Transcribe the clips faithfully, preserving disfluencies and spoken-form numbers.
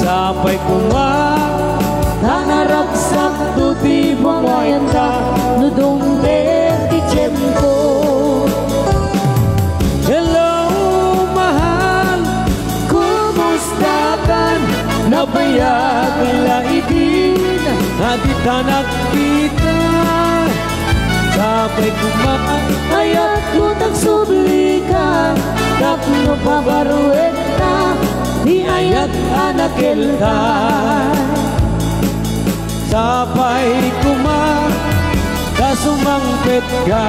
Apay koma, ta naragsak to ti pangayanda, no dumteng ti tiempo. Hello, mahal, kumusta kan? Nabayag la idin a dita nagkita. Apay koma, ayat ko tagsubli ka, tapno pabaruek ta, ti ayat a nakelka. Apay koma, ta sumangpet ka.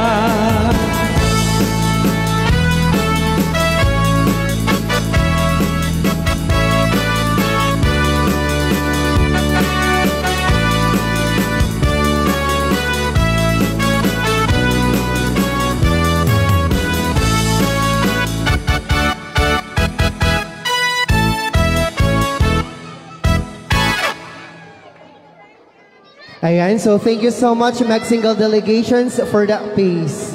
Ayan, so thank you so much, MagSingel delegations, for that piece.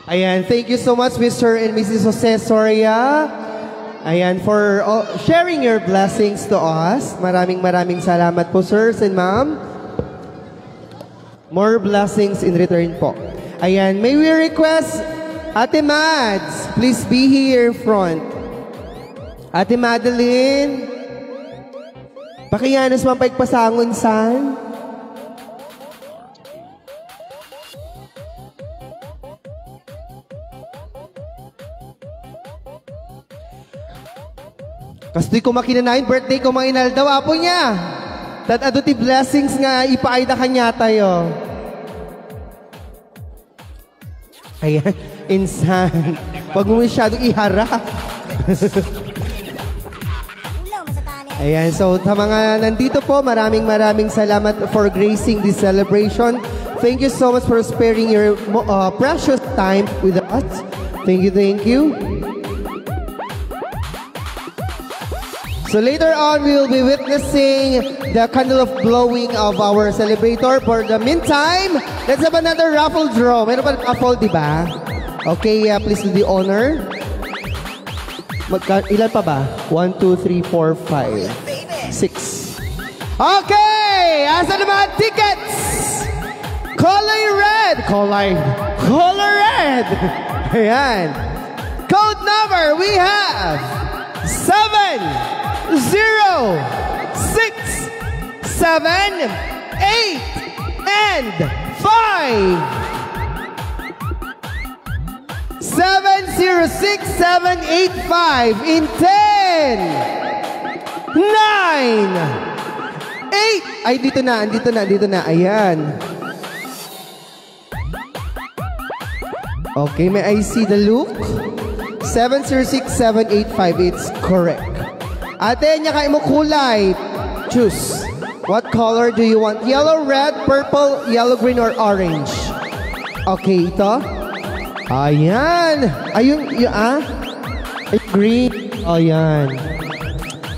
Ayan, thank you so much, Mister and Missus Jose Soria. Ayan, for, uh, sharing your blessings to us. Maraming, maraming salamat po, sirs and ma'am. More blessings in return po. Ayan, may we request, Ate Mads, please be here front. Ate Madeline, pakiyanas man paigpasango insan. Kastoy koma kinanayon, birthday koma inaldaw, Apo nia. Tat adu ti blessings nga ipaayda kaniatayo. Ayan, insan. Huwag mo masyadong iharap. Ayan, so sa mga nandito po, maraming maraming salamat for gracing this celebration. Thank you so much for sparing your mo- uh, precious time with us. Thank you, thank you. So later on, we will be witnessing the candle of blowing of our celebrator. For the meantime, let's have another raffle draw. Meron pa raffle, di ba? Okay, yeah, please do the honor. Magka, ilan pa ba? One, two, three, four, five, six. Okay! Asa na mga tickets? Kulay red! Kulay, color red! Ayan. Code number, we have seven zero six seven eight and five. Seven zero six seven eight five in ten, nine, eight. Ay, dito na, dito na, dito na. Ayan. Okay, may I see the look? Seven zero six seven eight five, it's correct. Ate, ania kayat mo kulay? Choose. What color do you want? Yellow, red, purple, yellow, green, or orange? Okay, ito. Ayan. Ayun, y- ah? Ay, green. Ayan.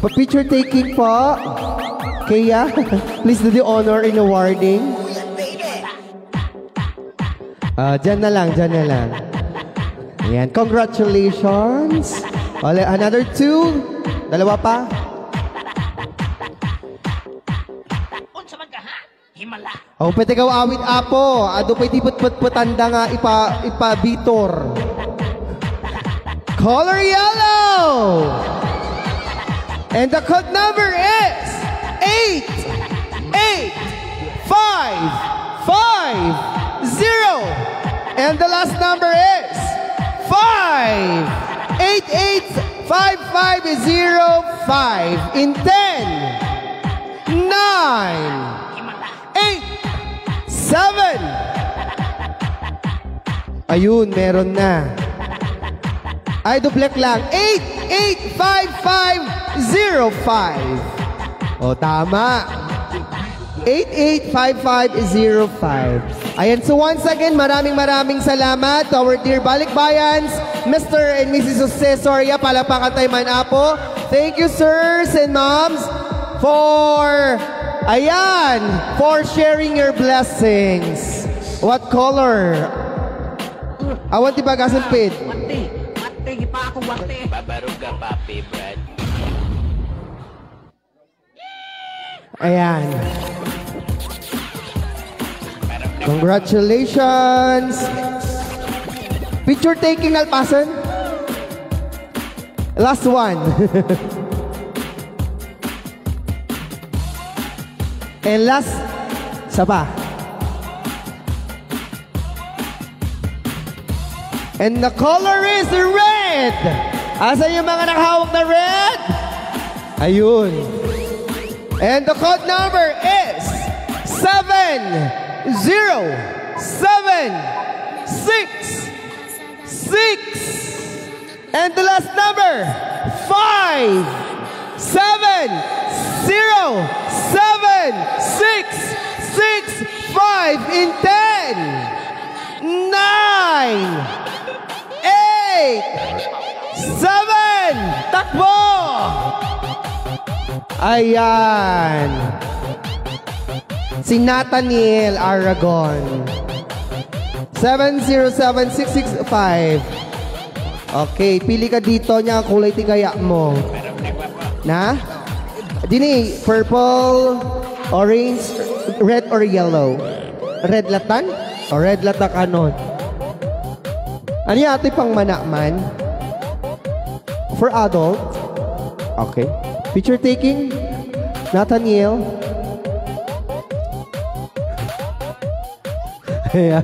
Pa-picture taking po. Kaya, please do the honor in awarding. Ah, dyan na lang, dyan na lang. Ayan, congratulations. Ole, another two. Dalawa pa. Unsa man ka, ha? Himala. Oh, pwede ka awit, Apo. Adu pay ti putputputanda nga ipa, ipa-bitor. Color yellow. And the code number is eight eight five five zero. And the last number is five eight eight five five zero five. In ten, nine, eight, seven. Ayun, meron na. Ay, duplek lang. Eight eight five five zero five. O, tama. Eight eight five five zero five. Ayan, so once again, maraming maraming salamat to our dear balikbayans, Mister and Missus Jose Soria. Palakpakan tayo man, Apo. Thank you, sirs and moms, for, ayan, for sharing your blessings. What color? Awan ti bagasem, Pete. Mati, mati, ipako. Babaruga, papi, Brad. Ayan. Congratulations! Picture taking, nalpasan. Last one. And last, isa pa. And the color is red! Asan yung mga nakahawak na red? Ayun. And the code number is seven zero seven six six. And the last number, five seven zero seven six six five. In ten, nine, eight, seven, takbo! Ayan. Si Nathaniel Aragon. Seven zero seven six six five. Okay, pili ka dito niya, kulay ti gaya mo. Na? Dini, purple, orange, red or yellow? Red latan? O red latan kanon? Ano yung ato'y pangmanaman? For adult? Okay. Picture taking? Nathaniel? Ayan.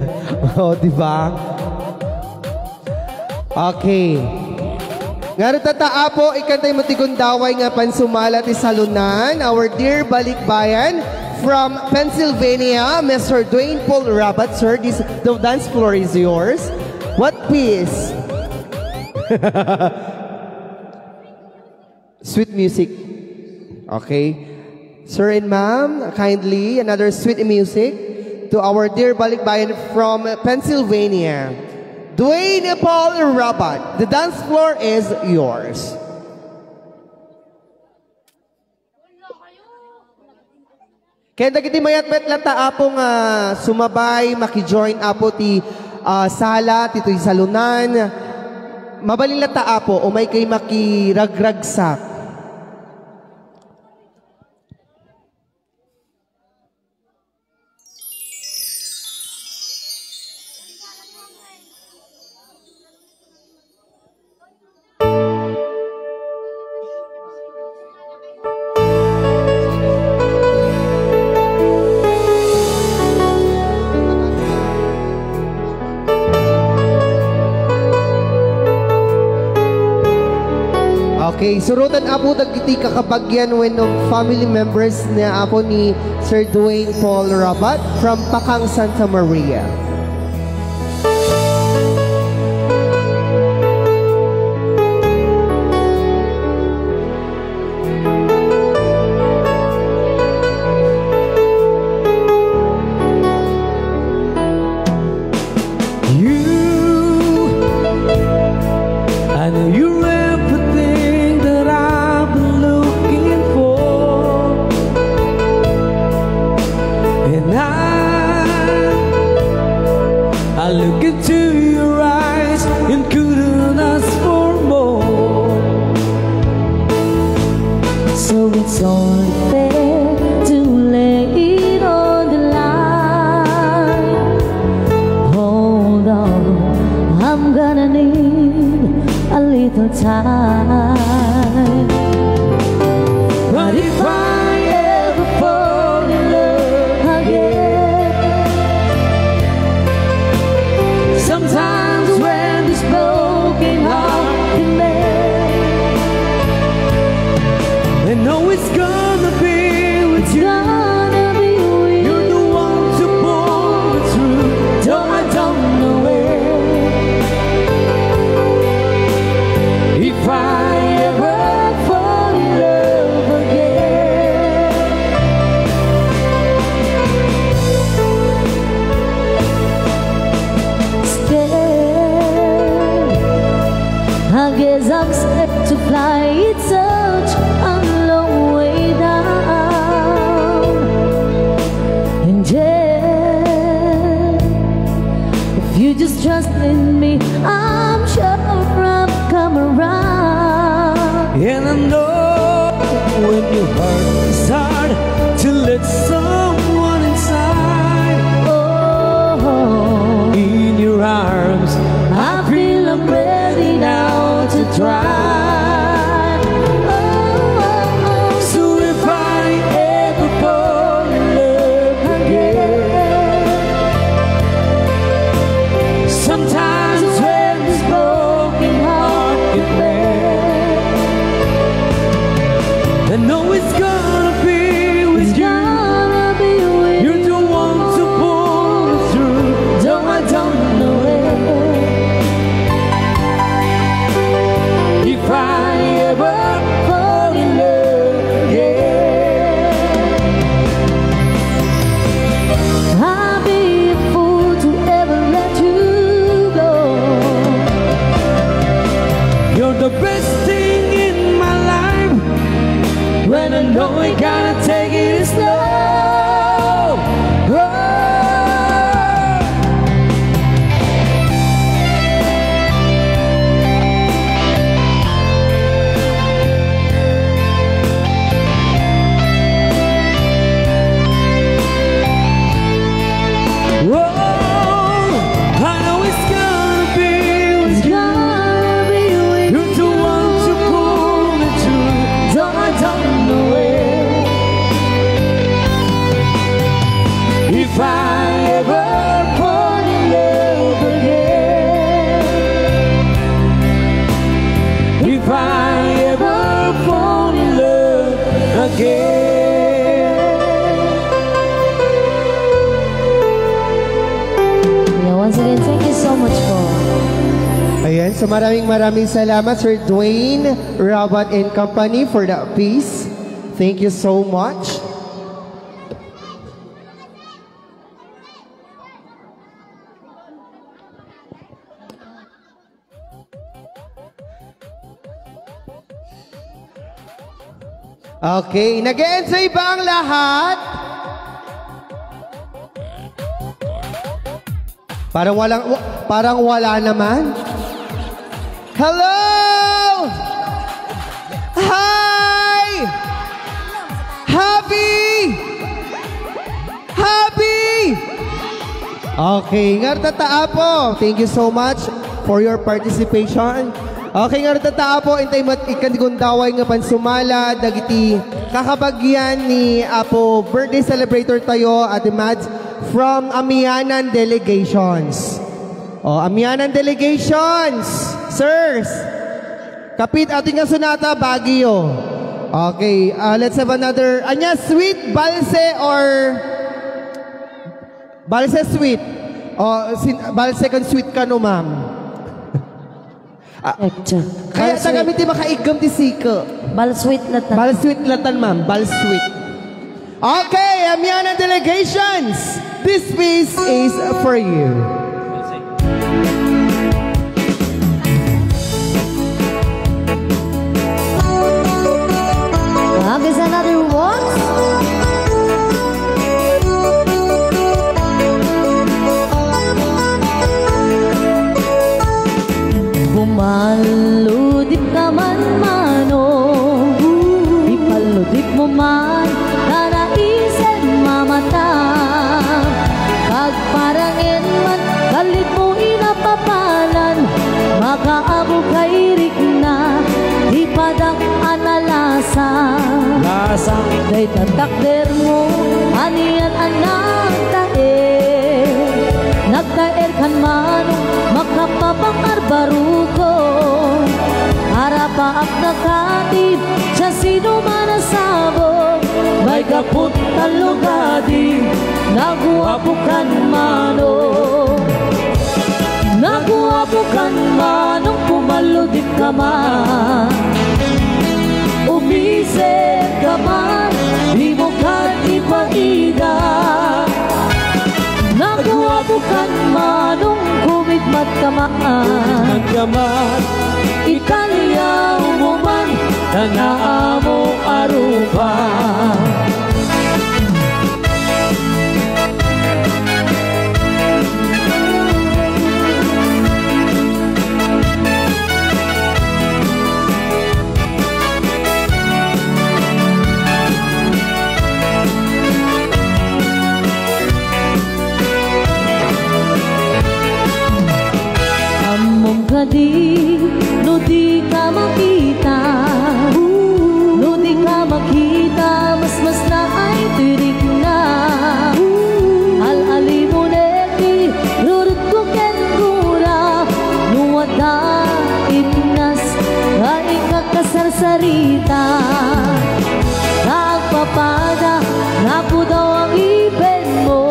O, di ba? Okay. Ngarud ta, Apo, ikantay mo ti gundaway nga pansumala ti salunan, our dear balikbayan from Pennsylvania, Mister Dwayne Paul Rabat, sir, this, the dance floor is yours. What piece? Sweet music. Okay. Sir and ma'am, kindly, another sweet music to our dear balikbayan from Pennsylvania, Dwayne Paul Rabat. The dance floor is yours. Ken dagiti mayat-mayat latta, Apo, nga sumabay, maki-join, Apo, ti, ah, sala, ditoy salunan. Mabalin latta, Apo, umay kay makiragragsak. Okay, surotan, Apo, dagiti kakabagian wenno family members ni Apo ni Sir Dwayne Paul Rabat from Pakang, Santa Maria. You, I know you're everything that I've been looking for. And I, I look into your eyes and couldn't ask for more. So it's all fair to lay it on the line. Hold on, I'm gonna need a little time. But if I ever fall in love again, sometimes when this broken heart can mend, I know it's gonna be with you. Gonna be with You're the one to pull me through, though I don't know where. If I ever fall in love again, stay. I guess I'm scared to fly. It's such a long way down. And yet, if you just trust in me, I'm sure I'll come around. And I know when your heart is hard to let someone inside. Oh, in your arms, I feel I'm ready now to try. Oh, so if I ever fall in love again, sometimes when this broken heart can bear, I know it's gonna be with you. You're the one to pull me through, though I don't know it. If I ever fall in love again, I'll be a fool to ever let you go. You're the best thing in my life. When I know I gotta take it slow. Oh. Whoa, I know it's gonna be with you. You're the one to pull me through, though I don't know it. If I ever fall in love again, if I ever fall in love again. Yeah, once again, thank you so much po. Ayan, so maraming maraming salamat, Sir Dwayne Rabat and Company, for that piece. Thank you so much. Okay, nag-e-enjoy ba ang lahat? Parang walang, wa-, parang wala naman. Hello! Hi! Happy! Happy! Okay, ngarud tatta, Apo. Thank you so much for your participation. Okay, ngarud tatta, Apo, intay met ikkan ti gundaway nga pansumala dagiti kakabagian ni Apo, birthday celebrator tayo, Ate Mads, from Amianan Delegations. Oh, Amianan Delegations, sirs. Kapit, atin nga sonata, Baguio. Okay, uh, let's have another. Ania, sweet, balse, or balse, sweet? Oh, sin-, balse ken sweet kano, ma'am? Ah, check, check. Kaya balse. Tagami ti makaiggem ti sika. Balsweet latan. Balsweet latan, ma'am. Balsweet. Okay, Amianan Delegations, this piece is for you. Ages another waltz. Bumalludipka man, manong, ipalludipmo man, ta naisem mamata. Kagparangen man, kalitmo inapapanan, makaabukay rikna, ti padak a nalasa. Lasa. Dayta takdermo, anian a nagtaer. Nagtaer kan manong, makapapangarbaruko. Arapaak na katib, siasino man a sabong. Maikaput tallo kadi, naguapo kan manong. Naguapo kan manong, pumalludipka man. Umiserka man, dimo kan ipagida. Naguapo kan manong, kumikmatka man. Kumikmatka man. Ikaliawmo man, ta naamo a rupa. No di ka makita, no di ka makita, mas mas naay tirikna. Al-alimon iti rurutko ken gura, no adda ipnas nga ikakasarsarita. Nagpapada, napudaw ang ipenmo.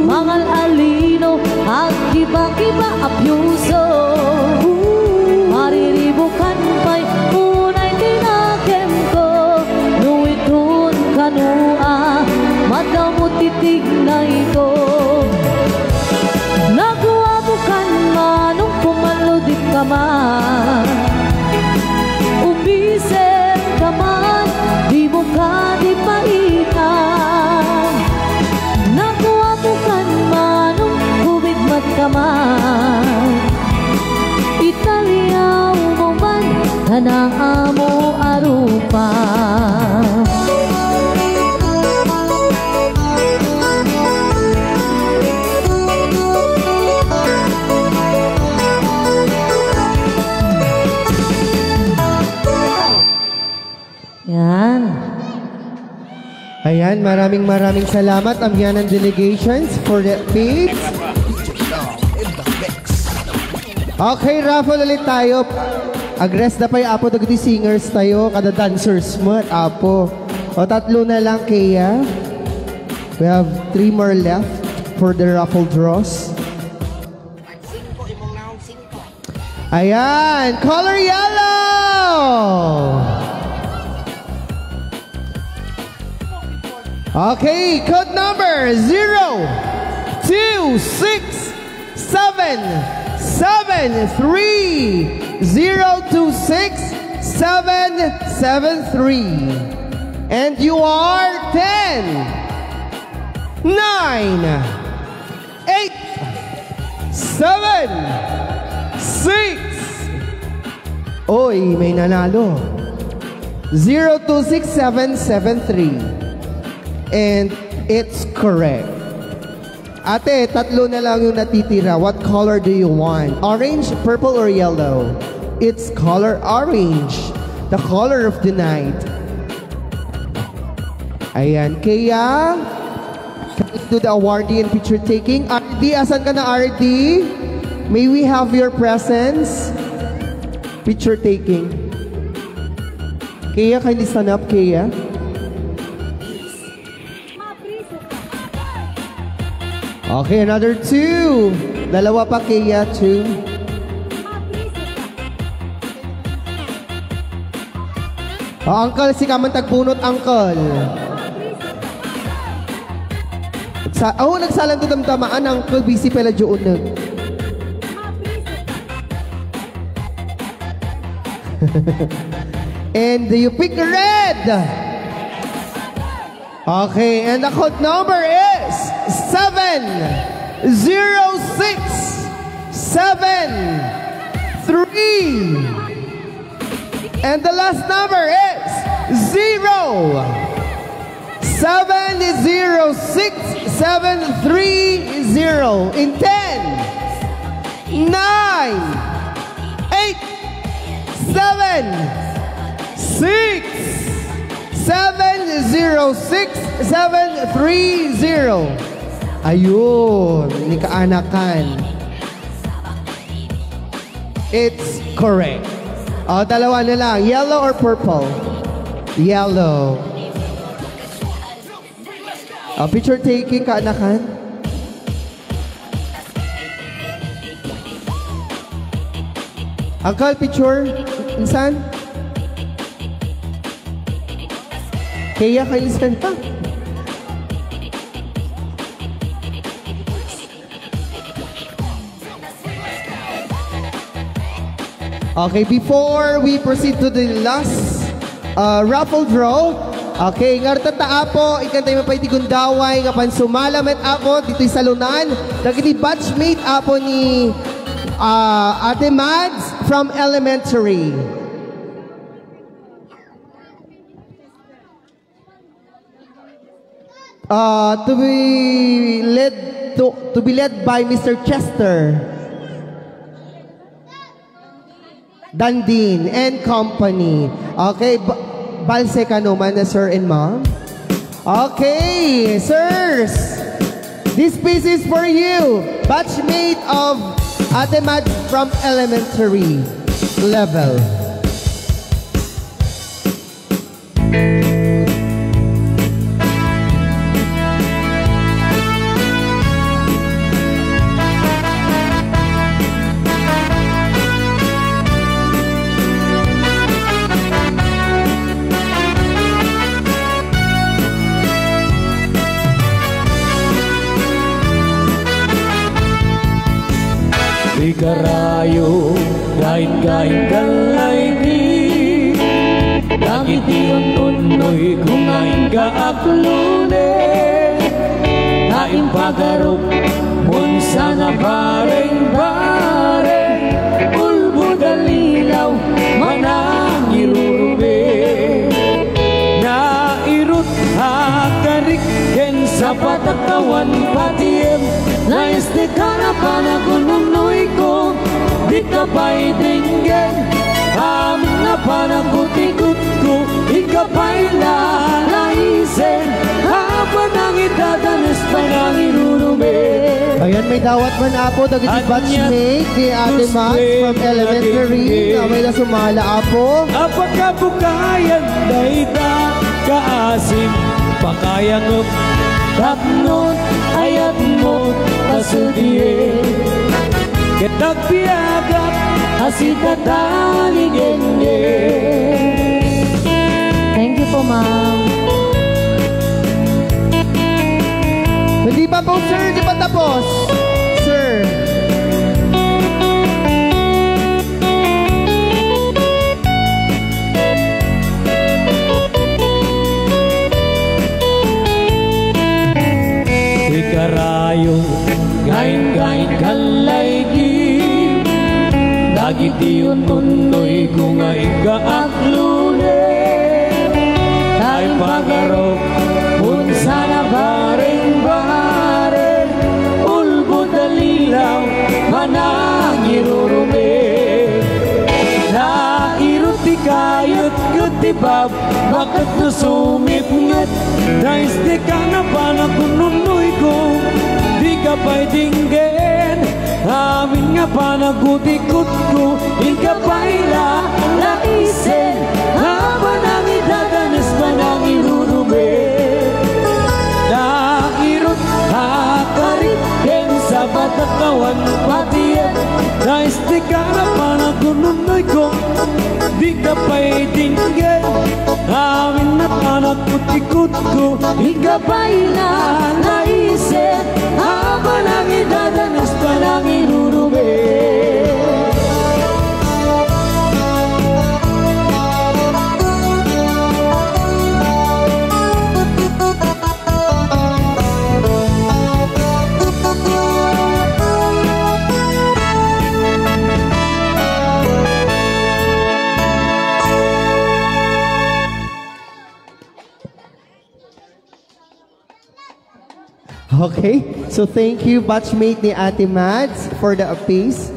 Mangal-alino, agkibakiba a piuso. Mariribukan pay unay ti nakemko. No iton kano a, madamo ti tignayko. Naguamokan manong pumaludit ka man. Umbisem ka man, dimo kadi paitan. Naguamokan manong kumidmat ka man. Italiawmo man, tanaamo a rupa. Yan. Ayan, maraming maraming salamat, Amianan Delegations, for the feeds. Okay, raffle ulit tayo. Agrest na pay, Apo, dagiti singers tayo, kada dancers met, Apo. O, tatlo na lang, Kea. We have three more left for the raffle draws. Ayan, color yellow! Okay, code number zero two six seven seven three. Zero two six seven seven three. And you are ten, nine, eight, seven, six. Oy, may nanalo. Zero two six seven seven three. And it's correct. Ate, tatlo na lang yung natitira. What color do you want? Orange, purple, or yellow? It's color orange. The color of the night. Ayan. Kaya, can we do the awardee and picture taking? R D, asan ka na, R D? May we have your presence? Picture taking. Kaya, kindly stand up, Kaya. Okay, another two. Dalawa pa, Kaya, two. Oh, uncle, sika man tagbunot, uncle. Sa, oh, nagsalan to damdamaan, uncle, busy pala diyo uneg. And you pick red. Okay, and the code number is seven zero six seven three. And the last number is zero seven zero six seven three zero. In ten, nine, eight, seven, six, seven zero six seven three zero. Ayun, ni kaanakan. It's correct. O, dalawa na lang. Yellow or purple? Yellow. O, picture taking, kaanakan. Uncle, picture. Insan? Kaya kayo, insan pa? Okay, before we proceed to the last, uh, raffle draw, okay, ngarud ta, Apo, ikantay man pay ti gundaway nga pansumala met, Apo, ditoy salonan, dagiti batchmate, Apo, ni, uh, Ate Mads from elementary. Uh, to be led to, to be led by Mister Chester. Dandin and Company. Okay, ba-, balse kano man, sir and ma'am. Okay, sirs. This piece is for you. Batchmate of Ate Mads from elementary level. Ikarayo, gain-gain kalay di dagiti ununnoy ko nga inka aklone. Ta impagarok, munsa na bareng-bareng, ulbod a lilaw, manangirurube. Nairut a karik ken sapat a kawan patiem, naistika na panagununnoyko, dika pay denggen. Amin nga panagutikutko, ika pay la naisen, a panangidadanes, panangirurube. Ayan, may dawat man, Apo, dagiti batchmate ni Ate Mads from elementary nga may la sumala, Apo. Apakabukayan dayta kaasim, pakayangep tapno ayatmo kasudie. Ket agbiagak a sitataligenge. Thank you po, ma'am. Hindi pa po, sir. Hindi pa tapos. Sir. Ikarayo, gain-gain kalay di dagiti ununnoy ko nga inka aklone. Ta impagarok, punsa na bareng-bareng, ulbod a lilaw, manangirurube. Nairut ti kayet ket ti bab- Baket no sumipnget, dayes ti kana panagununnoyko, dika pay dinggen. Amin nga panagutikutko, inka pay la naisen, a panangidadanes, panangirurube. Nairut a karik ken sabat a kawan patien, dayes ti kana panagununnoyko, dika pay dinggen. Amin a panagutikutko, inka pay la naisen, a panangidadanes, panangirurube. Okay, so thank you, batchmate ni Ate Mads, for the piece.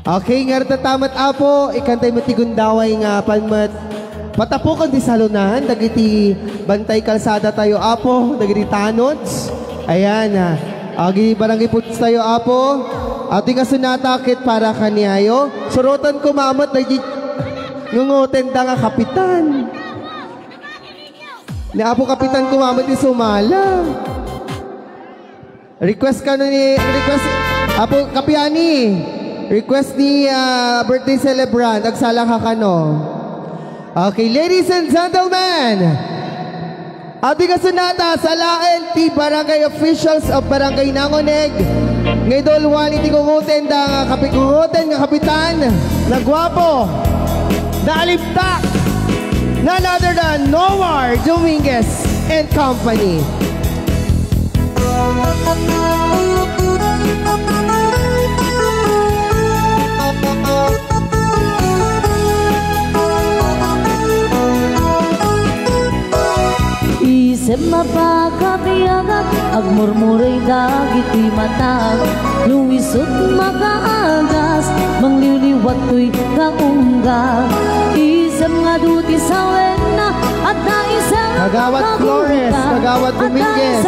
Okay, ngarud ta met, Apo, ikantay met ti gundaway nga apan met patapokon ti salonan dagiti bantay kalsada tayo, Apo, dagiti tanods. Ayan, ah, agi barangay puts tayo, Apo. Ati nga sonata ket para kaniayo. Suroten ko mamet dagiti ngungotenda nga kapitan. Ni Apo Kapitan ko mamet ti sumala. Request kano ni, request, Apo Kapiani. Request ni, ah, birthday celebrant. Agsala ka kano. Okay, ladies and gentlemen. Adi nga sonata, salaen ti barangay officials of Barangay Nangoneg. Nga idulwan iti ngungotenda nga kapigungoten nga kapitan. Naguapo. Naalibtak. None other than Noar Dominguez and Company. Isem a pakabiagak, Agmurmuray dagiti matag, no isut' makaagas, mangliliwat toy kaungga. Isem nga adu ti sawenna, adda isem Kagawad Flores, Kagawad Dominguez,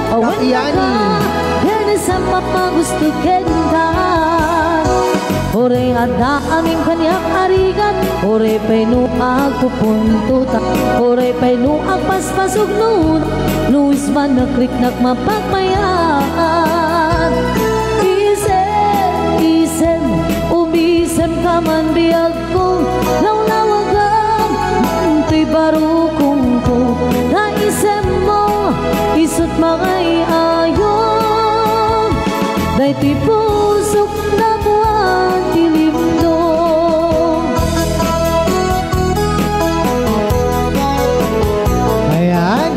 Kapiani. Ken isem papagusto kenka. Uray adda amin kaniak a rigat, uray pay no agpupuntotak, uray pay no agpaspasugno, no isem nakriknak mapagmayat. Isem, isem, umisemka man biagko, lawlawagam, toy barukongko, ta isemmo, isut' mangay-ayom, daytoy pusok napuan ti limdong. Ayan.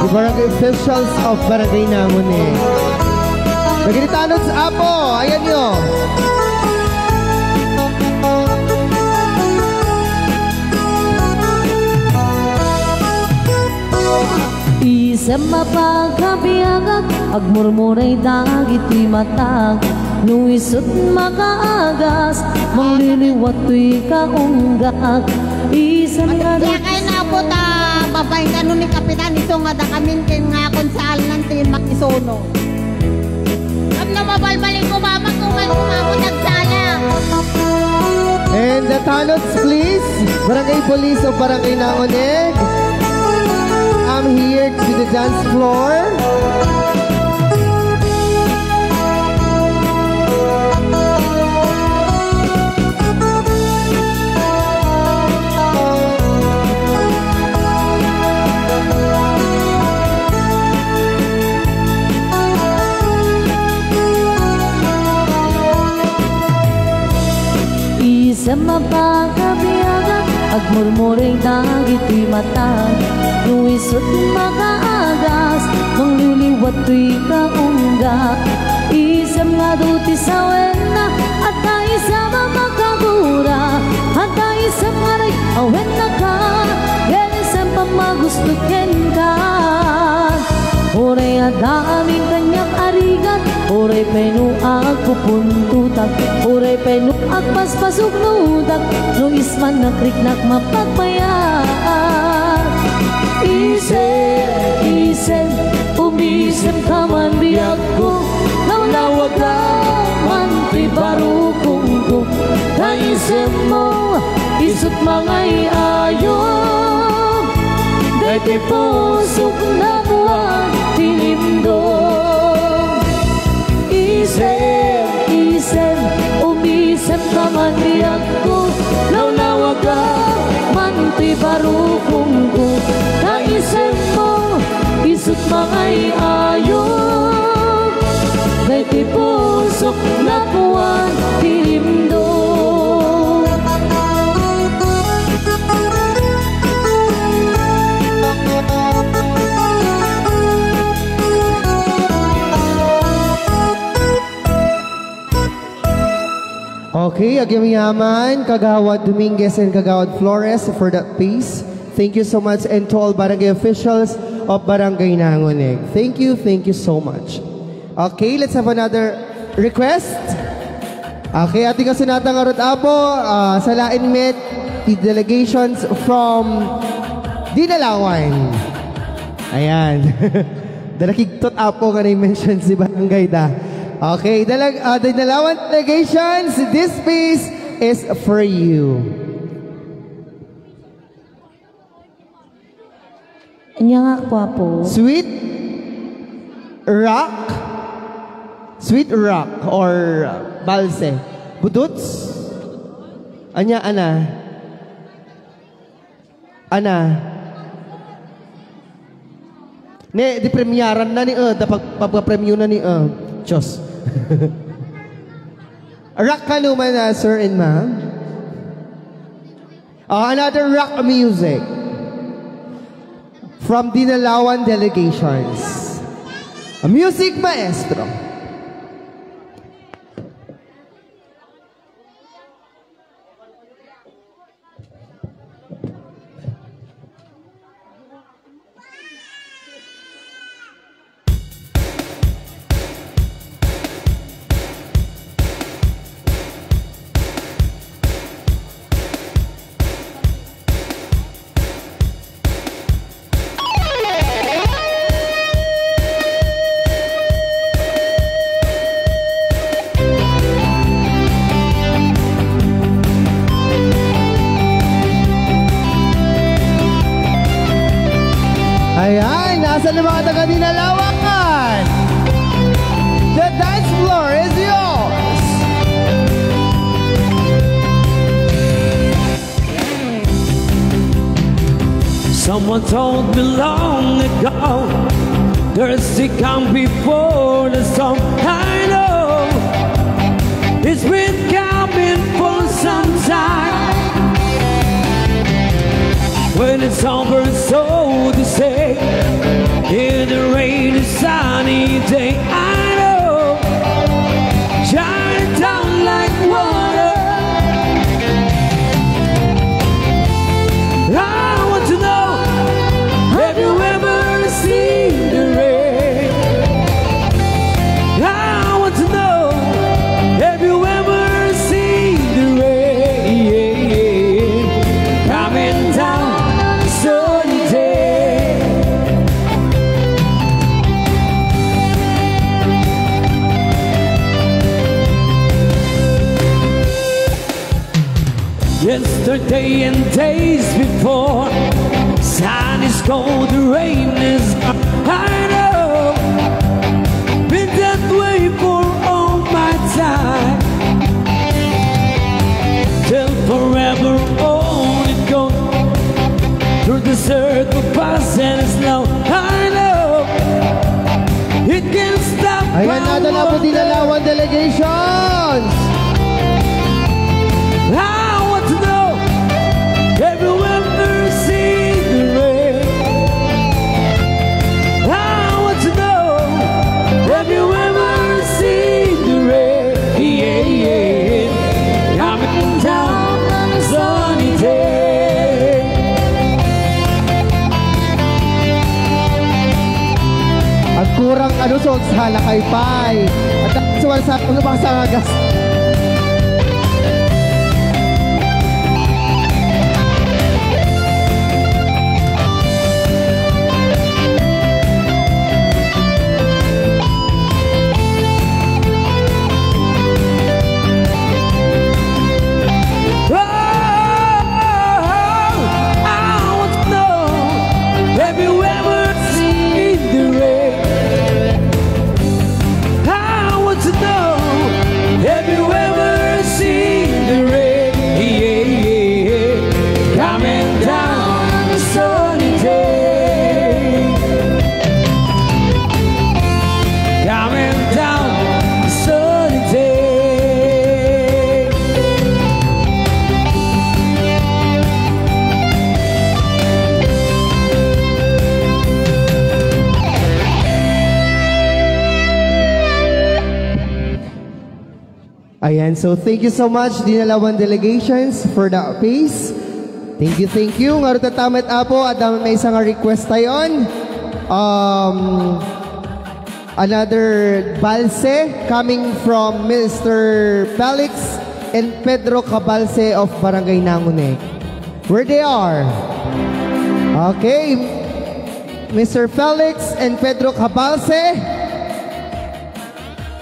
The barangay officials of Barangay Nangon, eh. Nagritanod sa Apo. Ayan nyo. Isem a pagkabiagak, agmurmuray dagiti matag. No isut' makaagas, mangliliwat toy kaunggak. Isem nga Kaya kayo na po ta, babae ka nun ni Kapitan Iso nga da kamin ken nga kung saan lang ti makisuno. Tapno mabalbaliw ko, Mama, kung may kumako nagsala. And the tanods, please. Barangay Police of Barangay Nangoneg. I'm here to the dance floor. Isem a pagkabiagak, agmurmuray dagiti matag. No isut' makaagas, mangliliwat toy kaunggak. Isem nga adu ti sawenna, adda isem a makagura, adda isem nga ray-awenna ka, ken isem pamagusto kenka. Uray adda amin kaniak a rigat, uray pay no agpupuntotak, uray pay no agpaspasugnotak, no isem nakriknak mapagmayat. Isem, isem, umisemka man biagko, lawlawagak man ti barukongko, ta isemmo, isut' mangay-ayom, daytoy pusok napuan ti limdong. Isem, isem, umisemka man biagko, lawlawagak man ti barukongko, ta isemmo, isut' mangay-ayom, daytoy pusok napuan ti limdong. Okay, agyamayaman, Kagawad Dominguez and Kagawad Flores for that piece. Thank you so much, and to all barangay officials of Barangay Nangoneg. Thank you, thank you so much. Okay, let's have another request. Okay, ating kasunatan ngarud, Apo, ah, sa lain met, the delegations from Dinalawan. Ayan. Dalakigtot, Apo, nga na-mention ti barangay da. Okay, dalag-, ah, Dinalawan delegations, this piece is for you. Ania nga, Apo? Sweet rock? Sweet rock or, uh, balse? Buduts? Ania, ana? Ana? Ne, di premiaran na ni, uh, da pag-, pagpapremyo na ni, uh, Diyos. Rock ka naman, uh, sir and ma'am? Ah, another rock music from Dinalawan delegations. A music maestro. Mga taga Dinalawan, the dance floor is yours. Someone told me long ago, there's a calm before the storm. I know it's been coming for some time. When it's over, so to say, in the rainy, sunny day, I know, shine down like water. I want to know, have you ever seen the rain? I want to know, have you ever seen the rain coming down on a sunny day? Yesterday and days before, sun is cold, the rain is gone. I know, been that way for all my time. Till forever on it goes, through desert, through frost and snow. I know it can stop. Ayan, nada na po, Dinalawan delegations. I want to know, have you ever seen the rain? I want to know, have you ever seen the rain? Yeah, yeah. Coming down on a sunny day. Agkurang a lusot sa halakaypay. At suwan sa ano ba sa agas? Oh, I want to know, have you ever seen the rain? I want to know, have you ever seen the rain? Yeah, yeah, yeah. Coming down on a sunny day. Coming down on a sunny day. Ayan, so thank you so much, Dinalawan delegations, for the piece. Thank you, thank you. Ngarud, tatta met, Apo, adda met maysa nga request tayon. Um, another balse coming from Mister Felix and Pedro Cabalse of Barangay Nangonek. Where they are? Okay. Mister Felix and Pedro Cabalse.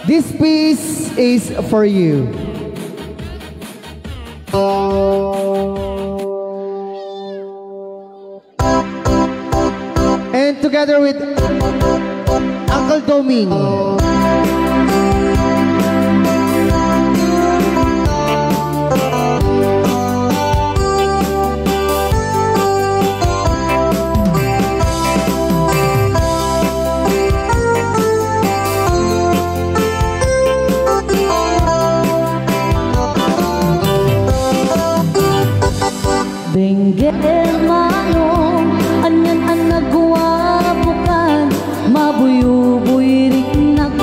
This piece is for you. And together with Uncle Doming. Denggen manong, anian a naguapokan, mabuybuyriknak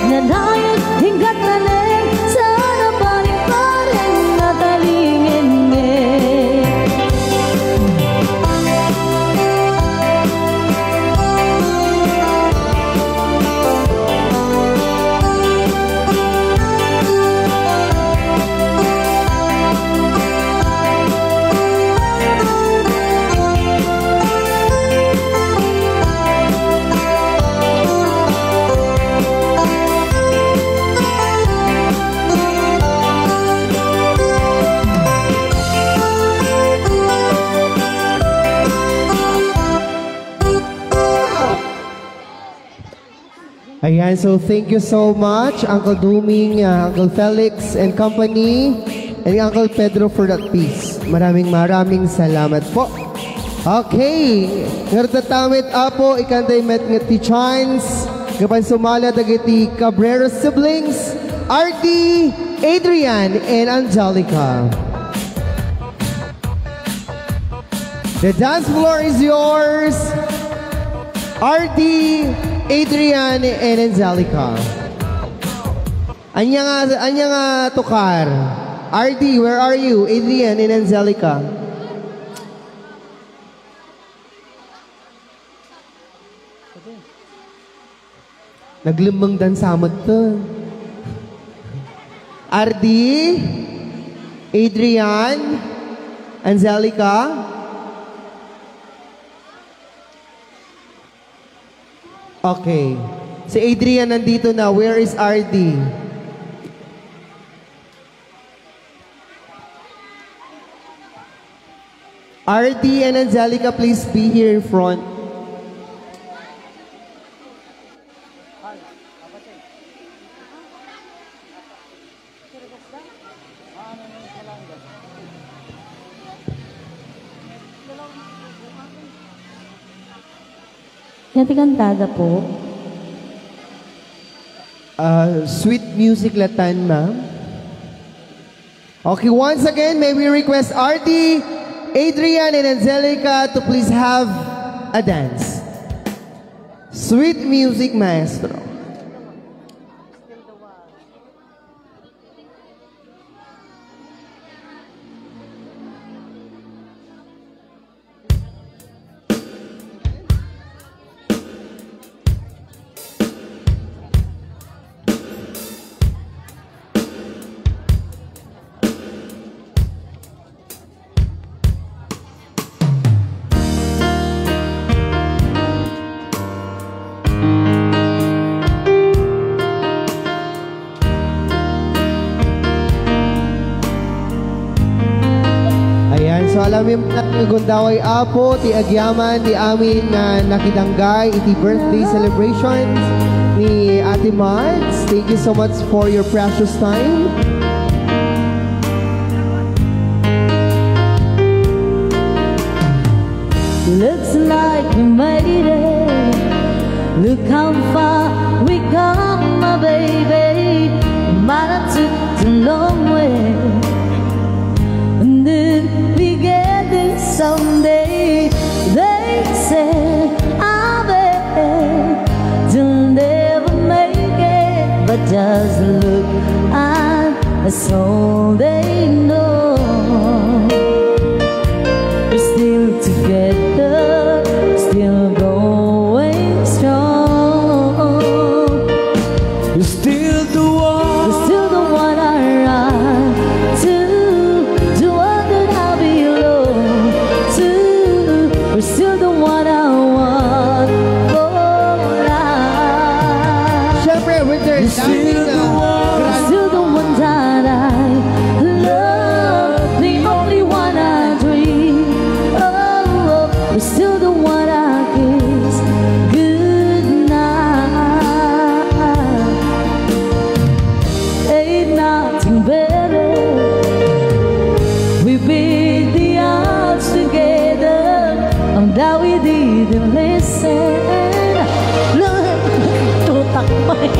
Nanayon, inggat naleng, sana paling pareng natalingen nge. Ayan, so thank you so much, Uncle Duming, uh, Uncle Felix and company, and Uncle Pedro for that piece. Maraming, maraming salamat po. Okay, ngarud ta met, Apo, ikantay met nga ti chance, gapan sumala dagiti Cabrera siblings, Artie, Adrian, and Angelica. The dance floor is yours. Artie, Adrian, and Angelica. Ania nga, ania nga tukar? Artie, where are you? Adrian and Angelica. Naglemmengdan sa met to. Ardi, Adrian, Angelica. Okay. Si Adrian nandito na. Where is Ardi? Ardi and Angelica, please be here in front. Ania ti kantada po? Ah, sweet music latan, ma'am. Okay, once again, may we request Artie, Adrian, and Angelica to please have a dance. Sweet music, maestro. Ayan, so alam niyo, gundaway Apo, ti agyaman, ti amin nga nakidanggay iti birthday celebrations ni Ate Mads. Thank you so much for your precious time. Looks like we made it. Look how far we come, my baby. Might have took the long way, and then we get there someday. They say, I bet you'll never make it, but just look at, that's all they know. We're still together, still going strong. You're still the one. You're still the one I run to, the one that I belong to. You're still the one I want for life. Siyempre, with their dancing, uh, grand- You're still the one that I love, the only one I dream. Oh, oh, you're still the one I kiss goodnight. Ain't nothing better. We beat the odds together, and that we didn't listen. Tutak pa eh.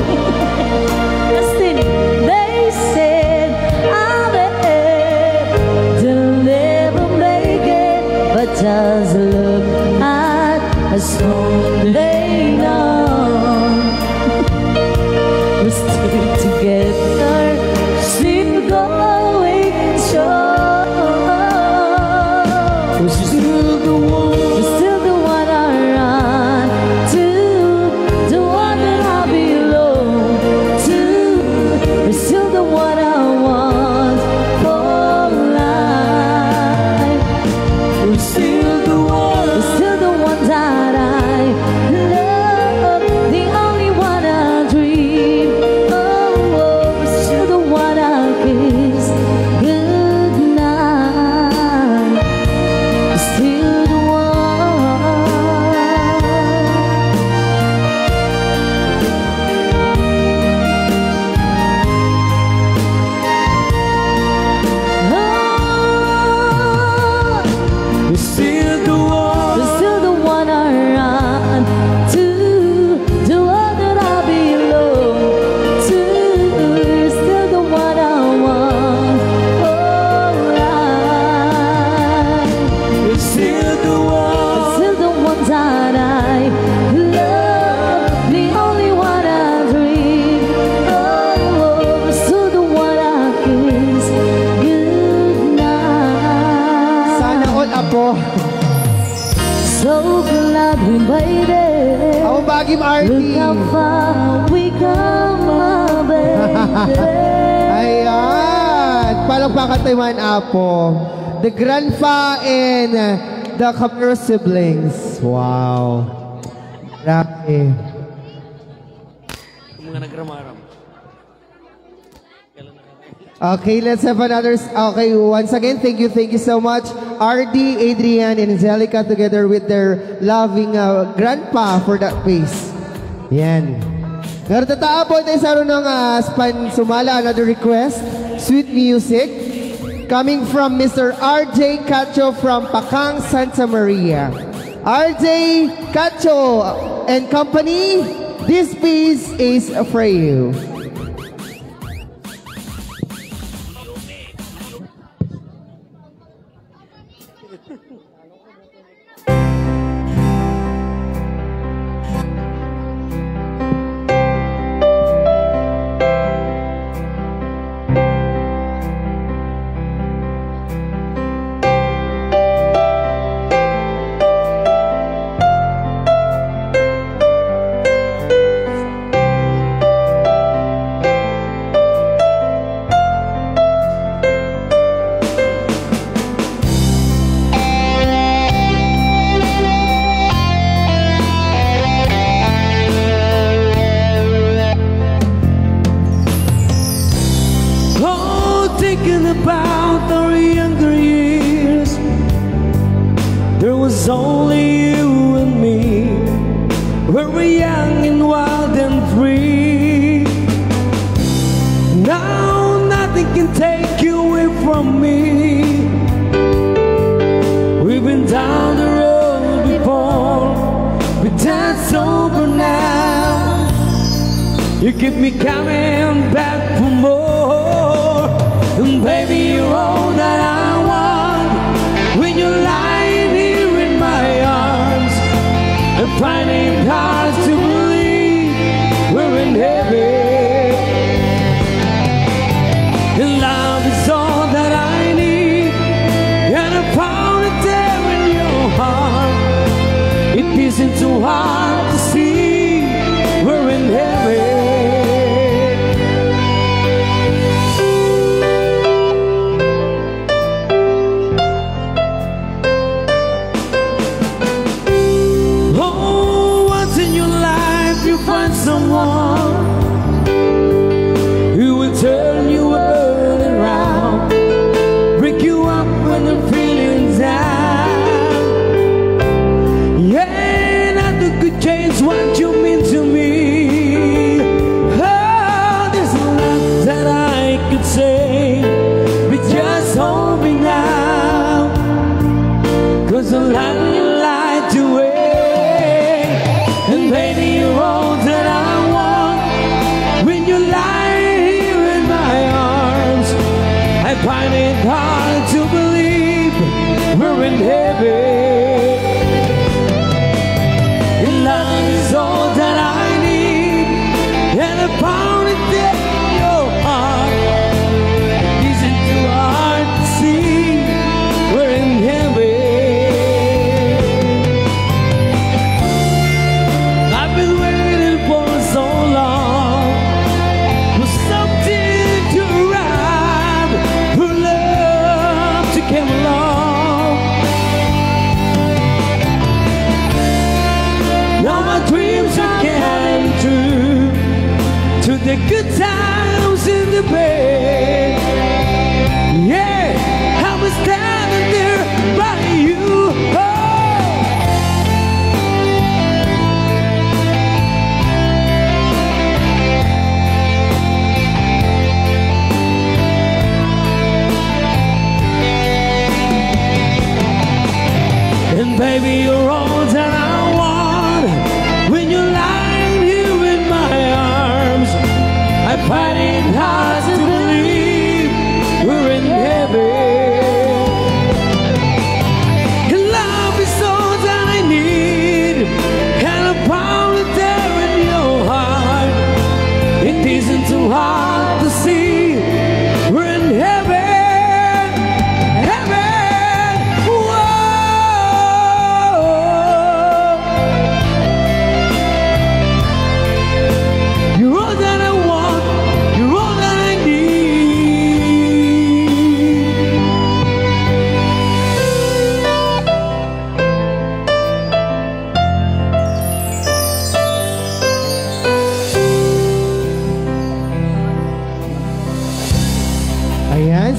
Ayan. Palakpakan tayo man, Apo. The grandpa and the Camero siblings. Wow. Grabe. Mga nagramaram. Okay, let's have another. S- Okay, once again, thank you, thank you so much, R D, Adrian, and Angelica, together with their loving uh, grandpa for that piece. Yan. Ngartata po tayo sa runang uh, span sumala, another request, sweet music, coming from Mister R J Cacho from Pacang, Santa Maria. R J Cacho and company, this piece is for you. Oh, thinking about our younger years, there was only you and me. We were young and wild and free. Now nothing can take you away from me. We've been down the road before, but that's over now. You keep me coming back for more. And baby, you're all that I want. When you're lying here in my arms, I find it hard to believe we're in heaven. And love is all that I need, and I found it there in your heart. It isn't too hard to see we're in heaven. Oh, once in your life you find someone who will turn your world around, pick you up when you're feeling down. Yeah, nothing could change what you mean to me. Oh, there's a lot that I could say, but just hold me now. 'Cause the light you light the way. And baby, you're all that I want. When you lie here in my arms, I find it hard to believe we're in heaven. And love is all that I need, and I found it there in your heart. Isn't too hard to see we're in heaven. I've been waiting for so long for something to arrive, for love to come along. Now my dreams are coming true, to the good times in the bay. Yeah, I'm standing there by you. Oh. And baby, you're all that I want. When you're lying here in my arms, I find it hard to believe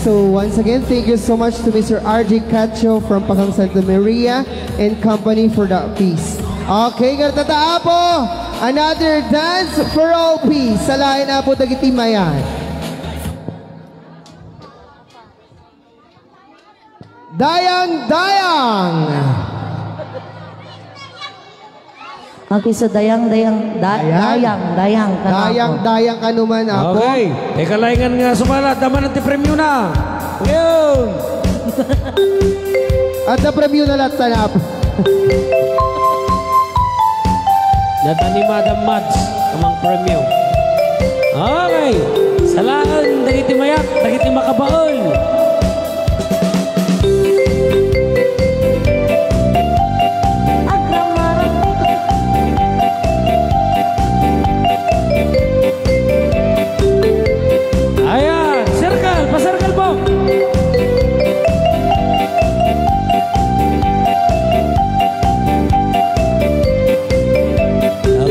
So once again, thank you so much to Mister R J Cacho from Pakang Santa Maria and company for that piece. Okay, ngarud ta, Apo, another dance for all piece. Salaen, Apo, dagiti mayat. Dayang-dayang. Makiso dayang-dayang, da-, Ayan. Dayang-dayang, kanako. Dayang-dayang kano man, Apo. Okay. Ikalingan nga sumalat, dayta ti premiona. Yun. Adda premiona latta, Apo. Dayta ni Madam Mads, amang premio. Okay. Salaen, dagiti mayat, dagiti makabaol. Ayan, circle, pa-circle po.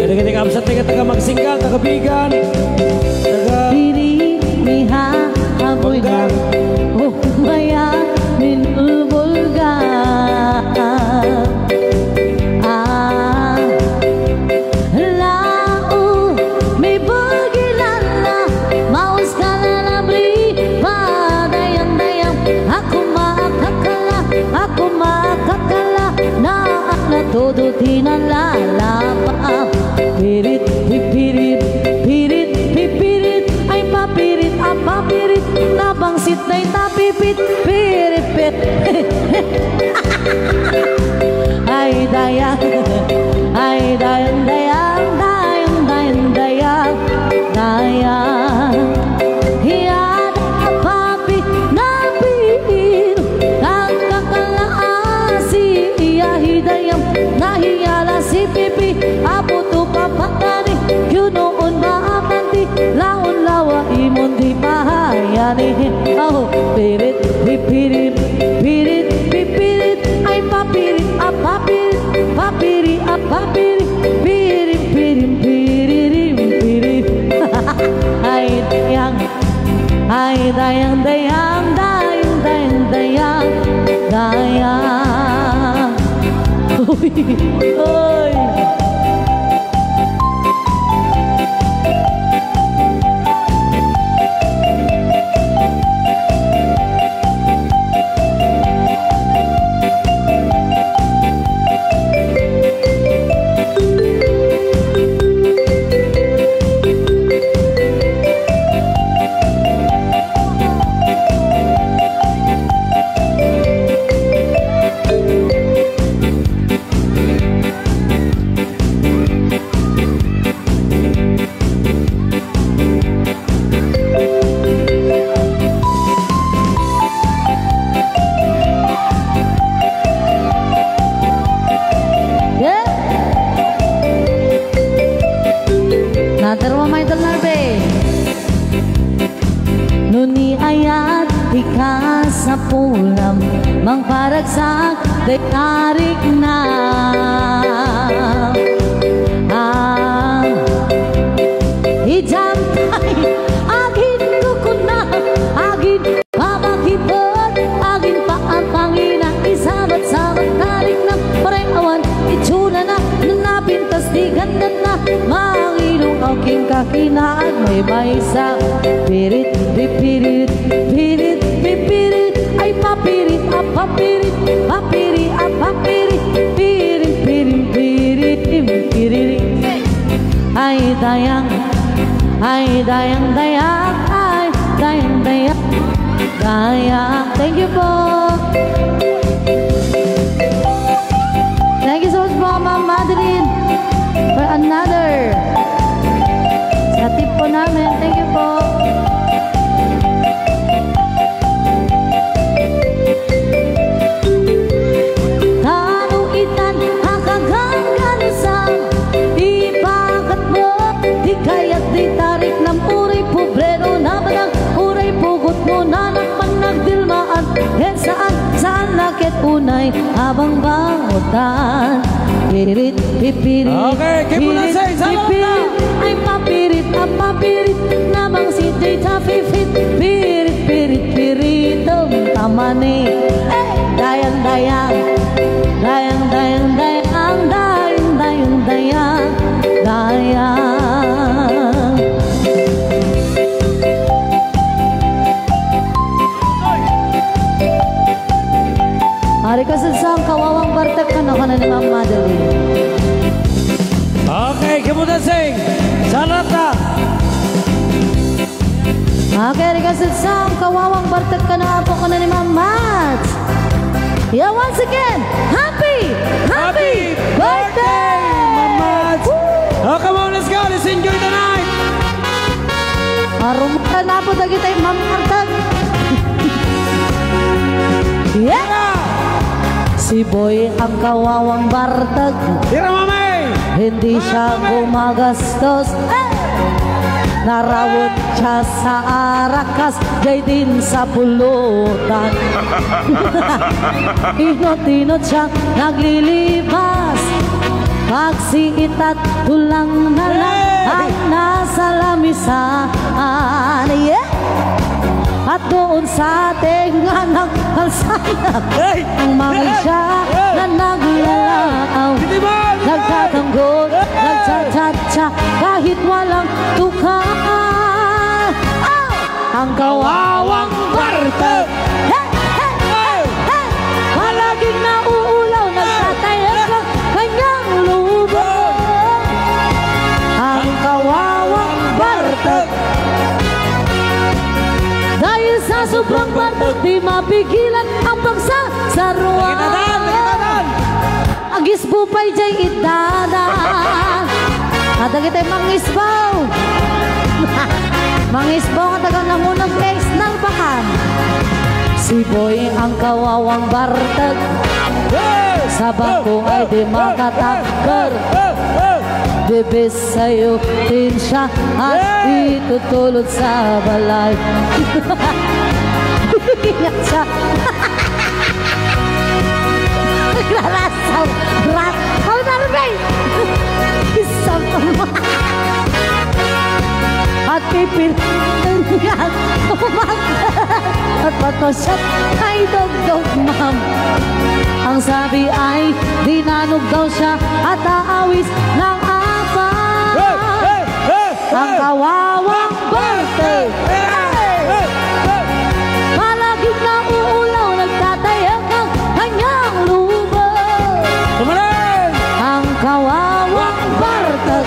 Dagiti kabsat, taga, taga Magsinggal, taga Bigan, taga Diri, miha, aboy na. Banggan. Oh, maya, minulbulga. Ah, lao, mibugilala, maus ka na labri, padayang-dayang, ako makakala, ako makakala, na, na todo tinalala pa. Pirit, pipirit, pirit, pipirit, ay papirit, a papirit, nabangsit na itapipit, piripit. Ay dayang, ay dayang, dayang, dayang, dayang, dayang, dayang. Hiya da papi, napin, kakakalaasi, iya hidayang, nahiya la si pipi, abuto papatani, yunoon maamanti, laon lawa imon di pahayani. Aho, pirit, pipirit, pirit, pipirit, ay papirit, a papirit, papiri, a papiri, pirim, pirim, piririm, pirim. Ay dayang, ay dayang, dayang, dayang, dayang, dayang, dayang. Uy, uy. Yeah. Another one, my idol Narbe. No ni ayat ti kasapulam, mangparagsak ti tarikna. Ah, idiay agin kukuna, agin pamakipet, agin paan pangina, isabat-sabat tarikna, pare awan itsurana, napintas ti gannatna, mangilong aw kenka kinaagmaymaysa. Pirit, pipirit, pirit, pipirit, ay papirit, a papirit, papiri, a papiri, pirit, pirit, pirit, pirit. Ay dayang, ay dayang, dayang, ay dayang, dayang, dayang. Thank you po. Thank you so much po, Ma'am Madeline, for another sa tip po namin. Thank you po. Tano itan a kagangganasam, ipakatmo ti kayat ti tariknam, uray pobrero nabanag, uray pugot mo nanak pannagdilmaan, ket saan, saan na ket unay a bangbangotan. Pirit, pipirit, Okay, keep on pirit, saying, salamat na. Pipirit, ay papirit, a papirit, nabangsit di tapipit, pirit, pirit, pirit. Sarata! Okay, requested song, Kawawang Bartek kano Apo kano ni Ma'am Mads. Yeah, once again, happy, happy Happy birthday! birthday, Ma'am Mads! Woo! Oh, come on, let's go! Let's enjoy the night! Arumutan na po dagitay Ma'am Bartek. Yeah! Si Boy ang kawawang bartag. Tira, Mami! Hindi siya gumagastos. Eh! Narawot siya sa arakas, jay din sa pulutan. Inot-inot siyang naglilibas. Pagsiitat, tulang na lang Hey! ang nasa lamisan. Yeah! At doon sa tenga ng kalsada, Hey! ang mga Hey! siya Hey! na naglalaaw. Hindi ba? Hindi ba? Nagtatanggol, Hey! nagtsatsa-tsa, kahit walang tukal. Ah! Ang kawawang bartag. Hey! Hey! Hey! Hey! Palaging nauulaw, nagtatayag ng kanyang lubong. Ang kawawang bartag. Dahil sa sobrang bartag, di mapigilan ang pagsasaruan. Nakita dan, nakita dan. Agisbo pay jay idada. Adagitay mangisbo. Mangisbo nga taga Namunag East Nalbacan. Si Boy ang kawawang bartag. Sa bangko ay di makatakder. Debes sa'yo din siya at Yeah! itutulot sa balay. Ingat siya. Naglalasaw. Rat. How na rin? Isang At pipilitan niya. At pato siya ay dogdog, ma'am. Ang sabi ay dinanog daw siya at aawis ng apa. Hey! Hey! Hey! Ang kawawang berte. Hey! Hey! Hey! Palaging nauulaw, nagtatayag ng kanyang lubong. Tumalon! Ang kawawang bartag.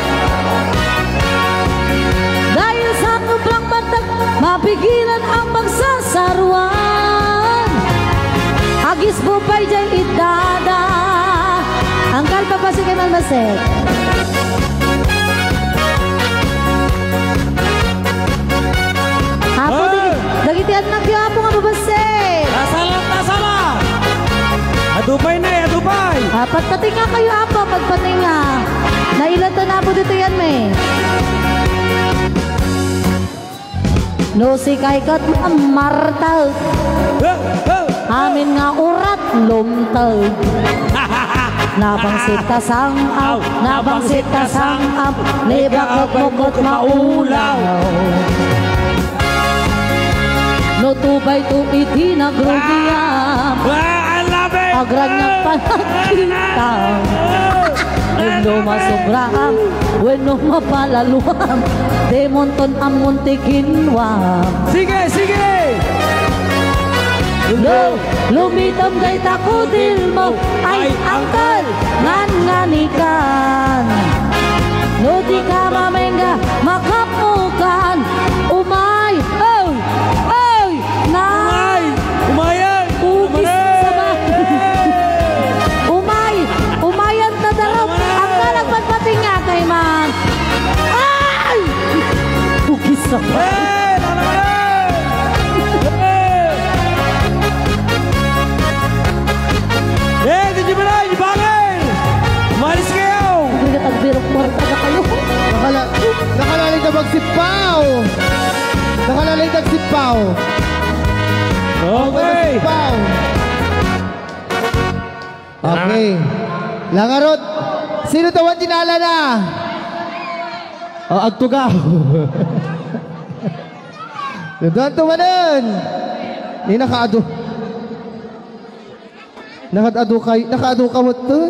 Dahil sa sobrang bartag, mapigilan ang pagsasaruan. Agisbo pay jay idada. Ang kalpapasikan ng nasek. Apo, Hey! dagiti, dagiti annakyo, Apo, nga babasi. Nasala, nasala! Adu pay na, adu pay! Ah, patpatinga kayo, Apo, patpatinga. Nailatan, Apo, dito yan, may. No, si kay kat mamartag. Hey! Hey! Amin nga urat lumtag. Nabangsit ta sang-aw, nabangsit ta sang-aw, ni bakot mo ket maulaw. No tubay to iti nagrugiam, Ah, I love it! Agranyang panagkita. Wenno masubraam, wenno mapalaluam, demonton ammon ti kinwam. Sige, sige! No, lumitom dayta kudil mo, ay, angkel, ngan nganikan. No di ka mamengga, makapukan. Umay, oy, oy, nga. Umay! Umayan! Ugis sa ba-, Umay! Umayan ta darok. Ang nalagpatpating nga kay man. Ay! Ugis sa ba-, Hey! Tama na! Hey! Hey! Di ba na? Di ba kayo? Umalis kayo! Hindi ka tagbirok, kwarta na kayo. Nakala-, nakalaling na magsipaw. Nakalaling nagsipaw. Okay. Nagsipaw. Okay. Langarot. Sino tawan dinala na? O, agtugaw. Duduan tumanen. Ni nakaado. Nakaado kay, nakaado ka mo to?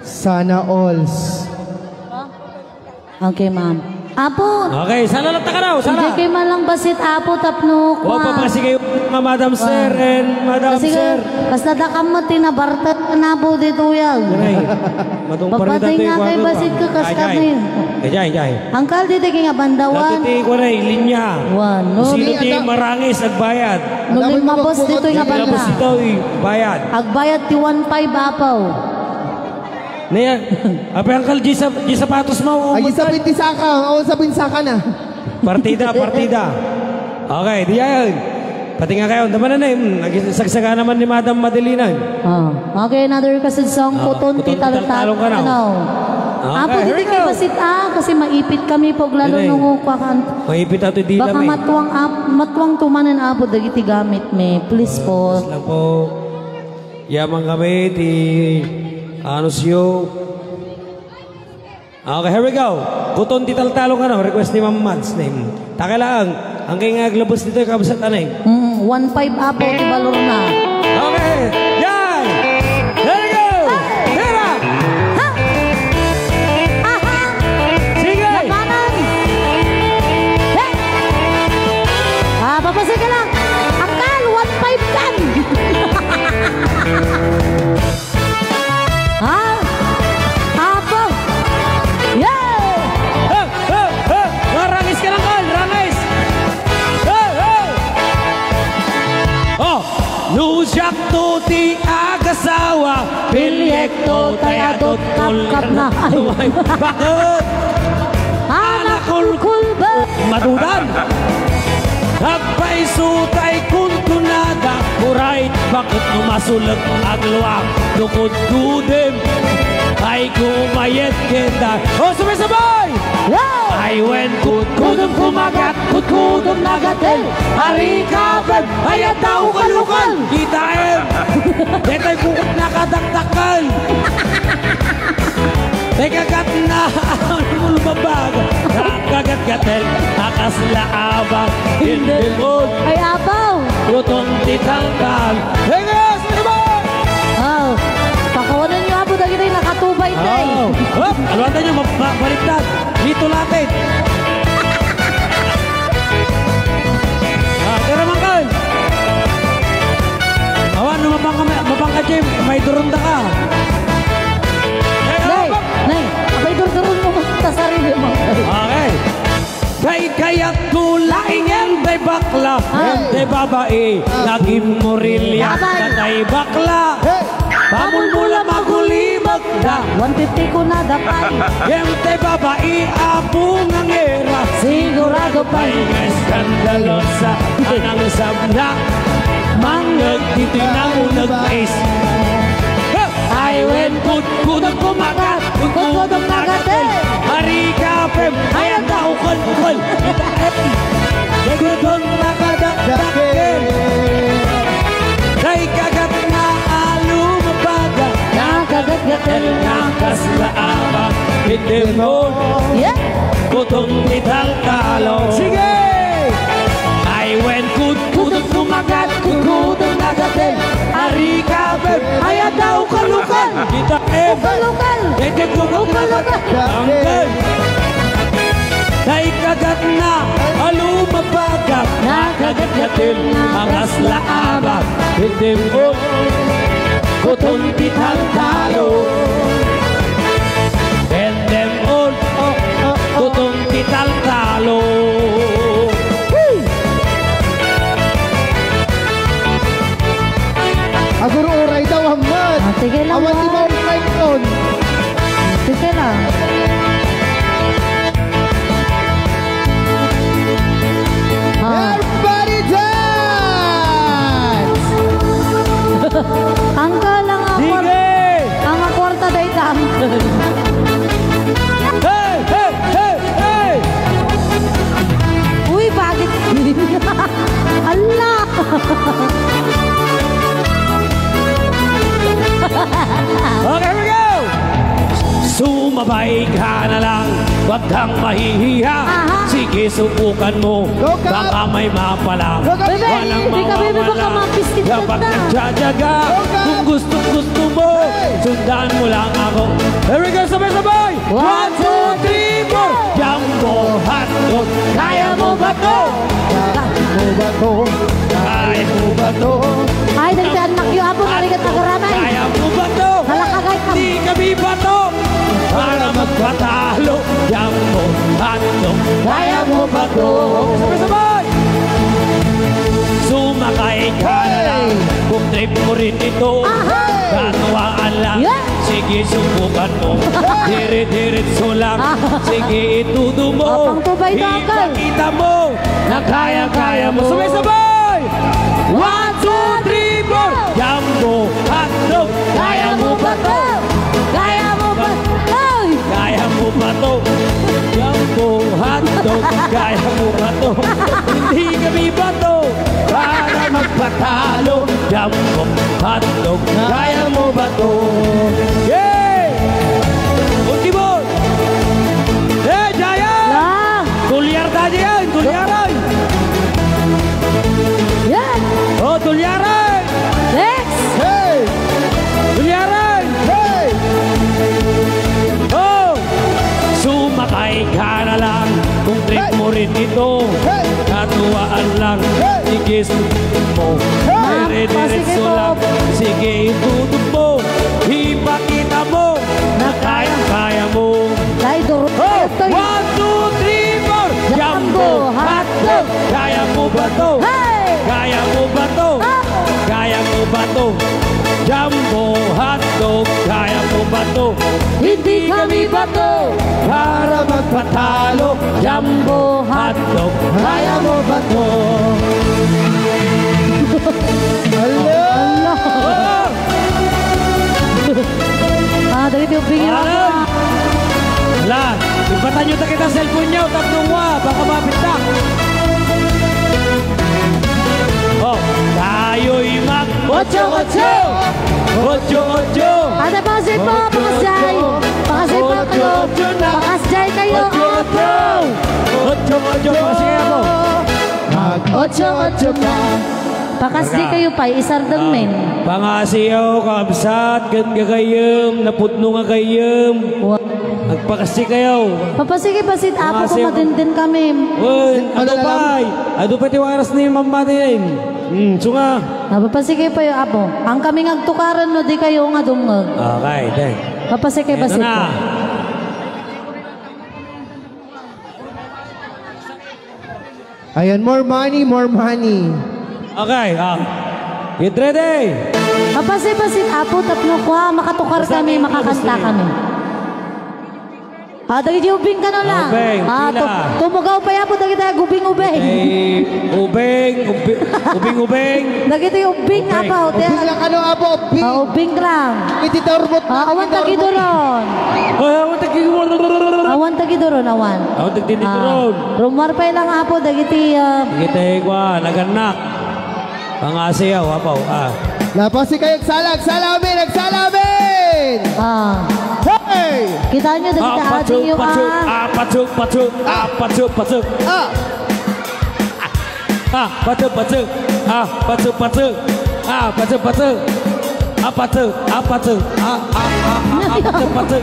Sana alls. Okay, ma'am. Apo, Okay, sala lang taka daw, sala. Hindi kayo man lang basit, Apo, tapno, Wa pa kuwan. pa kasi kayo, mga Madam Sir and Madam Kasi Sir. Basta da ka mo tinabartet na po dito yan. Aray, madung pa rin Pagpatay dati, nga kuwan kay pa. basit ka, kas Ay, ay. kami. Ay, ay, ay. Angkal, dito kayo nga bandawan. Dati ti, kuwan ay, linya. Wan, no? Sino Hindi, ti ada- marangis, agbayad? No, Dapat limabas mabagbukas dito nga dito. banda. Tapos ito, eh, bayad. Agbayad ti one five, Apo. Naya, apay angkal, di sa, di sapatos mo, Ay, umutad. isapit ti saka. O, sapin saka na. Partida, partida. Okay, di yan. Pati nga kayo, naman na eh. Hmm, nagsagsaga naman ni Madam Madelina. Ah, okay, another requested song, Ah, Kuton Kuton ti Taltal. Taltalong ka na. Ano? Okay, Apo, here dito we kay go. Basit, ah, kasi maipit kami pag lalo Yun eh. nung kuwakan. Maipit ato di Baka lang eh. matuang ap-, matuang tumanan, Apo, dagiti gamit mi. Please po. Please lang po. Yaman kami ti ano siyo. Okay, here we go. Kuton ti taltalong ano, request ni Ma'am Mads ni. Takalaang, ang kay nga aglabas dito, kabsat anay. Mm, one five, Apo, ti balor na. Okay, yan! There we go! Tira! Ha? Aha! Sige! Labanan! Hey! Ah, papasig ka lang! Angkal, one five kan! Ha? Apo! Yeah! Ha! Ha! Ha! Marangis ka lang, Carl! Rangis! Ha! Ha! Oh! No siak to ti agasawa, piliek to tay adot kapkapna. Ay. Bakit? Anak kulkulba. Madudan. Agpaiso tay kunkunada, uray, bakit no masulek agluak, no kudkudem, ay kumayet keta. O, sabay-sabay! Wow! Ay wen, kudkudem kumagat, kudkudem nagatel, ari kapem, ay adda ukal-ukal. Kitaem. Detay kukot nakadakdakkel. Tay kagatna, ano mo lumabag? Nakagatgatel, akasla abang, hindi mo. Ay, apaw! Lutong ti taltal. Hey, guys! Ano ba? Oh, pakawanan niyo, apo, dagiti nakatubay, tay. Oh. Hop! Alwatan niyo, ma-, ma-, baliktad. Dito latin. Ah, tara, mangkal. Awan, no, mapang-, mapangka, Jim, may durunda ka. Eh, Nay, oh, nay, abay, durduron mo ta sarili mo. Okay. Kay kayat ko laingen tay bakla, Ay. Tay babae, Ah. Naging morilya, Laban. Tay bakla. Hey. Pamulmula magulibag da. One fifty ko na, dapat. Ngem tay babai, apo nga ngera. Sigurado pay. Ay, nga eskandalosa, anang sabna. Mangngeg ti tinanguneg is. Ay, wen, kudkudang kumagat, kudkudang nagatel. Ari kapem, ay, ang daukol-ukol. Kudkudang nakadakdakkel. Kay kagat nga alumabaga, nakagatgatel nga kasla abak, hindi mo. Yeah. Putong ti taltalo. Sige! Ay, wen, kudkudot kumagat, kudkudot nagatel. Ari ka, beb, ay, adaw kalukan. Kita, eh. Ukalukan. Dede, kudkudot nagatel. Ukalukan. Angkel. Tay kagat na, alumabaga, nakagatgatel, ang asla abak, hindi mo, kuton ti taltalo. Bendem on, kuton ti taltalo. Aguro uray daw, Ahmad. Ah, sige lang, Awan ti Juan. Mao kayton. Sige lang. Ah. Everybody dance! Angkal, ang akwar-, Sige! Ang akwarta dayta, angkal. Hey, hey, hey, hey! Uy, bakit? Ala! Okay, here we go! Sumabay ka na lang, wag kang mahihiya. Aha. Sige, subukan mo, Go, Kap! Baka may mapalang. Go, Kap! Bebe, Walang hindi ka, bebe, baka mawawala. Mapiskit ka Dapat na. Nagtsatsaga. Go, Kap! Kung gustong gusto mo, Hey! Sundan mo lang ako. Here we go, sabay-sabay! One, two, three, four! Jump Hotdog, kaya mo ba to? Kaya mo ba to? Kaya mo ba to? Ay, dagiti annakyo, Apo, narigat agaramay. Kaya mo ba to? Nalakagay ka. Di kami bato para magpatalo. Jumbo, Hotdog, kaya mo ba to? Sabay-sabay! Sumakay ka na lang kung trip mo rin ito. Aha! Katuwaan lang. Yeah! Sige, subukan mo. Dire-diretso lang. Ah. Sige, itudo mo. Apang tubay dagal. Ipakita mo na kayang-kaya mo. Sabay-sabay! One, two, three, four. Jumbo, Hotdog, kaya mo ba to? Kaya mo ba? Ay! Kaya mo ba to? Jumbo, Hotdog, kaya mo ba to? Hindi kami bato para magpatalo. Jumbo, Hotdog, kaya mo ba to? Yay! Ultimo! Eh, Jaya! La! Tulyar tayo yan! Tulyar ay! Yeah! Oh, tulyar ay! Next! Hey! Tulyar ay! Hey! Oh! Sumakay ka na lang kung trip mo rin ito. Hey! Katuwaan lang, hey! Ikis mo. Hey! Dire-diretso lang. Sige, itutok mo. Ipakita mo na kayang-kaya mo. Ay, duro. Oh! Ito yun. One, two, three, four. Jumbo, Jumbo, Hotdog. Hotdog. Kaya mo ba to? Hey! Kaya mo ba to? Oh! Kaya mo ba to? Jumbo, Hotdog. Kaya mo ba to? Hindi kami bato para magpatalo. Jumbo, Hotdog. Kaya mo ba to? Hala! Hala! Oh! Ah, dagiti ubbing. Aray! Hala, ibatan nyo ta kita cellphone nyo, tapno nga, baka mapita. Oh, tayo'y mag-otso-otso! Otso-otso! Ano, pakasjay po, pakasjay! Pakasjay po kayo! Otso-otso na! Pakasjay kayo, Otso-otso! Apo! Otso-otso, pakasjay, Apo! Mag-otso-otso ka! Pakasdi kayo pay, isardeng men. Ah, pangasiyo, kabsat, ken gagayyem, napudno nga gayyem. Wa- Agpakasdi kayo. Papasigi basit, Apo, pangasiyo, madenden kami. Wen, adu pay. Adu pay ti waras ni Mama din. Hmm, sunga. Ah, papasigi pa yo, Apo. Ang kami ngagtukaran no di kayo nga dumngeg. Okay, then. Papasigi basit. Ito na. Ayan, more money, more money. Okay, ah. Get ready. Papasipasit, Apo, tapno kua, makatukar kami, makakanta kami. Ah, dagiti ubbing kano lang. Ubbing, ah, pila? Tu-, tumugaw pa, Apo, dagiti ubing-ubing. Eh, ubing, ubing, ubing-ubing. Dagiti ubbing, Apo, ubbing lang kano, Apo, ubbing. Ah, ubbing lang. Iti turmot na, ah, awan tagiduron. Ay, awan tagiduron. Awan tagiduron, awan. Awan tagdindiduron. Ah, rummuar pay lang, Apo, dagiti, ah, dagiti, kua, nagannak. Pangasiyaw, Apo, ah. Napasi kayo, agsala, agsala amin, agsala amin! Ah. Hey! Kita nyo, dagiti ading yung, ah. Apatsu, patsu, apatsu, patsu, apatsu, patsu. Ah! Ah, patsu, patsu. Ah, patsu, patsu. Ah, patsu, patsu. Ah, patsu, ah, patsu. Ah, ah, ah, ah, ah, patsu, patsu.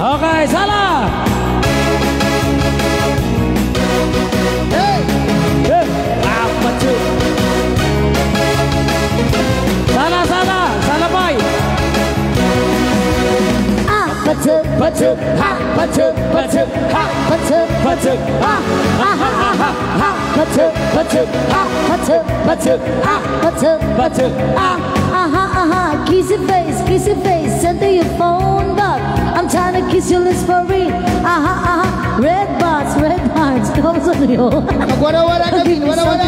Okay, sala! Hey! Hey! Ah, patsu. Sala, sala! Sala pay! Ah! Patsu, patsu, ha, patsu, patsu, ha, patsu, patsu, ha, ha, ha, ha, ha, ha, patsu, patsu, ha, patsu, patsu, ha, patsu, patsu, ha, aha, aha, kissy face, kissy face, send to your phone, but I'm trying to kiss your lips for real, aha, aha, red bars, red bars, comes on you. Agwara-wara ka din, wara-wara.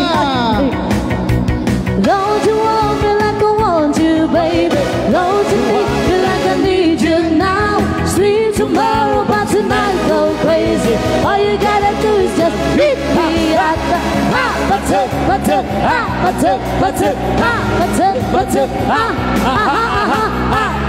Don't you want me like I want you, baby? Don't you need me like I need you now? Sleep tomorrow, but tonight go crazy. All you gotta do is just meet me at the ha, patsu, patsu, ha, patsu, patsu, ha, patsu, patsu, ha, ha, ha, ha, ha, ha.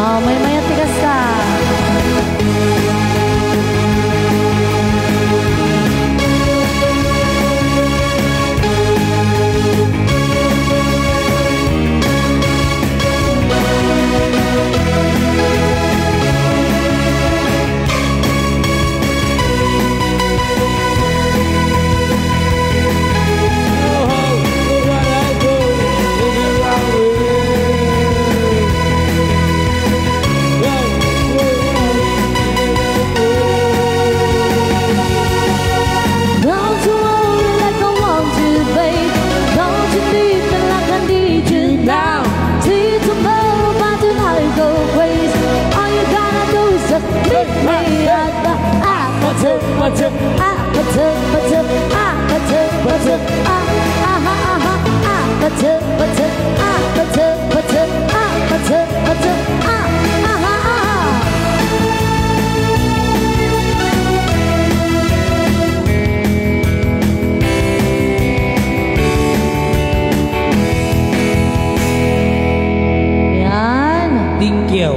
Ah, maymayat ti kasta. Don't you worry like I want you, babe. Don't you leave me like I need you now. Please don't worry about it, I go crazy. All you gotta do is just meet me at the Apache, Pache, Apache, Pache, Apache, Pache, ah, ah, ah, ah, ah, Apache, Pache, Apache, Pache, Apache, Pache, ah, ah, ah, ah. Yan. Thank you.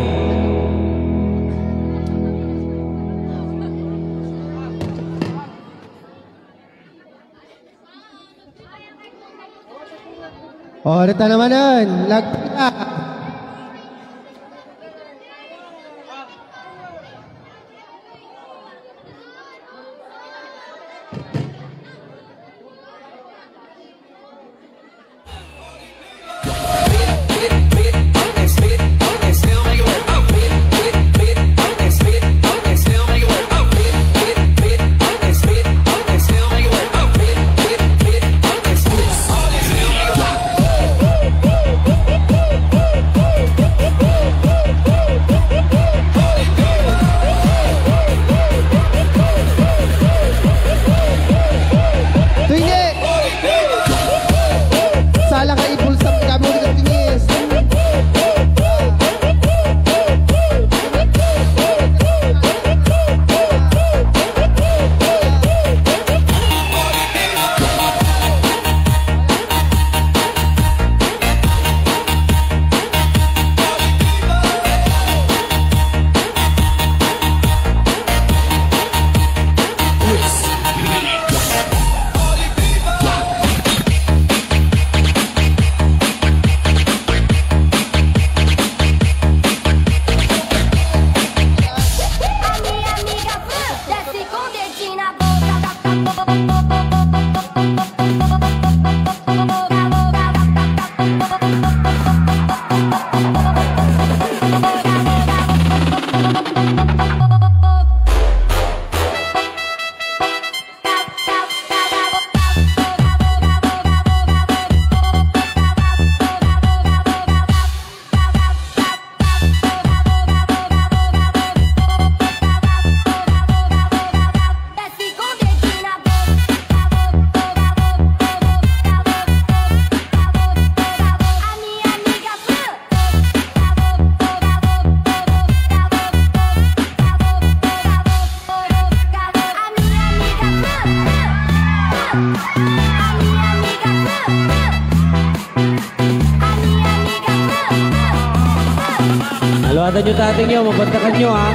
O, dita namanen, nagpila. Tuingi! Sala nga ibulsa ti kami, ulit ang tingis. Aluatan nyo, tatay nyo, mabantakan nyo, ha?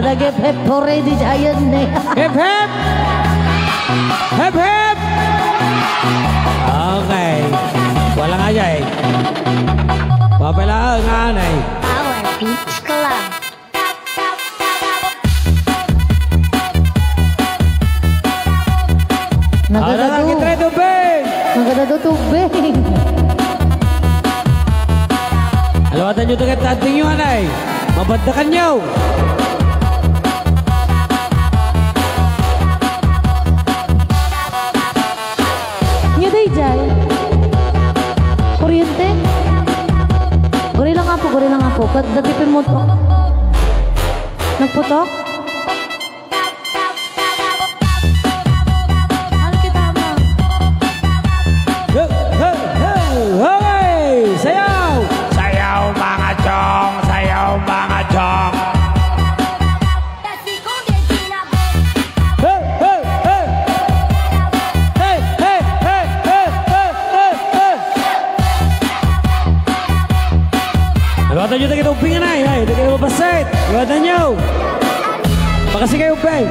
Nag-hep-hep hooray diay ne. Hep, hep! Hep, hep! Okay. Wala nga diay. Papalaang nga anay. Power Beach Club. Nagada Ara, tubig. Kita tubig! Nagada tubig. Alawatan niyo tagat ating yun, ay. Mabanda kanyo. Nya daydiay. Kuryente? Guri lang apo, guri lang apo. Kat-, dati pimutok. Nagputok? Ano kita, ma? Ho, ho, ho! Hoy! Sayaw! Sayaw, mga chong! Sayaw, mga chong! Hey, hey, hey! Hey, hey, hey, hey, hey, hey, hey! Agawatan nyo tayo itong pinganay, ay, ito kayo mapasit. Agawatan nyo. Pakasi kayo, Ben.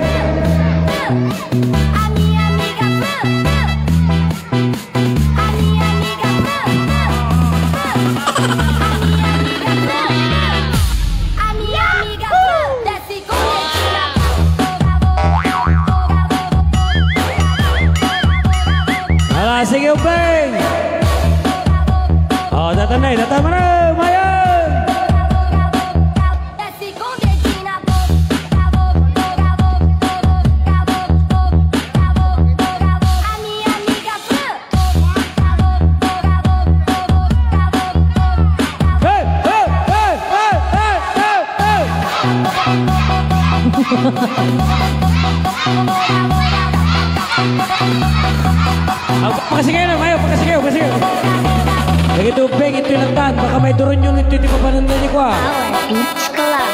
Ala, sige, Upeng! O, tatanay, tatamara, umayon! Hey, hey, hey, hey, hey, hey, hey! Ah, pakasigaw na, mayo, pakasigaw, pakasigaw. Lagi tubig, ito yung nagtan. Baka may duron yung ito, ito yung papananda ni kwa. Power Beach Club.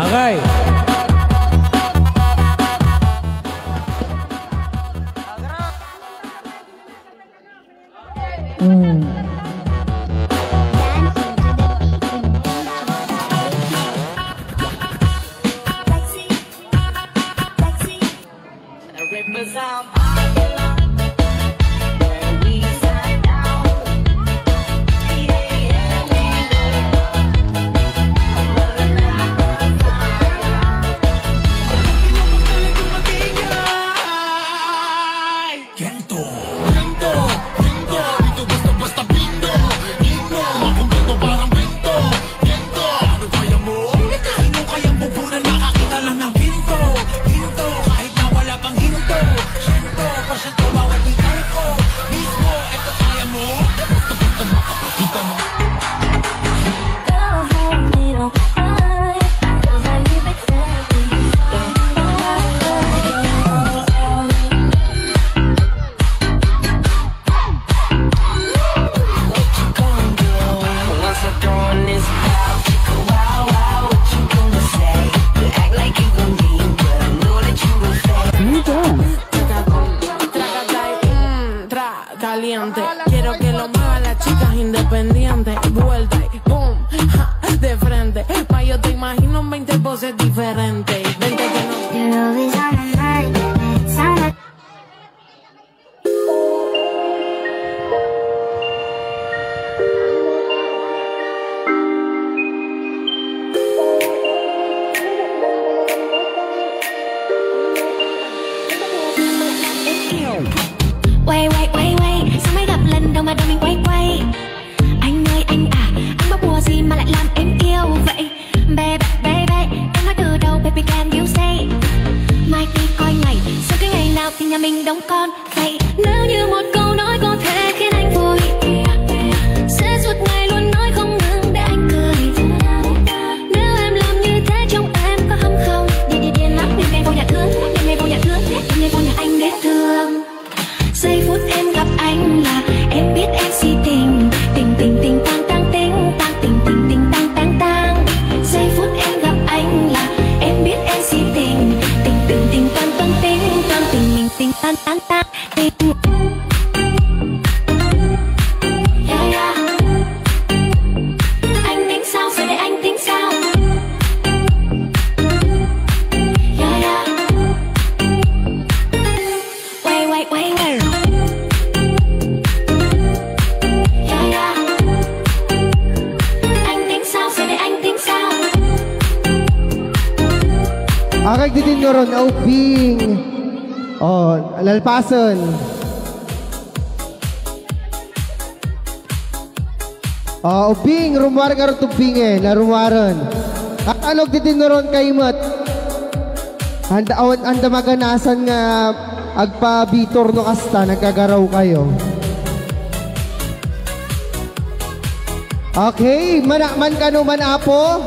Okay. Mm. Kento, kento, kento, dito basta-basta bingo. Bingo, makumpleto parang bento. Kento, ano kaya mo? Sino kayang bubunan makakita lang ng ginto? Ginto, kahit na wala pang hinto. Siyento, porsyento, bawal di talko. Mismo, eto kaya mo? Basta-basta makakita mo. Caliente. Quiero que lo mueva la chica independiente. Vuelta y boom, ja, de frente. Pa, yo te imagino en veinte poses diferentes. Vente que no. Your love is on my mind, it's on my Wait, wait, wait, wait. Sao mày gấp lần đâu mà đôi mình quay quay? Anh ơi anh à, anh mà bùa gì mà lại làm em yêu vậy? Baby, baby, em nói từ đầu, baby, can you say? Mai đi coi ngày, sau cái ngày nào thì nhà mình đóng con. Vậy nếu như một câu nói có thể khiến anh vui, sẽ suốt ngày luôn nói không ngừng để anh cười. Nếu em làm như thế trong em có hâm không? Đi đi điên lắm, đêm nay vô nhà thương, đêm nay vô nhà thương, đêm nay vô nhà anh để thương. Giây phút em gặp anh là em biết em si tình, tình tình tình tang tang, tình tang, tình tình tình tang tang tang. Giây phút em gặp anh là em biết em si tình. Agay didin ngaron, a ubbing. Oh, lalpasen. Oh, ubbing, rummuar ngaron ti ubbing, eh, narummuaren. At anog didin ngaron kaymet. Anda, awan, anda maganasan nga agpabitor no kasta, nagkagaraw kayo. Okay, manakman kano man, Apo.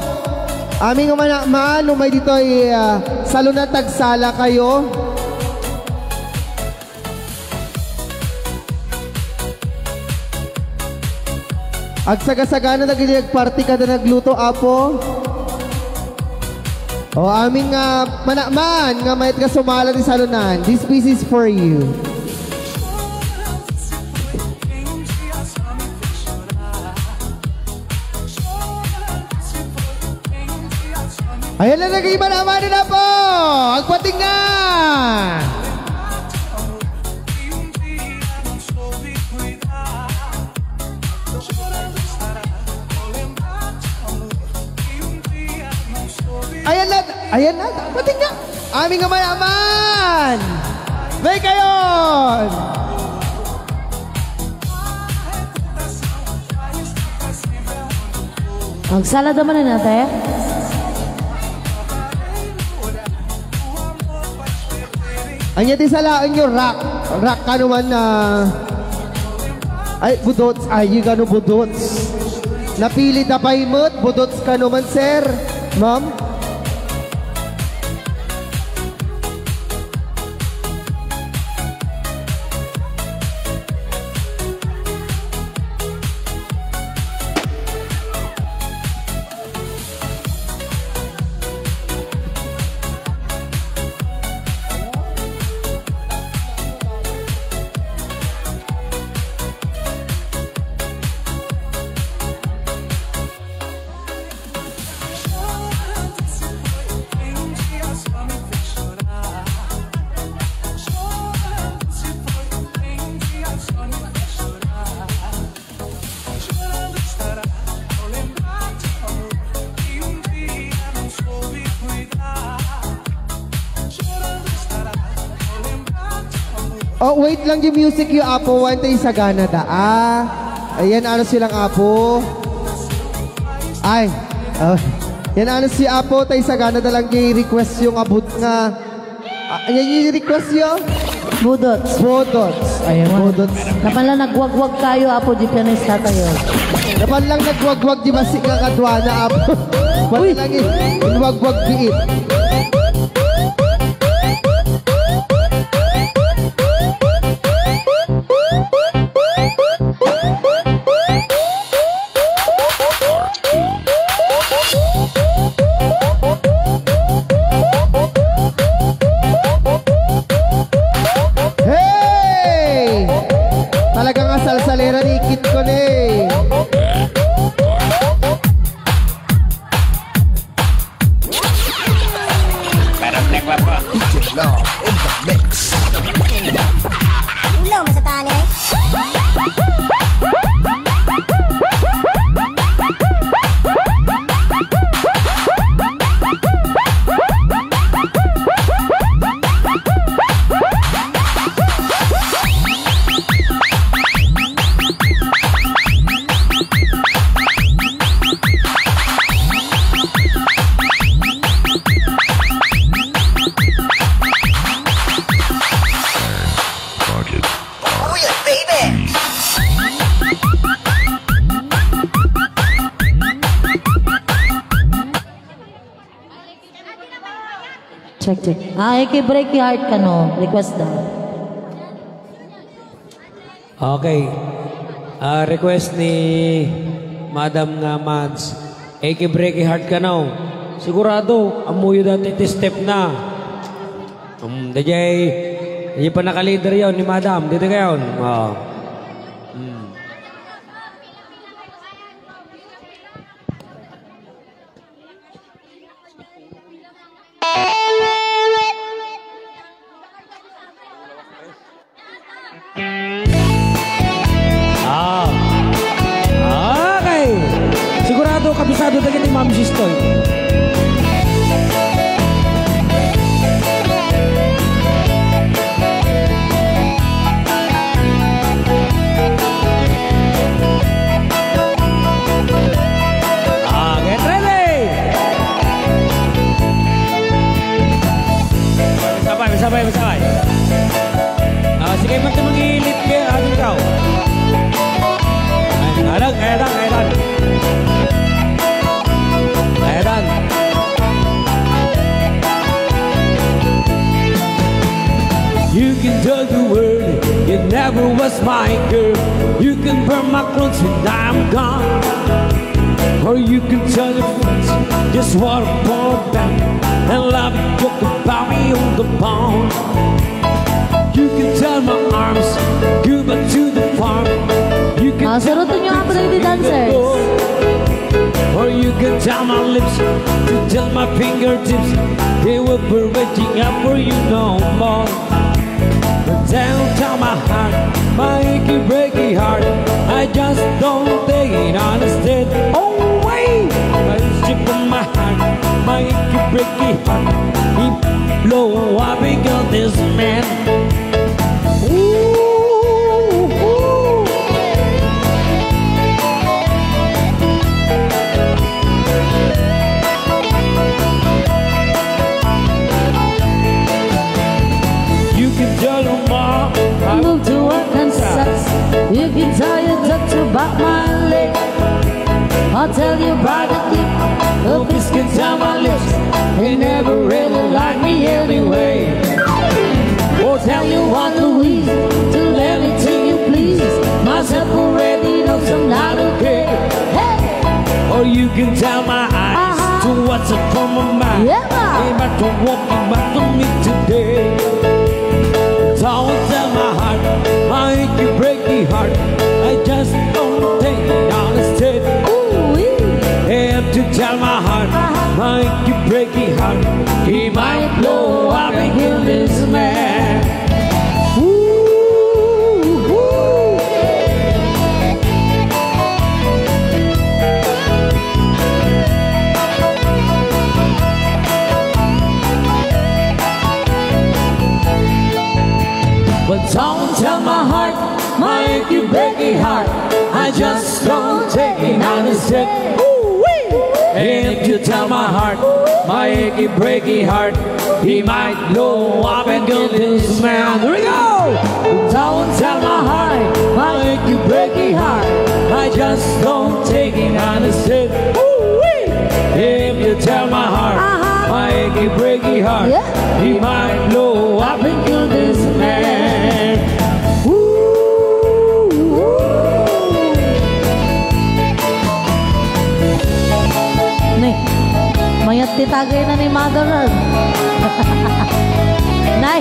Amin nga manakman, umay ditoy, ah, salon na tagsala kayo. Agsagasaganad dagiti agparti kada nagluto, Apo. O, amin nga manakman nga mayat nga sumala ti salonan. This piece is for you. Ayan na, naging manamanan na po! Agpating na! Ayan na, ayan na, agpating na! Amin nga manaman! May kayon! Agsala da man, ate. Anya ti salaenyo, rock. Rock kano man, ah, ay, budots. Ay, kano budots. Napili ta pay met, budots kano man, sir. Ma'am? Oh, wait lang yung music yung Apo. Wan tayo sagana da. Ah, ayan, ano silang Apo? Ay, oh. Yan, ano si Apo, tayo sagana da lang yung request yung abot nga. Ah, yan yung request yun? Budots. Budots. Ayan, budots. Napan lang nagwagwag tayo, Apo, di pianista tayo. Napan lang nagwagwag, di masik nga kadwana, Apo. Wala lang eh. Inwagwag diit. Hey! Talaga nga salsalera ni Kit ko ni. Pero nagwa po. Ulo, masatane. Check, check. Ah, iki-break ti heart kano. Request da. Okay. Ah, request ni Madam nga Mads. Iki-break ti heart kano. Sigurado, ammoyo dati ti step na. Um, dayjay, dayjay pannakalider yon ni Madam. Dito kayon. Oh. Hmm. Ah. Okay. Sigurado kabisado dagiti Ma'am Sistoy. Sabay, sabay. Ah, sige, man ito, mangilip kayo, ating tao. Ay, alag, alag, alag. Alag. You can tell the world you never was my girl. You can burn my clothes when I'm gone. Or you can tell your friends just what a poor band and love you joke about me on the phone. You can tell my arms goodbye to the farm. You can Ah, tell surutun niyo nga pala yung dancers. Or you can tell my lips to tell my fingertips they will be reaching out for you no more. But don't tell my heart, my achy breaky heart. I just don't take it on the stage. Oh wait, I slip on my heart, my achy breaky heart. It blow up because this man. Ooh, ooh. You can tell your mom I move to Arkansas. You can tell your doctor about my leg. I'll tell you about the clip. Hope this can tell my lips. They never really like me anyway. Or tell you what, Louise, to let me to you, please. Myself already knows I'm not okay. Hey! Or you can tell my eyes Uh-huh. to what's up on my mind. Yeah, man. They might to walk back to me today. Don't tell my heart, my achy breaky heart. I just don't take it on the stage. Ooh-wee. Have to tell my heart, Uh-huh. my achy breaky heart. He might blow up and kill this man. Ooh, ooh. But don't tell my heart, my achy breaky heart. I just don't take it on the set. Ooh-wee. And if you tell my heart, my achy breaky heart, he might blow up and kill this man. Here we go! Don't tell my heart, my achy breaky heart. I just don't take it on the set. Ooh-wee. If you tell my heart, Uh-huh. my achy breaky heart, Yeah. he might blow up and kill this man. Ooh, ooh. Ni, mayat ti tagay na ni Mother Earth. Nay,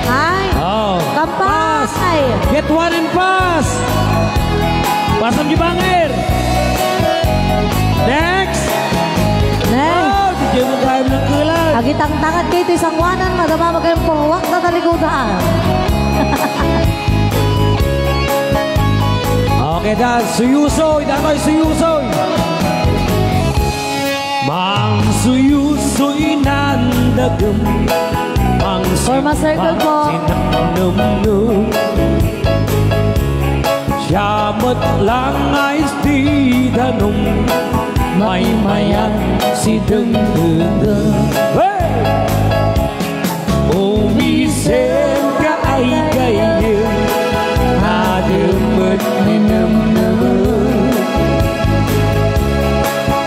ay, Oh. Kampay. Pass. Get one and pass. Pasam di banger. Next. Next. Oh, di kayo magkayam ng kulang. Agitangtangan kayo iti sanguanan, madama magkayam purwak na talikudan. Okay, dan. Suyusoy. Datoy, suyusoy. Mangsuyusoy nan dagem, Forma circle po. Mangsipag ti namnam. Siya met lang nga isti danum, maymayat si dengdengdeng. Hey! Umisin ka ay gayyem, adun met ni nemnem.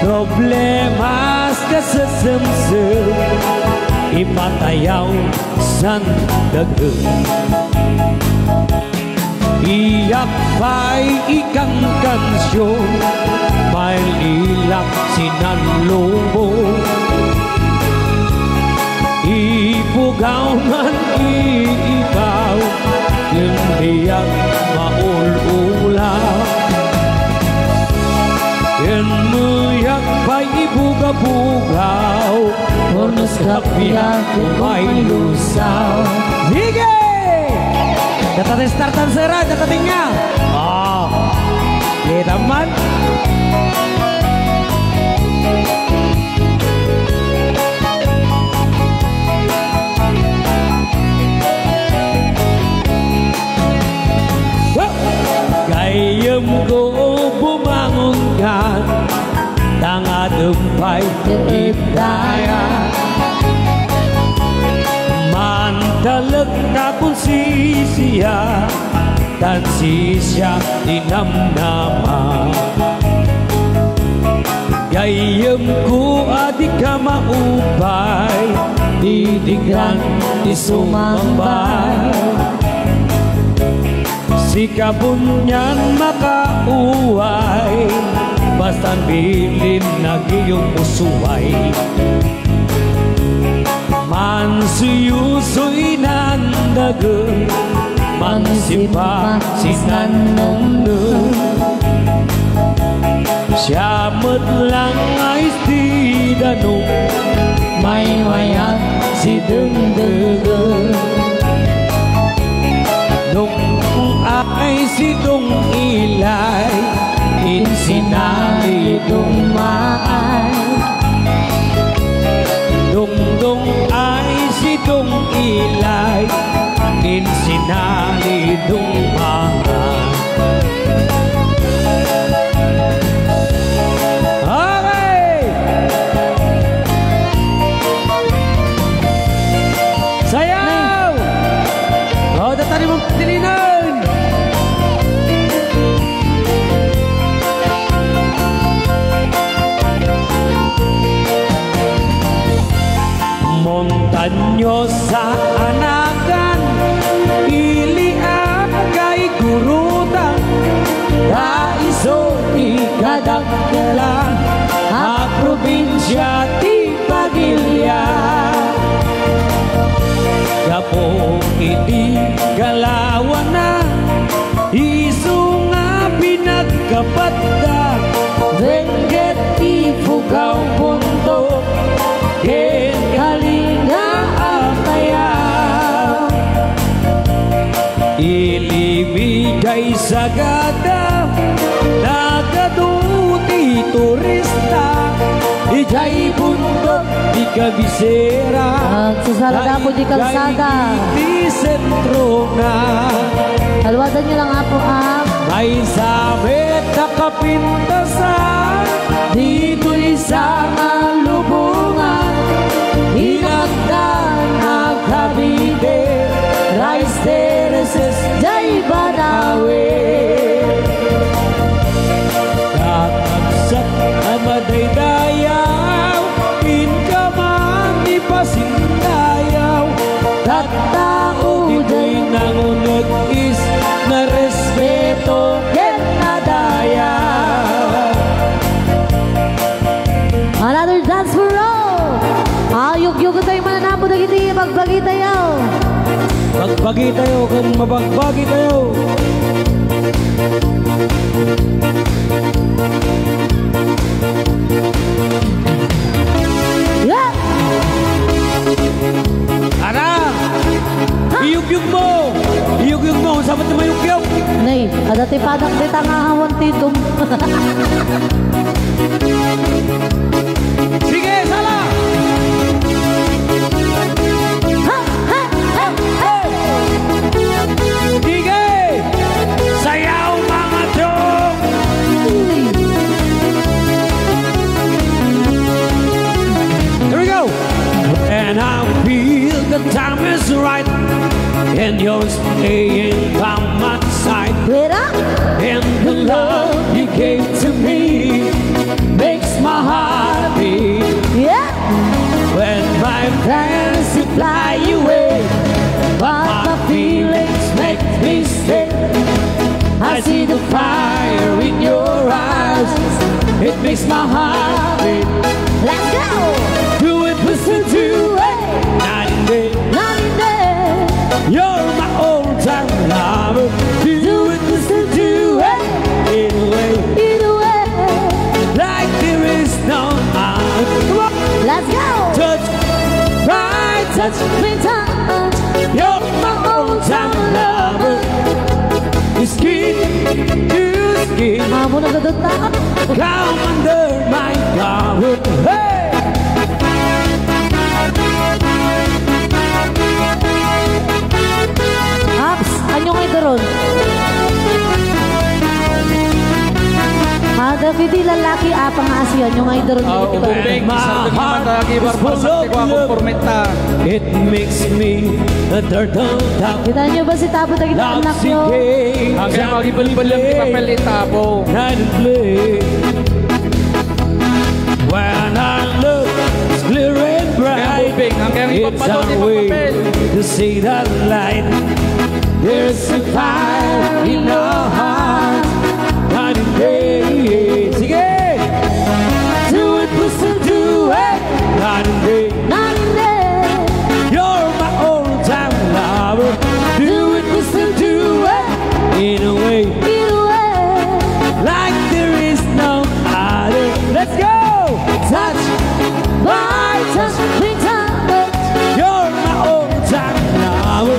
Problemas ka sesemsem, ipatayaw san dagem. Iyak pay ikan kansyon, mailak sinan lubong. Ipugaw man iibaw, ken diak maul-ula. Ken muyak pay ibugabugaw, Hornos kapiak, umay lusaw. Sige! Data star dancer, ah, data tinga. Ah. Kita man. Gayyem ko bumangon ka, tangadem pay ti daya. Man Talek tapon sisiak, tan sisiak ti namnama. Gayyemko a dika maupay, didikan ti sumangbay. Sika bunian makauway, basta bilin nagiyong usuway. Mansuyusoy nan dagem, mansipa sinan nemnem. Siak met lang a isti danum, maymayat si dengdegem. Dong ay si dong ilay, insinali dong maay. Dongdong ay si dong ilay, insinali dong maay. Okay! Sayaw! O, datari mong tilinan! Montañosa a nagan, ili a kaigurutan, ta isu ti kadakkelan a probinsia ti pagilian. Gapu iti galawana, isu nga pinagkapatda, wen ket ti Fugao Punto, ken Kalinga a Kayaw. Ilimigay sagada, nagadu ti turista, idiay bundok ti kabisera. Agsasalada po di kalsada. Idiay iti sentrona. Alwadan niyo lang, Apo, ah. Maysa met a kapintasan, ditoy sa nga lubongan, inatdan a Cavite, rice terraces, jay Banawe. Kakabsat a madaydayaw, inka man ipasindayaw, tattao jay nanguneg is narespeto ken nadayaw. Another dance for all! Ayugyugen tayo mananap dagiti bagbagi tayo. Bagbagi tayo, ken mabagbagi tayo. Yeah! Ara! Ha? Iyugyug mo! Iyugyug mo! Sabat na mayugyug! Nay, ada ti padak ti tangahawan ti dum. Sige, sala! Ha, ha, ha, ha! Sige! Sayaw, mga dong! Here we go! And I feel the time is right, and you're staying by my side. Wait up! And the love you gave to me makes my heart beat. Yeah! When my fantasy fly away, but my feelings make me stay. I see the fire in your eyes. It makes my heart beat. Let's go! Do it, listen to it. Night and day. Night and day. You're my all-time lover. Do it, listen to it. Either way. Either way. Like there is no other. Come on. Let's go. Touch, right touch, me touch. You're my all-time lover. Skin to skin. Amo na gadot na. Come under my cover. Hey! Ups, anyo nga ito ron? Ah, Dagiti lalaki, apang nga asianyo nga idurong Ah, iti ubing, banda. Sardeng naman ta, agibar para sa tigwa, konforme ta. It makes me a turtle dove. Kita nyo ba si Tapo dagiti anak nyo? Ang kaya magibalbalian ti papel ni Tapo. Night and play. When I look, it's clear and bright. Ang kaya It's our way to see the light. There's a fire in our hearts. Night and day. Sige! Do it, we still do it. Night and day. Night and day. You're my all-time lover. Do it, we still do it. In a way. In a way. Like there is no other. Let's go! Touch. By touch, we touch. You're my all-time lover.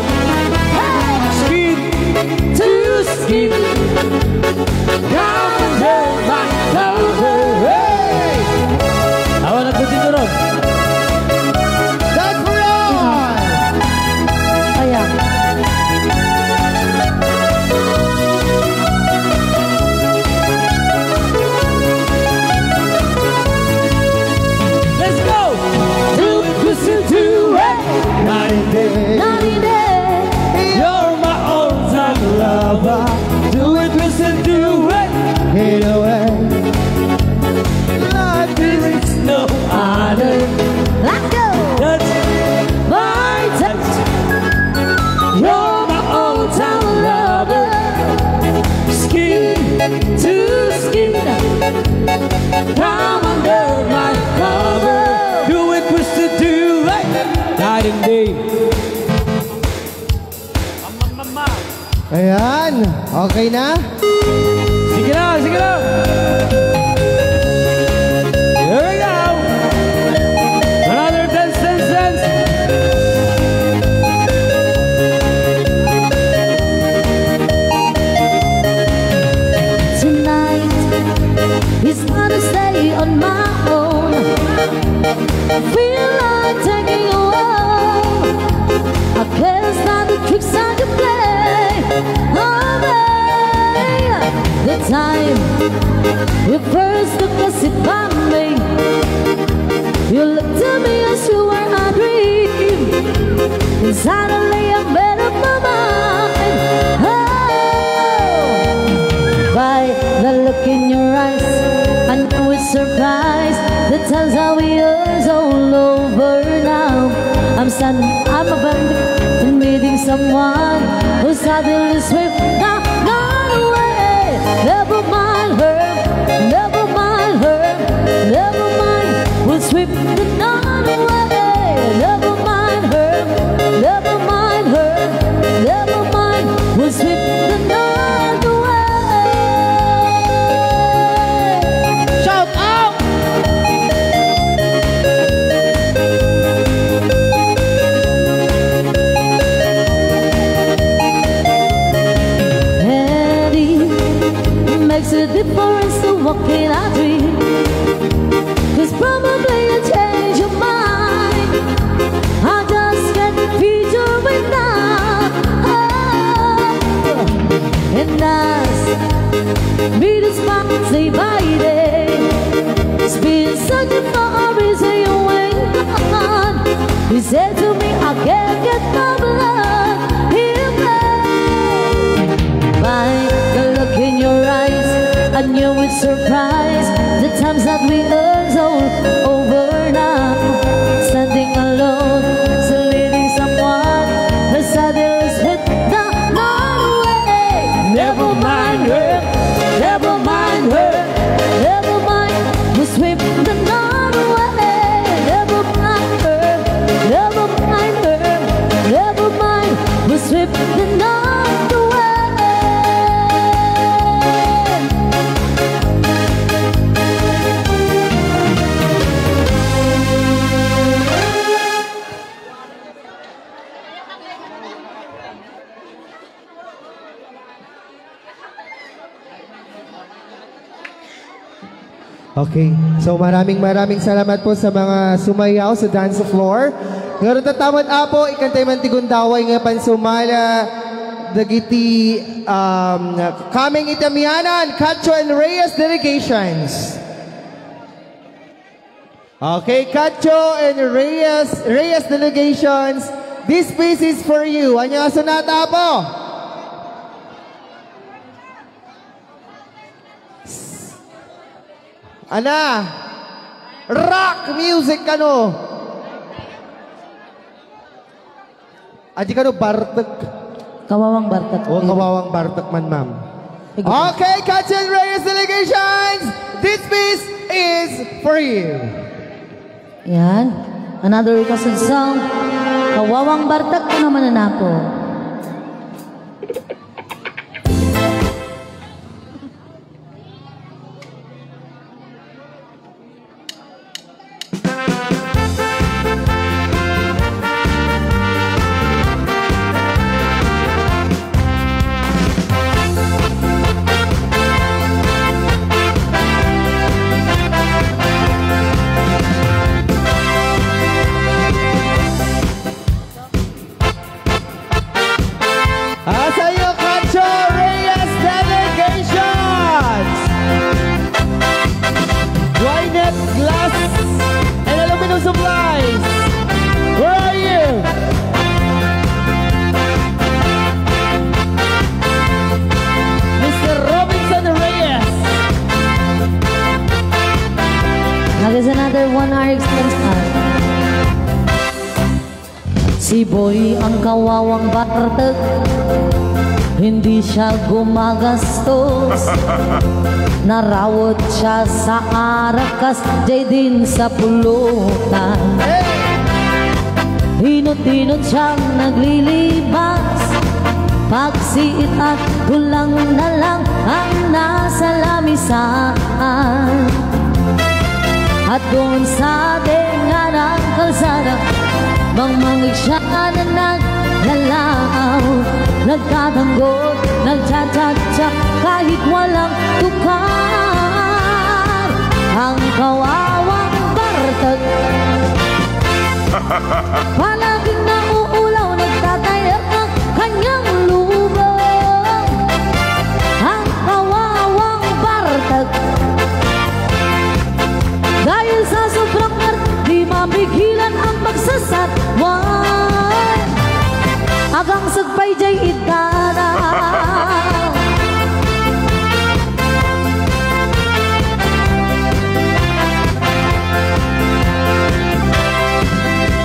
Hey! Skin to skin. Come under my cover. Hey! Awan na po dito, Rob. That's right! Ayan. Let's go! Do it, we still do it. Night and day. Night and day. You're my all-time lover. Do it, we still do it. Either way. Like there is no other. Let's go. Touch. My touch. You're my all-time lover. Skin to skin. Come under my cover. Do it, we still do it. Night and day. Ayan. Okay na? Sige lang, sige lang. Here we go. Another ten cents. Tonight is not a stay on my own. I feel like taking a walk. I guess that the tricks I can play. Oh, babe, the time you first took a sip by me. You looked at me as you were a dream. And suddenly I made up my mind. Oh, by the look in your eyes, I know it's surprise. The times that we are all over now. I'm standing, I'm a bandit, meeting someone who's suddenly swept. Not, not away. Never mind her, never mind her, never mind. We'll sweep the night away. Never mind her, never mind her, never mind. We'll sweep the night away. Shout out! And it makes a difference to walk in a dream. 'Cause probably I change your mind. I just can't be your without. Oh. And as we just pass day by day, it's been such a far reason you ain't gone. You said to me, "I can't get my blood in vain." By the look in your eyes, I knew with surprise the times that we earned all over now. Standing alone, still needing someone. Her sudden slip down away. Never mind her, never mind her, never mind. We'll sweep the night away. Never mind her, never mind her, never mind. We'll sweep the night away. Okay. So, maraming, maraming salamat po sa mga sumayaw sa dance floor. Ngarud, tatta met, Apo, ikantay man ti gundaway nga pansumala. dagiti, um, coming iti amianan, Cacho and Reyes delegations. Okay, Cacho and Reyes, Reyes delegations, this piece is for you. Ania a sonata, Apo? Ana, rock music kano. Adi kano bartek. Kawawang bartek. O, kawawang bartek man, ma'am. Sige. Okay, Cacho and Reyes delegations, this piece is for you. Yan. Another requested song. Kawawang bartek, ano man, apo? Asa you, Cacho Reyes delegations? Wynette Glass and Aluminum Supplies. Where are you? Mister Robinson Reyes. That is another one hour expense time. Si Boy ang kawawang bartek, hindi siya gumagastos. Narawot siya sa Aracas, diay din sa pulutan. Inut-inut siyang naglilibas, pagsiit at kulang na lang ang nasa lamisaan. At doon sa tenga ng kalsada, mangmangig siya na naglalaaw, nagtatanggol, nagtsatsa-tsa kahit walang tukar. Ang kawawang bartek, palaging nauulaw, nagtatayek ang kanyang lubong. Ang kawawang bartek, dahil sa sobrang art, di mapigilan ang pagsasatwal. Agangsag pay diay iddana.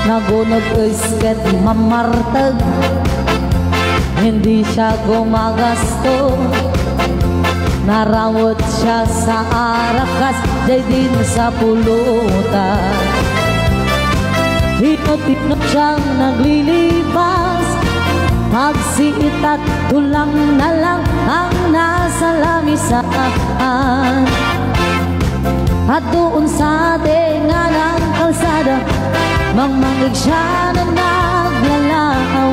Nagunot isket mamarteg, hindi siya gumagasto. Narawot siya sa Aracas, diay din sa pulutan. Inut-inut siyang naglilibas, pagsiit at kulang na lang ang nasa lamisaan. At doon sa tenga ng kalsada, mangmangig siya na naglalaaw,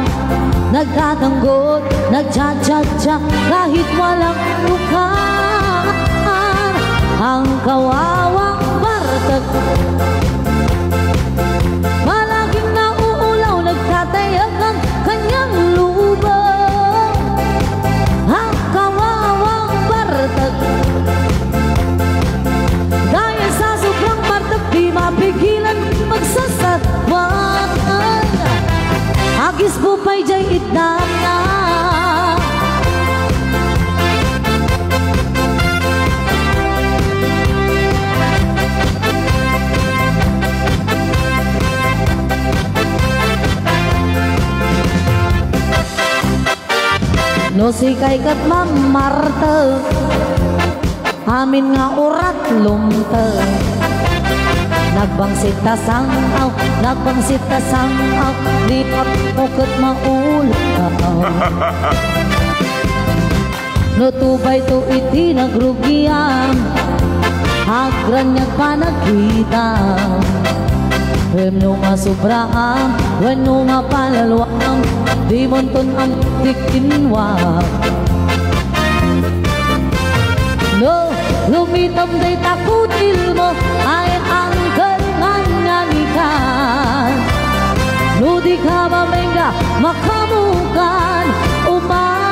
nagtatanggot, nagtsatsa-tsa kahit walang tukar. Ang kawawang bartek, palaging nauulaw, nagtatayek ang kanyang lubong. Ang kawawang bartek, dahil sa sobrang bartek, di mapigilan magsasatwal. Agisbo pay diay iddana. No sika ket mamartek, amin nga urat lumtek. Nagbangsit ta sang-aw, nagbangsit ta sang-aw, di pa mo ket maulaw. No tubay to iti nagrugiam, agraniag panagkitam. Wenno masubraam, wenno mapalalwam, dimonton ammo ti kinwam. No lumitom dayta kutilmo, ay angkel nga nanikan. No di ka mamengga, makamukan, uma-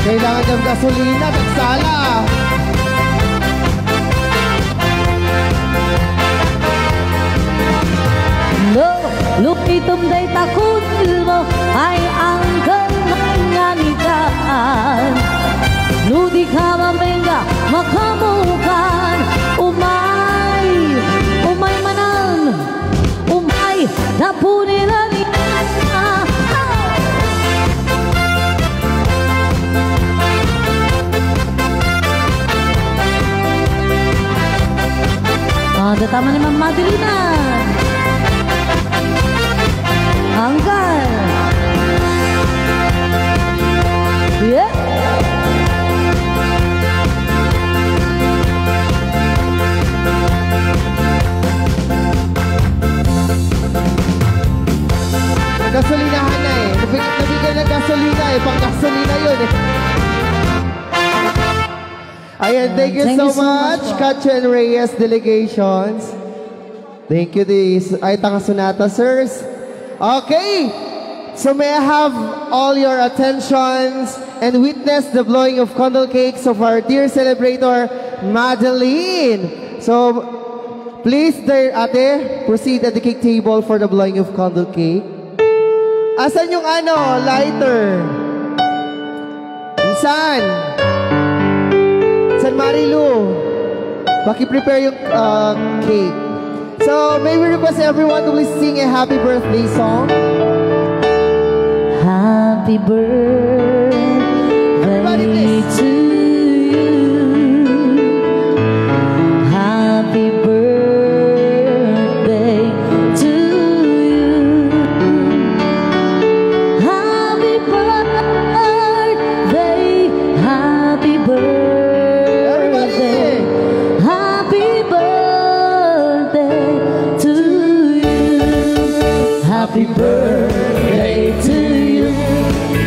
Kailangan niyang gasolina, nagsala. No, lupitom dayta kunilmo ay angkan manganikan. No di ka mamengga, makamukan. Umay, umay manan. Umay, tapuni lang. Ah, datama ni Ma'am Madelina. Anggal. Yeah. Gasolinahan na eh. Nabig-, nabigyan ng gasolina eh. Pang gasolina yun eh. Ayan, thank you so much, Katchen Reyes delegations. Thank you, this. Ay, tanga Sonata, sirs. Okay. So may I have all your attentions and witness the blowing of candle cakes of our dear celebrator, Madeline. So, please, dear ate, proceed at the cake table for the blowing of candle cake. Asan yung ano, lighter? Insan? San Marilu? Paki-prepare yung, uh, cake. So, may we request everyone to please sing a happy birthday song? Happy birthday, everybody, please, to you. Happy birthday to you. Happy birthday, happy birthday. Everybody. Happy birthday to you. Happy birthday to you.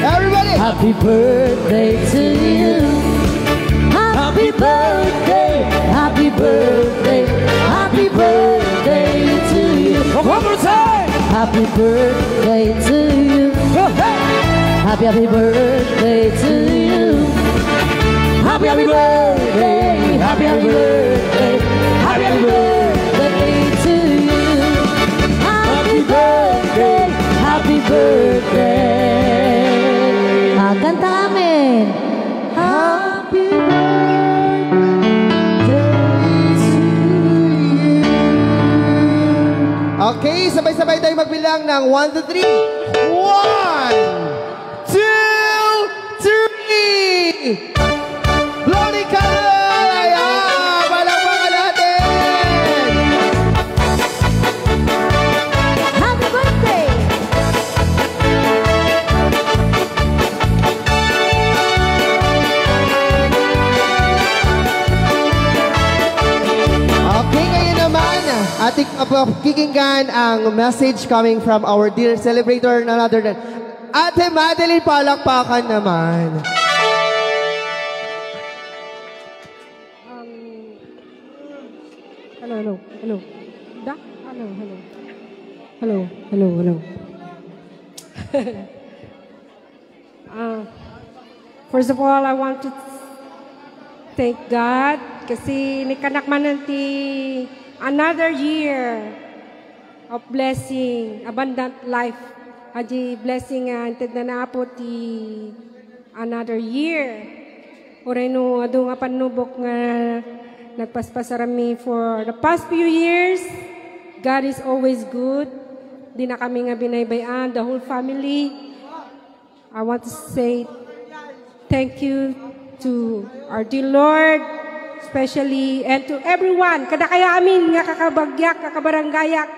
Everybody. Happy birthday to you. Happy birthday, happy birthday, happy birthday to you. One more time. Happy birthday to you. Go ahead. Happy, happy birthday to you. Happy, happy birthday, happy, happy birthday, happy, happy birthday to you. Happy birthday, happy birthday. Ah, kanta amin. Happy birthday to you. Okay, sabay-sabay tayo magbilang ng one, two, three. One, two, three. Blow the candle! Ayan! Palakpakan natin! Happy birthday! Okay, ngayon naman, ating mapakikinggan ang message coming from our dear celebrator, none other than Ate Madeline. Palakpakan naman. Um, hello, hello, hello. Da? Hello, hello. Hello, hello, hello. Ah, first of all, I want to thank God kasi nikanak man ti another year of blessing, abundant life. Adi blessing nga intedna ni Apo ti another year. Uray no adu nga pannubok nga nagpaspasarami for the past few years, God is always good. Dina kami nga binaybay-an, the whole family. I want to say thank you to our dear Lord, especially, and to everyone, kadakayo amin nga kakabagyak, kakabaranggayak.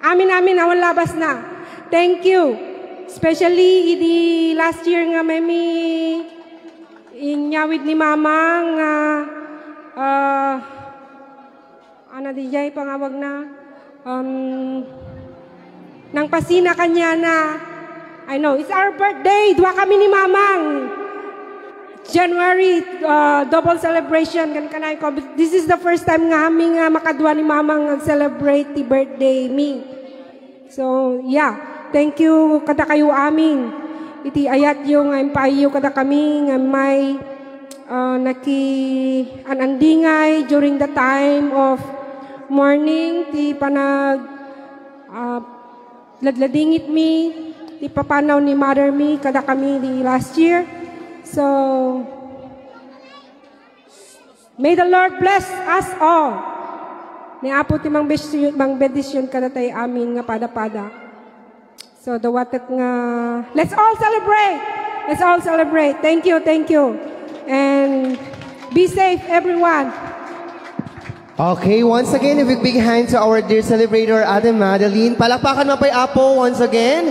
Amin, amin, awan labasna. Thank you. Especially, idi last year nga maymi inyawid ni Mama nga, ah, ano diay pangawagna? Um, nangpasina kaniana. I know, it's our birthday. Dua kami ni Mamang. January, uh, double celebration. Kan kanay ko, this is the first time nga amin nga makadua ni Mamang nga celebrate the birthday mi. So, yeah. Thank you kadakayo amin. Iti ayatyo nga impaayyo kadakami nga may, ah, nakian-andingay during the time of mourning, ti panag, ah, ladladingit mi, ti papanaw ni mother mi kadakami di last year. So, may the Lord bless us all. Ni Apo ti mangbesyo-, mangbendisyon kadatayo amin nga pada-pada. So, dawatek nga, let's all celebrate. Let's all celebrate. Thank you, thank you. And be safe, everyone. Okay, once again, a big, big hand to our dear celebrator, Ate Madeline. Palakpakan man pay, Apo, once again.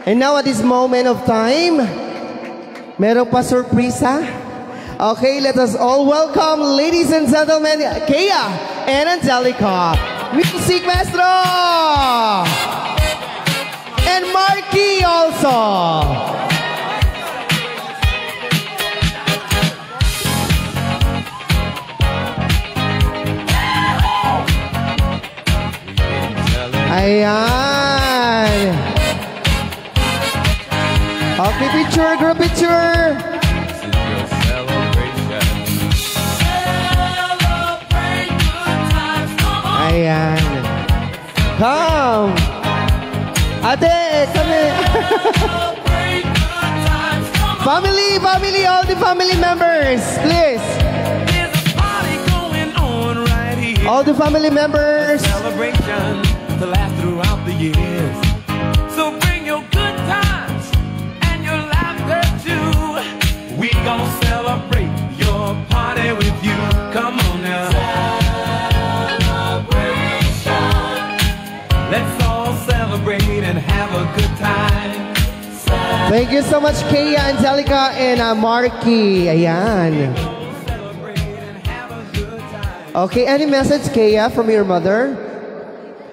And now, at this moment of time, meron pa sorpresa. Okay, let us all welcome, ladies and gentlemen, Kea and Angelica. Music maestro! And Marky also. Ayan. Okay, picture, group picture. Ayan. Come. Ate, kami. Family, family, all the family members, please. All the family members. Celebration to last throughout the years. So bring your good times and your laughter too. We gon' celebrate your party with you. Come on now. Celebration. Let's all celebrate and have a good time. Thank you so much, Kea, Angelica, and uh, Marky. Ayan. Okay, any message, Kea, from your mother?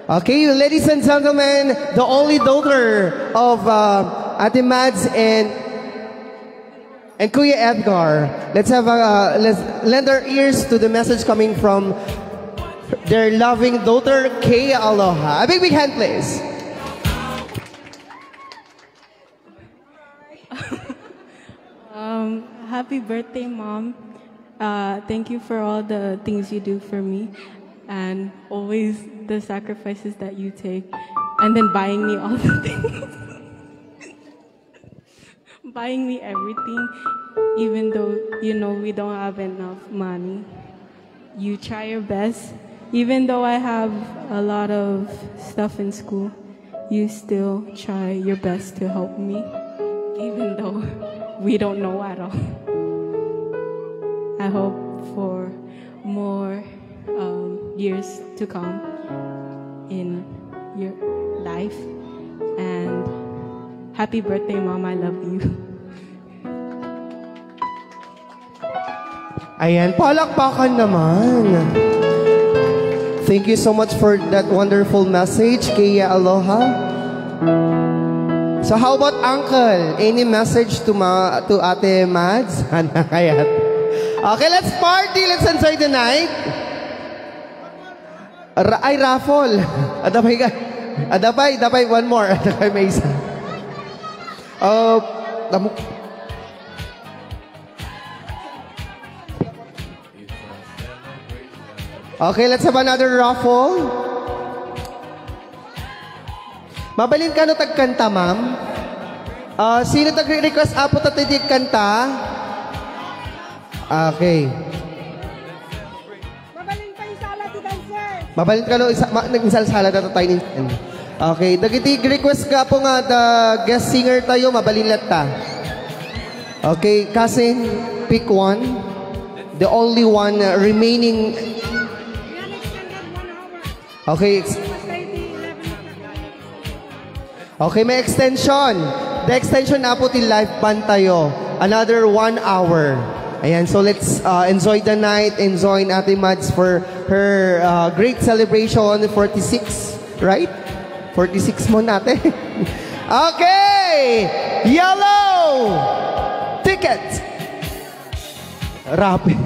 Okay, ladies and gentlemen, the only daughter of uh, Ate Mads and and Kuya Edgar. Let's have a, uh, let's lend our ears to the message coming from their loving daughter, Kea Aloha. A big, big hand, please. Um, happy birthday, Mom. Uh, thank you for all the things you do for me and always the sacrifices that you take and then buying me all the things. Buying me everything, even though, you know, we don't have enough money. You try your best, even though I have a lot of stuff in school. You still try your best to help me, even though we don't know at all. I hope for more um, years to come in your life. And happy birthday, Mom. I love you. Ayan, palakpakan naman. Thank you so much for that wonderful message, Kea Aloha. So how about Uncle? Any message to ma to Ate Mads? Anak kayat. Okay, let's party. Let's enjoy the night. Ra ay, raffle. Adapay ka. Adapay, adapay. One more. Adapay, may isa. Uh, tamok. Okay, let's have another raffle. Mabalin kano tagkanta, ma'am? Ah, sino tagre-request, apo, ta ti kanta? Okay. Mabalin pa isala ti dancer. Mabalin kano isa, ma, nagsalsala ta tayo ni. Okay, dagiti request ka po nga the guest singer tayo, mabalin latta. Okay, cousin, pick one. The only one uh, remaining. Okay, ex- Okay, may extension. The extension na po ti live band tayo. Another one hour. Ayan, so let's uh, enjoy the night. Enjoy Ate Mads for her uh, great celebration, forty-six, right? Forty-six mo, ate. Okay! Yellow! Ticket! Rapid.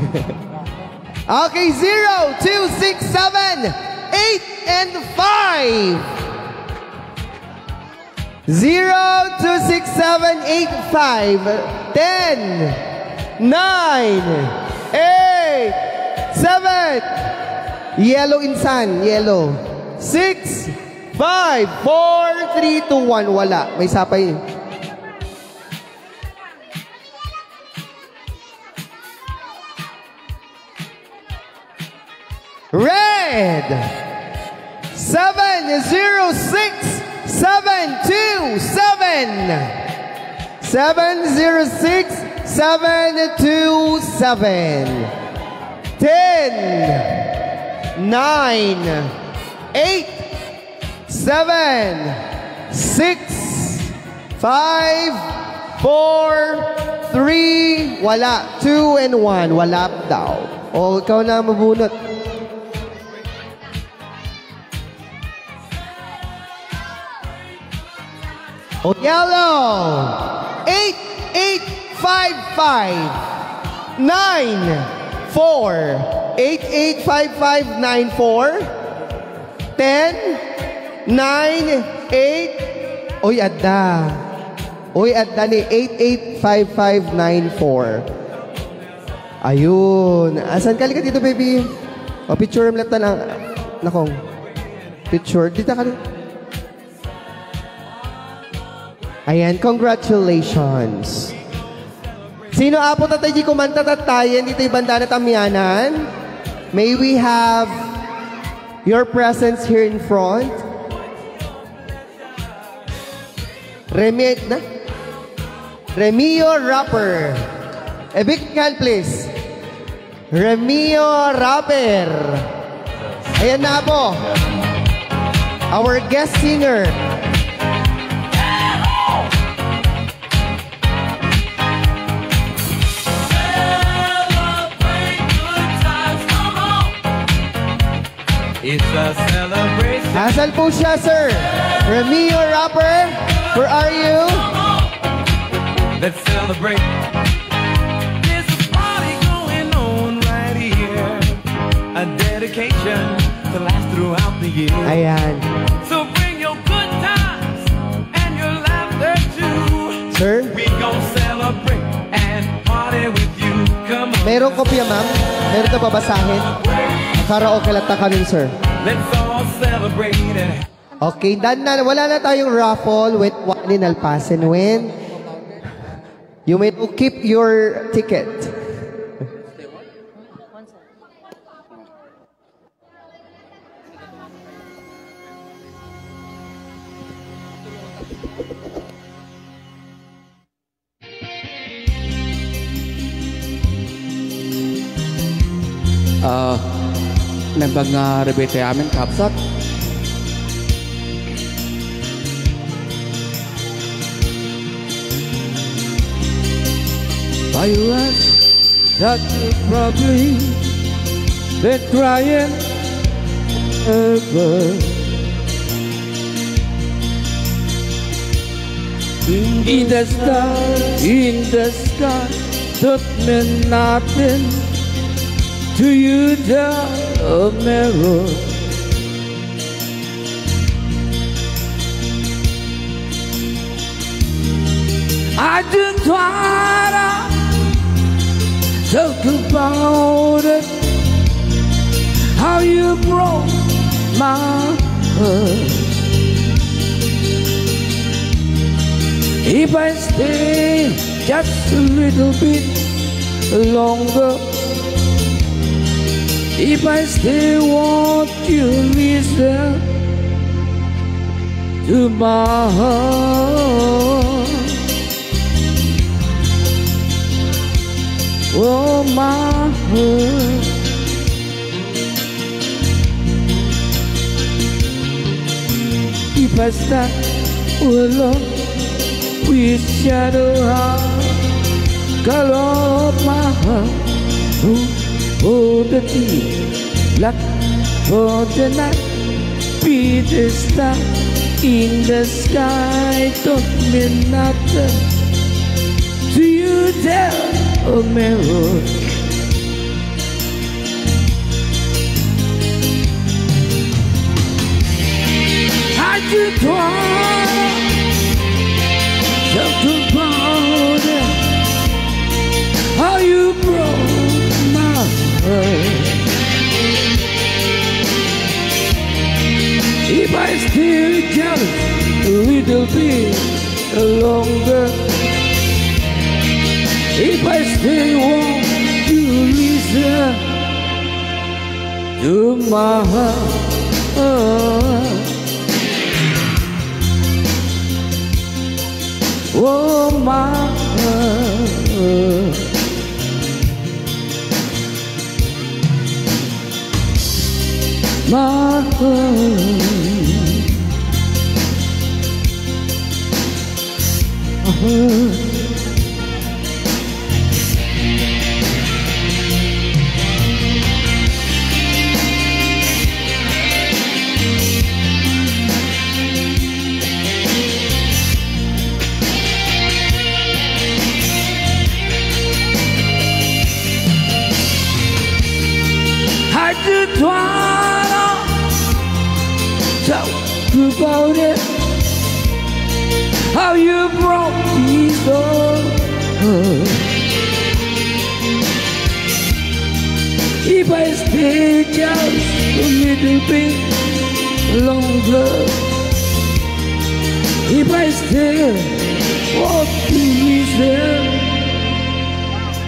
Okay, zero, two, six, seven, eight, and five. Zero two six seven eight five ten nine eight seven. Yellow insan, yellow. Six, five, four, three, two, one. Wala. May sapay. Red, seven zero six seven two seven. Seven zero six seven two seven. Ten, nine, eight, seven, six, five, four, three, wala. Two and one, wala daw. O, ikaw na mabunot. O, yellow. Eight eight five five nine four. Eight eight five five nine four. Ten, nine, eight. Uy, adda. Uy, adda ni eight eight five five nine four. Ayun. Asan ka? Halika dito, baby. O, picture mo lang na, nakong. Picture. Dito ka. Ayan, congratulations. Sino, Apo, tatay, di kumanta tattayen dito ibanda na tamianan? May we have your presence here in front? Remi, na? Remio Rapper. A big hand, please. Remio Rapper. Ayan na po. Our guest singer. It's a celebration. Asan po siya, sir? Remio Rapper, where are you? Let's celebrate. There's a party going on right here. A dedication to last throughout the year. Ayan. So bring your good times and your laughter too. Sir? We gon' celebrate and party with you. Come on. Meron kopya, ma'am? Meron ka babasahin? Karaoke lang ta kami, sir. Let's all celebrate it. Okay, done na. Wala na tayong raffle with Juan Inalpasen. When you may keep your ticket. Ah, naimbag nga rebate amin, kabsat. Why you ask? That you probably been crying ever. In the sky, in the sky, don't mean nothing to you, the mirror. I just wanna talk about it, how you broke my heart. If I stay just a little bit longer, if I stay, won't you listen to my heart? Oh, my heart. If I start alone with shadow heart, color of my heart, oh, oh, the deep black for the night, be the star in the sky, don't mean nothing to you, the mirror. I just want Yes, they want to listen to my heart. Oh, my heart. My heart. My heart. I just wanna talk about it. How you broke me so. If I stay just a little bit longer, if I stay, what do you say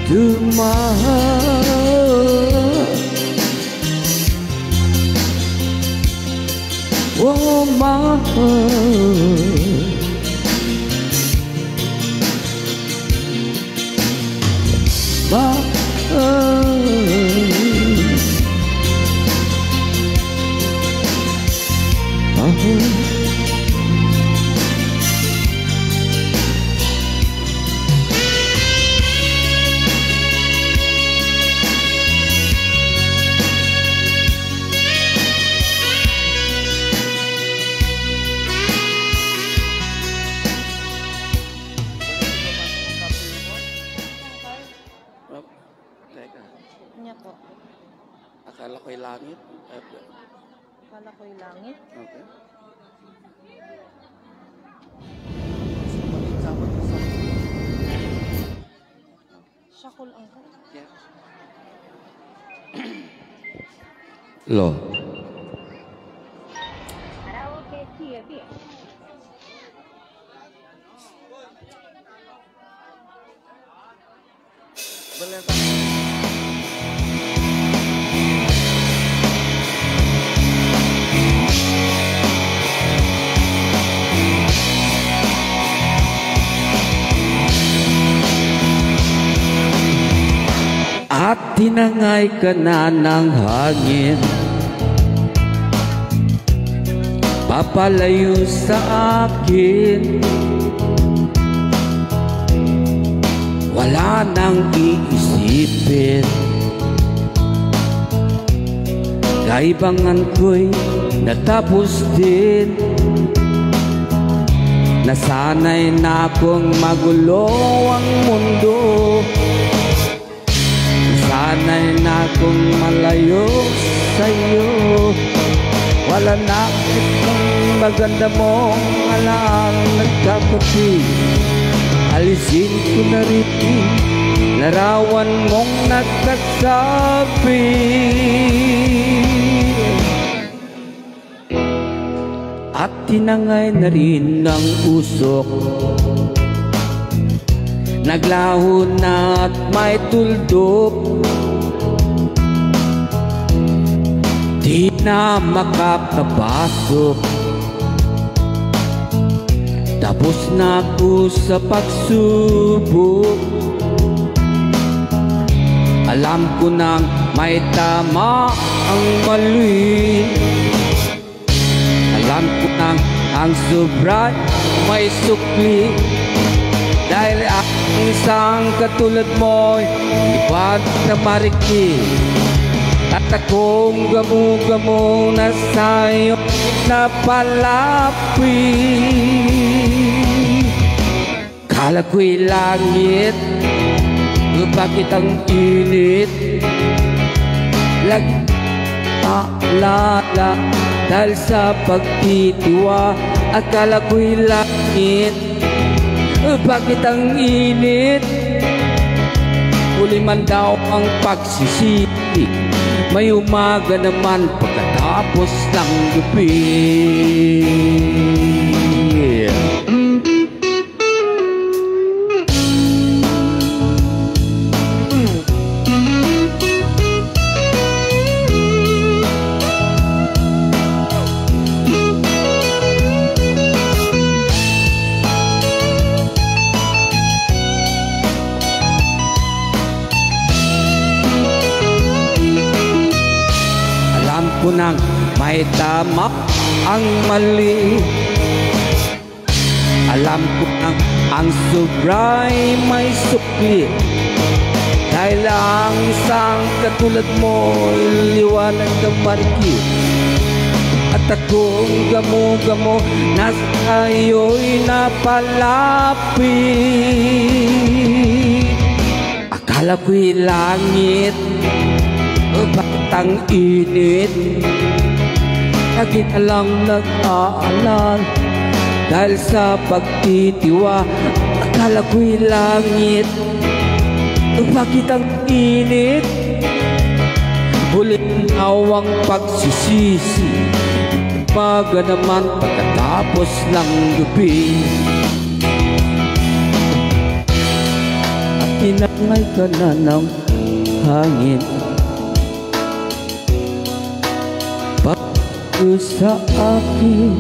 to my heart? Oh, my heart. My heart. My heart. Teka. Niya po. Akala ko'y langit. Eh, Akala ko'y langit. Okay. Siya ko lang. Lo. At tinangay ka na ng hangin. Papalayo sa akin, wala nang iisipin. Kaibangan ko'y natapos din. Nasanay na akong magulo ang mundo. Sanay na akong malayo sa'yo. Wala na itong maganda mong alaang nagkakapi. Alisin ko na rin larawan mong nagkasabi. At tinangay na rin ang usok. Naglaho na at may tuldok. Di na makapasok. Tapos na ako sa pagsubok. Alam ko nang may tama ang mali. Alam ko nang ang sobra'y may sukli. Dahil ang isang katulad mo'y iba't na marikli. At akong gamo-gamo na sa'yo napalapit. Kala ko'y langit, bakit ang init? Lagi alala dahil sa pagtitiwa. Akala ko'y langit, bakit ang init? Huli man daw ang pagsisisi, may umaga naman pagkatapos ng gabi. Kunang maitama ang mali. Alam ko nang ang sobray may sukli. Dahil ang isang katulad mo, liwanag ng parikit. At akong gamo-gamo, nasa iyo'y napalapit. Akala ko'y langit, batang init. Lagi na lang nag-aalal dahil sa pagtitiwa. Akala ko'y langit, bakit ang init? Huling nawang pagsisisi, umaga naman pagkatapos ng gabi. At inangay ka na ng hangin. Pag sa akin.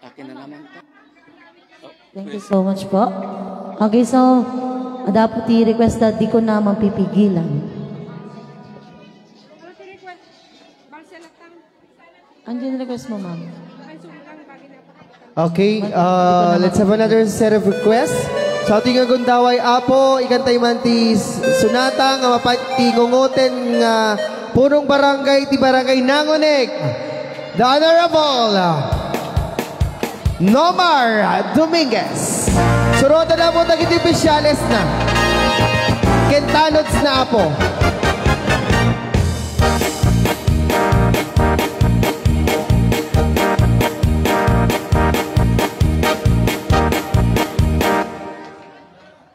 Akin na naman to. Thank you so much po. Okay, so, ada po ti request na di ko na mapipigilan. Ano yung request mo, ma'am? Okay, uh, let's have another set of requests. Sa ating agundaway, Apo, ikantay man ti s-, sonata nga mapan-, ti ngungoten nga punong barangay, ti barangay Nangonek. The Honorable, uh, Nomar Dominguez. Surotan na po dagiti opisyales na. Ken tanods na, Apo.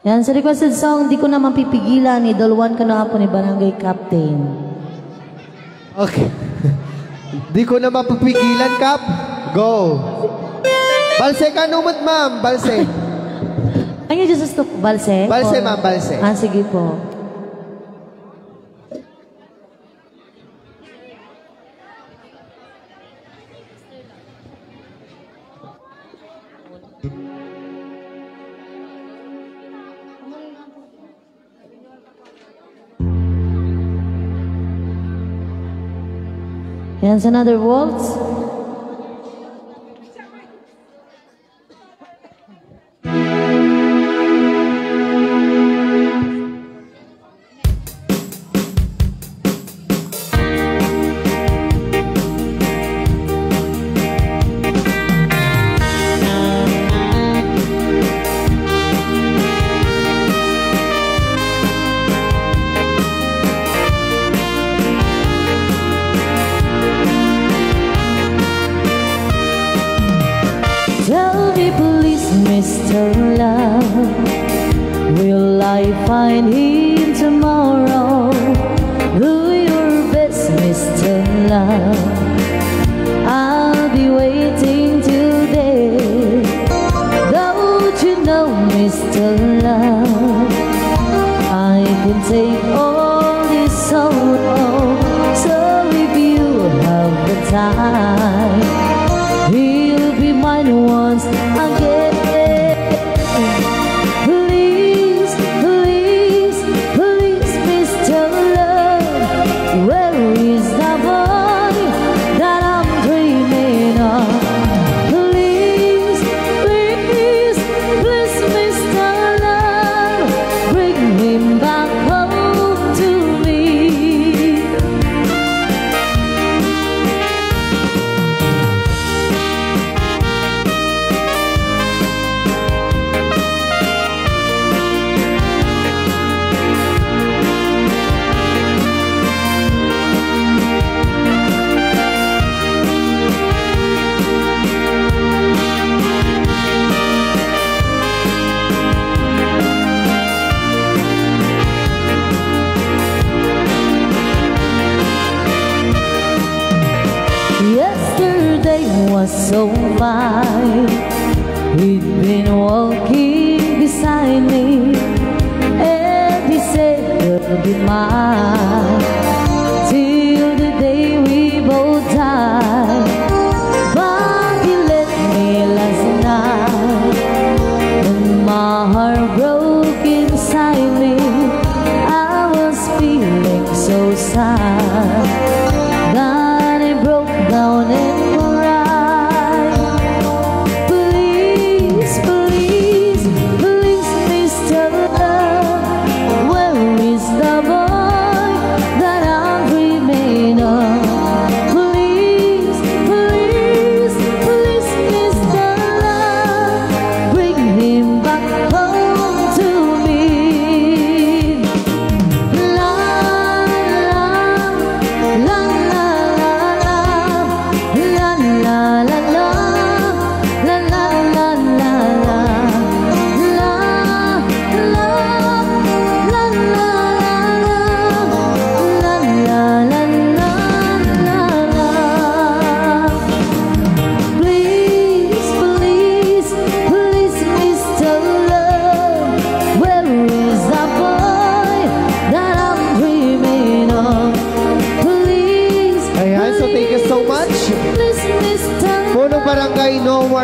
Yan, sa requested song, Di Ko Na Mapipigilan, ni Don Juan kano Apo ni Barangay Captain. Okay. Di ko na mapipigilan, Kap. Go. Balse kano met, ma'am. Balse. Ano yung Jesus to? Balse? Balse, Or ma'am, balse. Ah, sige po. Yan, sa another waltz. Tell me please, Mister Love, will I find him tomorrow? Do your best, Mister Love, I'll be waiting today. Don't you know, Mister Love, I can take all this sorrow. So if you have the time, he'll be mine once again. Please, please, please, Mister Love, where is the boy that I'm dreaming of? Please, please, please, Mister Love, bring him back home to me. Yesterday was so fine. He'd been walking beside me, and he said, "You'll be mine till the day we both die." But he left me last night, and my heart broke inside me. I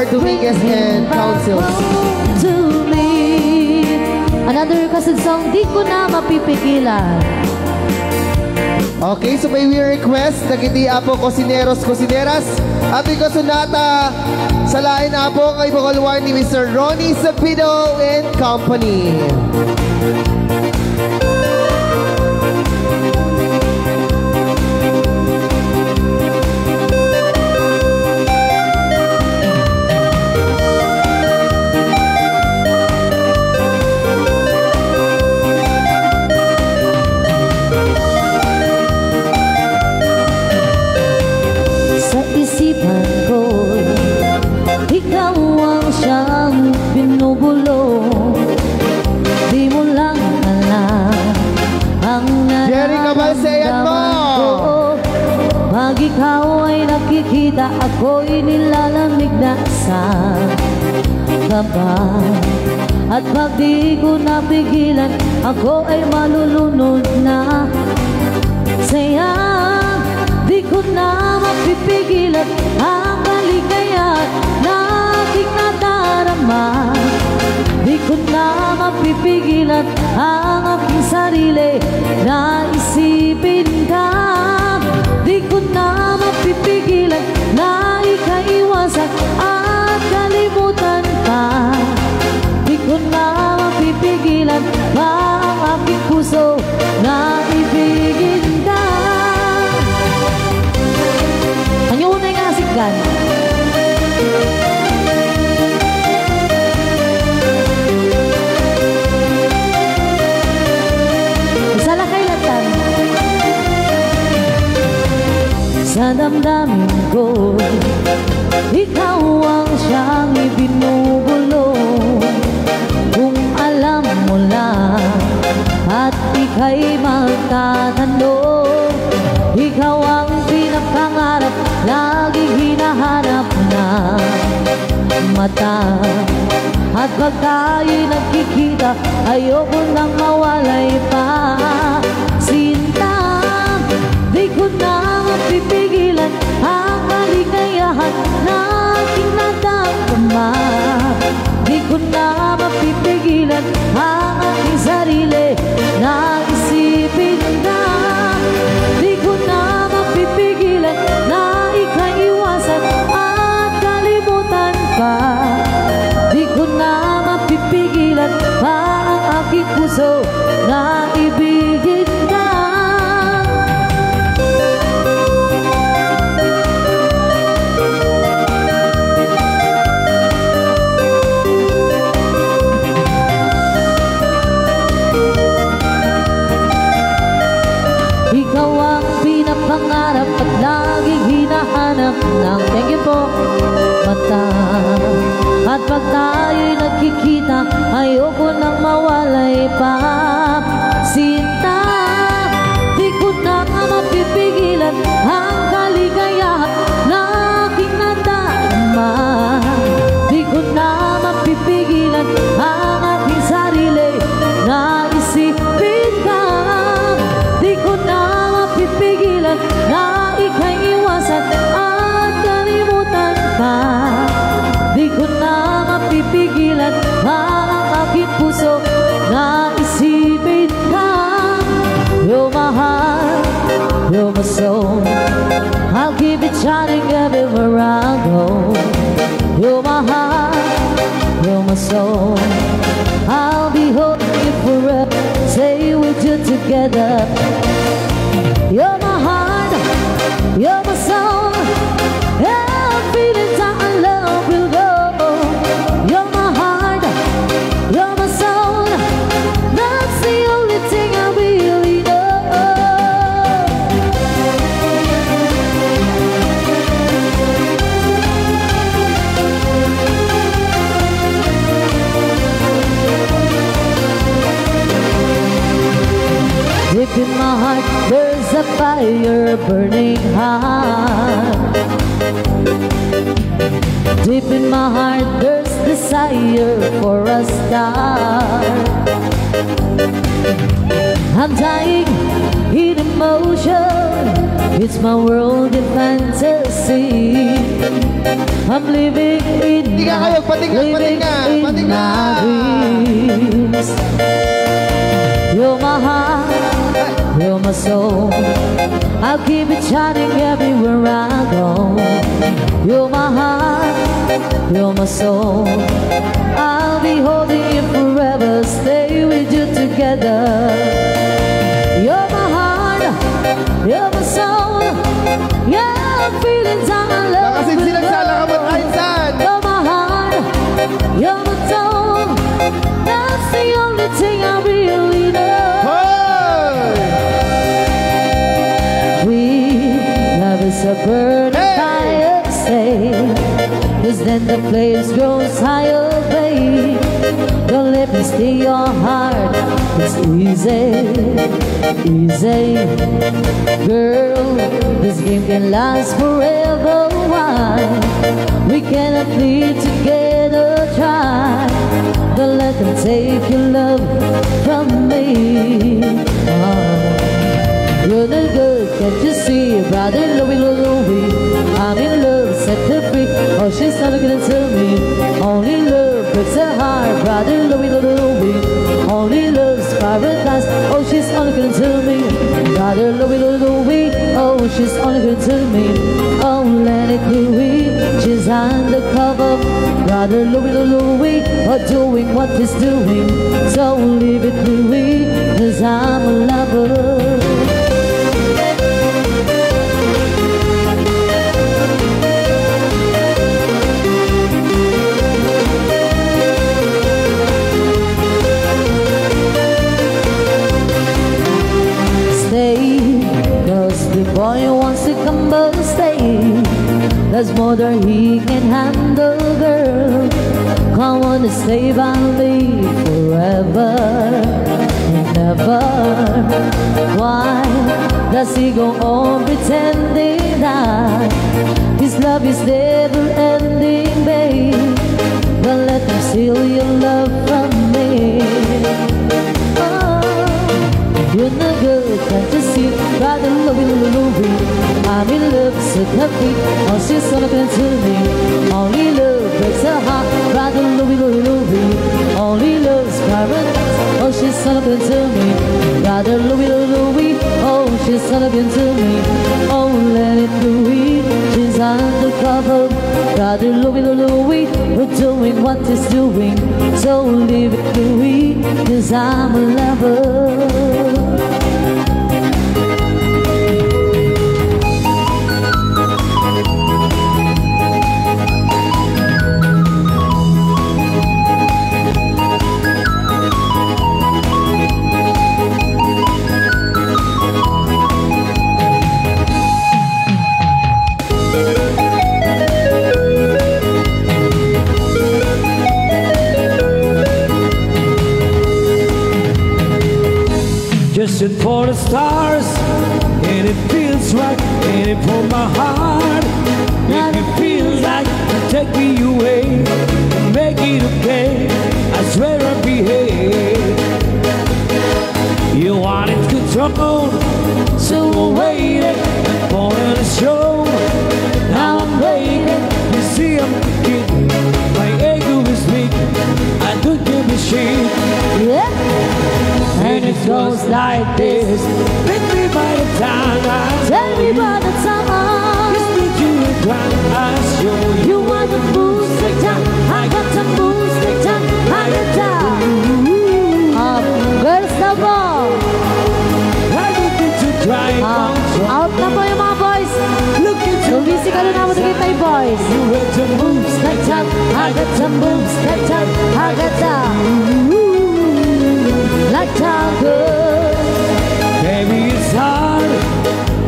Dominguez and Council. Another requested song, Di Ko Na Mapipigilan. Okay, so may we request dagiti Apo Cocineros, Cocineras. At ikasunata sa lain, Apo, kay Bukol Wine ni Mister Ronnie Sabido and Company. Sa isipan ko, ikaw ang siyang binubulong. Di mo lang alam ang Jerry Cabal, say ayan mo. Nararamdaman ko. Pag ikaw ay nakikita, ako'y nilalamig na sa kaba. At pag di ko napigilan, ako ay malulunod na. Sayang, di ko na mapipigilan ang kaligayahan na aking nadarama. Di ko na mapipigilan ang aking sarili na isipin ka. Di ko na mapipigilan na ikaiwasan at kalimutan pa. Di ko na mapipigilan pa ang aking puso na ibigin ka. Ania unay nga asikgan? Isa lakay latan. Sa damdamin ko, ikaw ang siyang ibinubulong. Kung alam mo lang at ika'y magtatanong, ikaw ang pinapangarap, laging hinahanap ng mata. At pag tayo'y nagkikita, ayoko nang mawalay pa. Sinta, di ko na mapipigilan ang kaligayahan na aking nadarama. Di ko na mapipigilan ang aking sarili na isipin ka. Di ko na mapipigilan na ikaiwasan at kalimutan pa. Di ko na mapipigilan pa ang aking puso na ibigin ka. Ikaw ang pinapangarap at laging hinahanap ng, thank you po, mata. At pag tayo'y nagkikita, ayoko nang mawalay pa. Sinta, di ko na mapipigilan ang kaligayahan na aking nadarama. Di ko na mapipigilan ang aking sarili na isipin ka. Di ko na mapipigilan na ikaiwasan at kalimutan ka. Di ko na mapipigilan ang aking puso na isipin ka. You're my heart, you're my soul. I'll keep it shining everywhere I go. You're my heart, you're my soul. I'll be holding you forever. Stay with you together. You're my heart, you're my soul. Every day that our love will go. You're my heart, you're my soul. That's the only thing I really know. Deep in my heart, there's a fire burning high. Deep in my heart, there's desire for a star. I'm dying in emotion. It's my world in fantasy. I'm living in Patingga kayo, patingga, living patingga, in patingga. My dreams. You're my heart, you're my soul. I'll keep it shining everywhere I go. You're my heart, you're my soul. I'll be holding you forever, stay with you together. You're my heart, you're my soul. You're feelings I love. Nakasinsilag sa alakaman, Aisan. You're my heart, you're my soul. That's the only thing I really know. Hey! We love is a burning Hey! fire, say. 'Cause then the flames grows higher, babe. Don't let me steal your heart. It's easy, easy. Girl, this game can last forever. Why? We cannot live together. Try. Don't let them take your love from me. Oh. You're no good, can't you see? Brother Louie, Louie, Louie. I'm in love, set her free. Oh, she's not looking to me. Only love breaks her heart. Brother Louie, Louie, Louie. Only love's paradise. Oh, she's not looking to me. Brother Louie, Louie, Louie. Oh, she's only good to me. Oh, let it Louie, she's undercover. Brother Louie, Louie, Louie, oh, doing what he's doing. So leave it Louie, 'cause I'm a lover. Stay, 'cause the boy wants to come but stay. There's more than he can handle, girl. Come on and stay by me forever and ever. Why does he go on pretending that his love is never ending, babe? Don't let them steal your love from me. Oh, you're no good, can't you see? Brother Louie, Louie, Louie, I'm in love, set her free. Oh, she's so looking to me. Only love breaks her heart. Brother Louie, Louie, Louie, only love's paradise. Oh, she's so looking to me. Brother Louie, Louie, Louie, oh, she's so looking to me. Oh, let it Louie, she's undercover. Brother Louie, Louie, Louie, we're doing what he's doing. So leave it Louie, 'cause I'm a lover. Just shoot for the stars, and it feels right, and it for my heart. If it feels like you take me away, make it okay. I swear I'll behave. You wanted control, so I waited for the show. Now I'm waiting. You see, I'm thinking my ego is weak. I don't give a shit. Yeah. And it goes like this. Take me by the time. Take me by the time. Just need you to try. I show you. You are the moves that time. I got the moves that time. I got the. Um, girls na po. I don't need to try. Ah, out na po yung mga boys. Look at you. Gumising ka na naman, dagiti boys. You were the moves that time. I got the moves that time. I got the. Like Tiger. Baby, it's hard.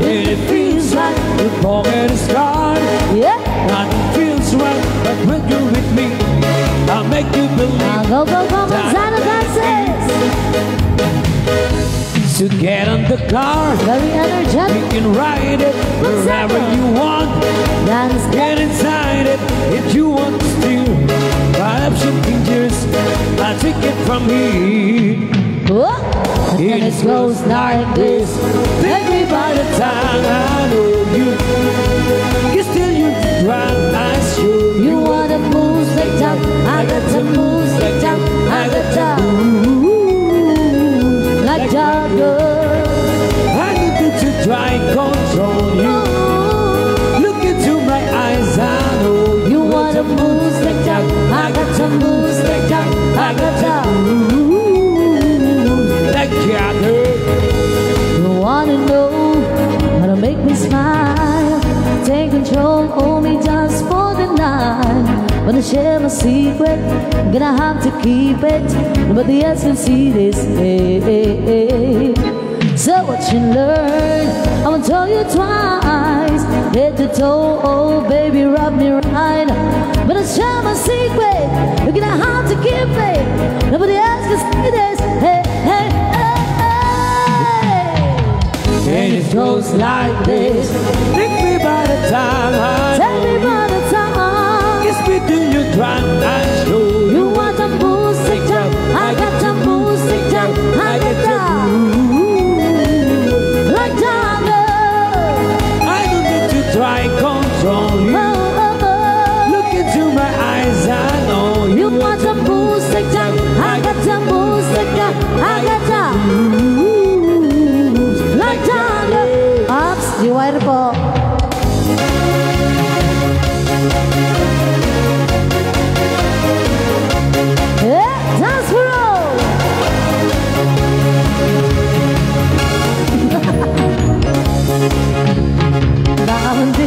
And it feels like the pocket is gone. Yeah. Nothing feels right, but when you're with me, I'll make you believe. Ah, go, go, go, that Manzano dances. So get on the car. Very energetic. You can ride it wherever you want. Dance. Get inside it if you want to steal. Perhaps something just, I take it from me. Oh. And it goes like this. Take me by the time I know you. Kiss till you drown, I show you. You wanna move like that, I got to move like that, I got to move like that girl. I need to try control you. Look into my eyes, I know you wanna move like that, I got to move like that, I got to move like that girl. You wanna know how to make me smile? Take control, only just for the night. Wanna share my secret? Gonna have to keep it. Nobody else can see this. Hey, hey, hey. So what you learn? I won't tell you twice. Head to toe, oh baby, wrap me right. Wanna share my secret? You're gonna have to keep it. Nobody else can see this. Hey, hey, hey, hey. And it goes like this. Take me by the time. Take me by the time. Kiss me till you drown, I show you. You want the music jump, I got the music jump, I got the move like that girl. I don't need to try control you. Oh, oh, oh. Look into my eyes, I know you. You want the music jump, I got the music jump, I got the move like that girl. Ops, beware po. Eh, dance, bro! Baka hindi.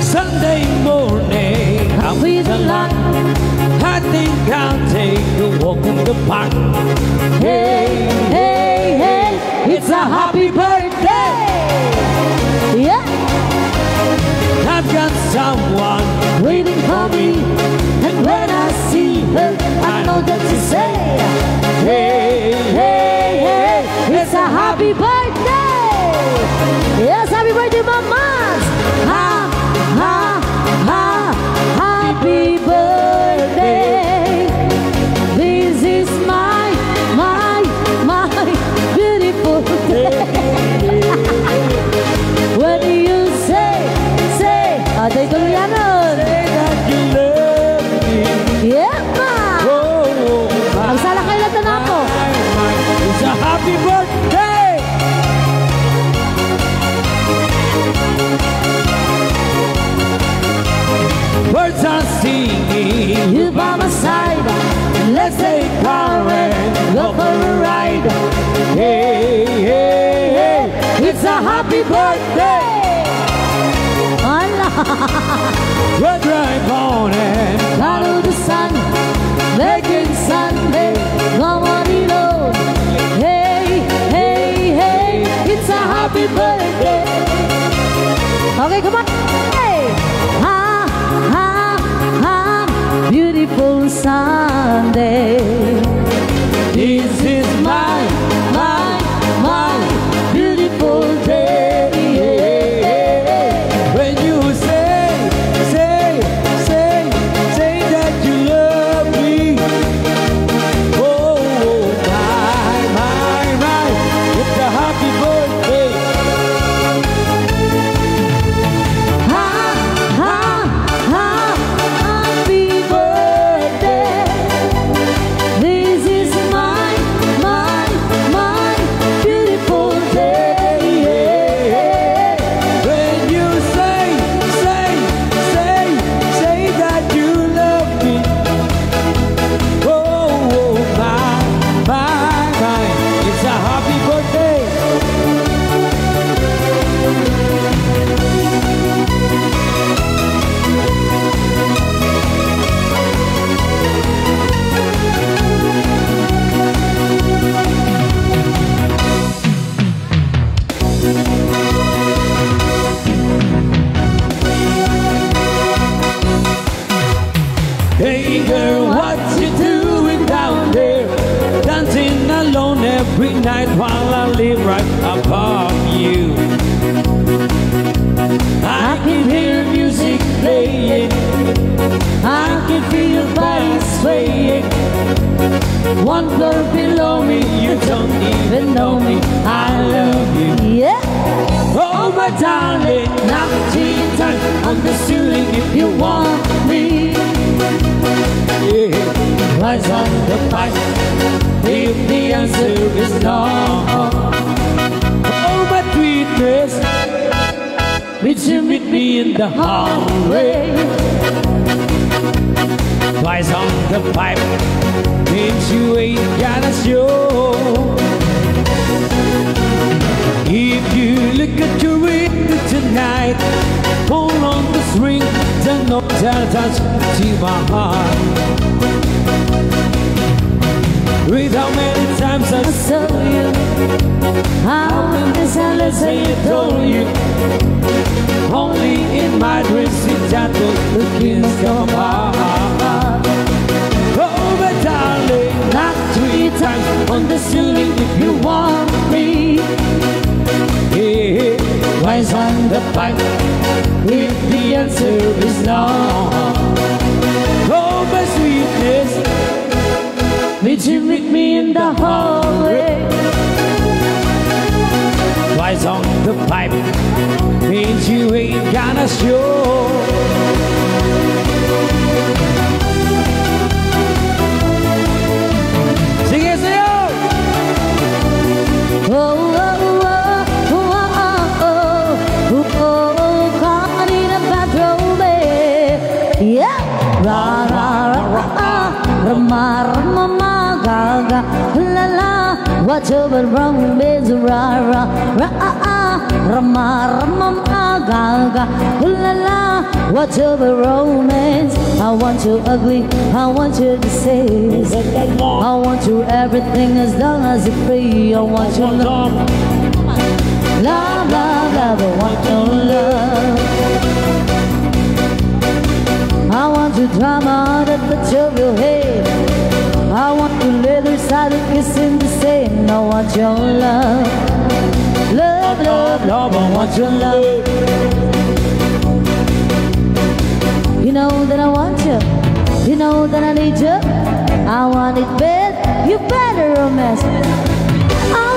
Sunday morning, I'm with a lot. I think I'll take a walk in the park. Hey, hey, hey, it's a happy birthday. Yeah. I've got someone waiting for me. And when I see her, I know that she say, hey, hey, hey, it's a happy birthday. Yes, happy birthday, Mama. Ha, ha, ha, happy birthday. This is my, my, my beautiful day. When you say, say, ah, say that you love me. Yeah, ma. Oh, oh, my, Magsala kayo lang na ako. My, my. It's a happy birthday. Birds are singing, you by my side. Let's take car and go for a ride. Hey, hey, hey, it's a happy birthday. Ala. We'll drive on and follow the sun, making Sunday come on alone. Hey, hey, hey, it's a happy birthday. Okay, come on. Hey. Ha, ha, ha, beautiful Sunday. This is my, my, my beautiful day. When you say, say, say, say that you love me. Oh, my, my, my, it's a happy birthday. Ha, ha, ha, happy birthday. This is my, my, my beautiful day. When you say, say, say, say that you love me. Oh, oh, my, my, my. It's a happy birthday. Hey girl, what you doing down there? Dancing alone every night while I live right above you. I can hear music playing Feel body swaying. One floor below me, you don't even know me. I love you. Yeah. Oh, my darling, knock three times on the ceiling if you want me. Yeah. Rise on the pipe if the answer is no. Oh, my sweetness. Meet you, meet me in the hallway. Twice on the pipe, means you ain't got a show. If you look at your window tonight, pull on the string, then no tell touch to my heart. With how many times I saw you, how many times I told you, only in my dreams you tattoo the kiss of my heart. Oh, my darling, knock three times on the ceiling if you want me. Yeah, rise on the pipe if the answer is no. Oh, my sweetness, meet you, meet me in the hallway. Twice on the pipe means you ain't gonna show. Sige, sayaw! Oh, oh, oh, oh, oh, oh, oh, oh, oh, kanina pa, throw me. Yeah! Ra, ra, ra, ra, ah, ra, ma, ra, ma, ma, ga, ga, la, la. What's up with romance? Ra, ra, ra, ah, ah, ra, ma, ra, ma, ma, ga, ga, la, la. What's up with romance? I want you ugly, I want you disease. I want you everything as long as you're free. I want you love, love, love, love, I want your love. I want your drama on the touch of your head. I want your leather side of kissing the sand. I want your love. Love, love, love, I want your love. You know that I want you. You know that I need you. I want it bad. You better romance. I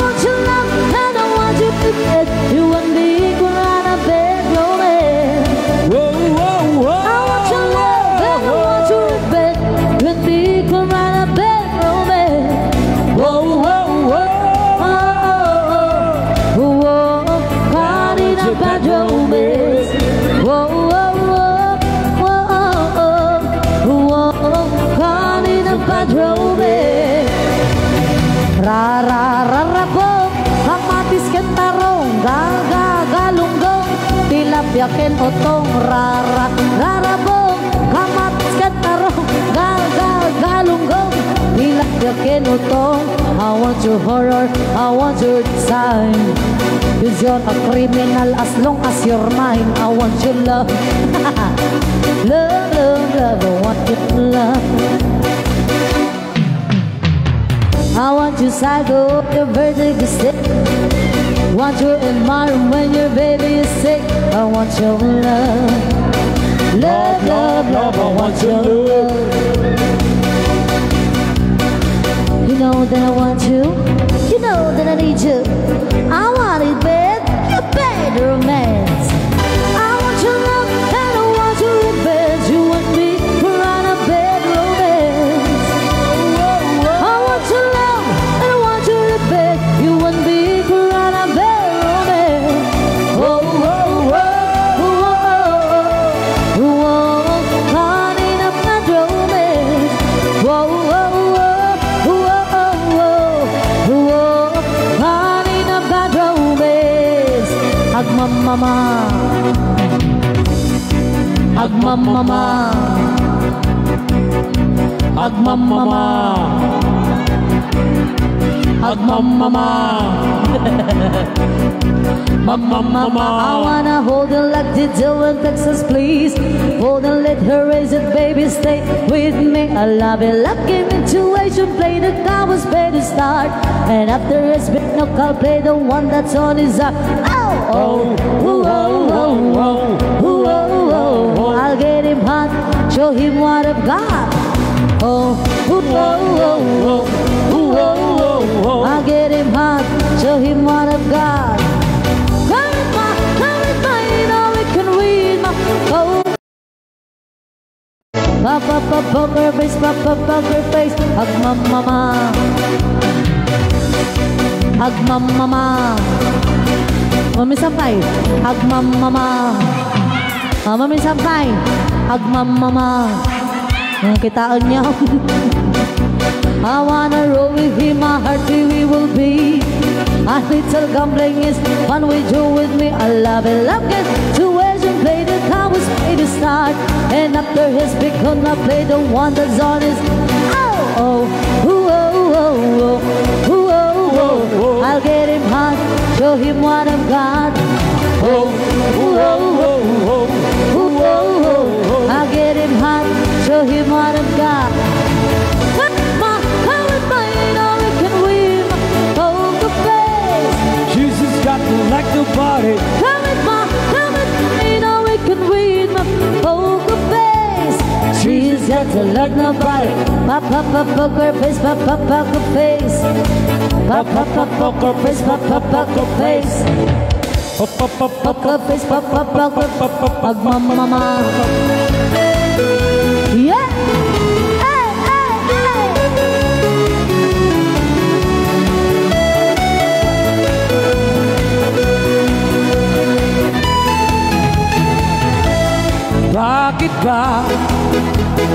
want your love and I want you to get you and me go on a bed romance. Whoa, whoa, whoa. I want your love and I want your bed. You and me go on a bed romance. Whoa, whoa, whoa. Oh, oh, oh, oh. Whoa, caught in a bad romance. Whoa, whoa, whoa. Whoa, oh, oh. Whoa, caught in a bad romance. Ra, ra, ra, ra, bong, kamatis ken tarong, ga, ga, galunggong, tilapia ken utong, ra, ra, ra, ra, bong, kamatis ken tarong, ga, ga, galunggong, tilapia ken utong. I want your horror, I want your design. 'Cause you're a criminal as long as you're mine. I want your love. Love, love, love, I want your love. I want you psycho, your verdict is sick. Want you in my room when your baby is sick. I want your love. Love, love, love, I want your love. You know that I want you. You know that I need you. I want it bad. You bad romance. I want your love and I want your revenge. You and me, we're on a bad romance. I want your love and I want your revenge. You and me, we're on a bad romance. Oh, oh, oh, oh, oh, oh, oh, oh, oh, caught in a bad romance. Whoa, whoa, whoa, whoa, whoa, whoa, whoa, caught in a bad romance. Agmamama. Agmamama. Agmamama. Agmamama. Mamamama. I wanna hold you like Dido in Texas, please. Hold and let her raise it, baby, stay with me. I love it, love game, intuition, play the cowboys, play the start. And after it's been no call, play the one that's on his heart. Oh, oh, ooh, oh, oh, oh, ooh, oh, oh, oh. I'll get him hot, show him what I've got. Papa, papa, poker face, papa, poker face. Agmamama. Agmamama. Mamisan pay. Agmamama. Ah, mamisan pay. Agmamama. Hmm, kitaen niyo. I wanna roll with him, my heart free we will be. A little gambling is fun with you, with me. I love it, love it. Two ways and play the card was play the start. And after his big gun, I play the one that's on his. Oh, oh, ooh, oh, oh, oh, ooh, oh, oh, oh. I'll get him hot, show him what I've got. Oh, ooh, oh, oh, oh, ooh, oh, oh, oh. I'll get him hot, show him what I've got. Come on, come with me, you know we can win. Poker face. Jesus got me like nobody. Come with me, come with me, you know we can win. Poker face. Jesus got me like nobody. Pop, pop, pop, poker face, pop, pop, poker face. Pop, pop, pop, poker face, pop, pop, poker face. Pop, pop, pop, pop, poker face, pop, pop, pop, pop, pop, pop, pop, pop, pop. Agmamama. Yeah! Hey, hey, hey! Bakit ba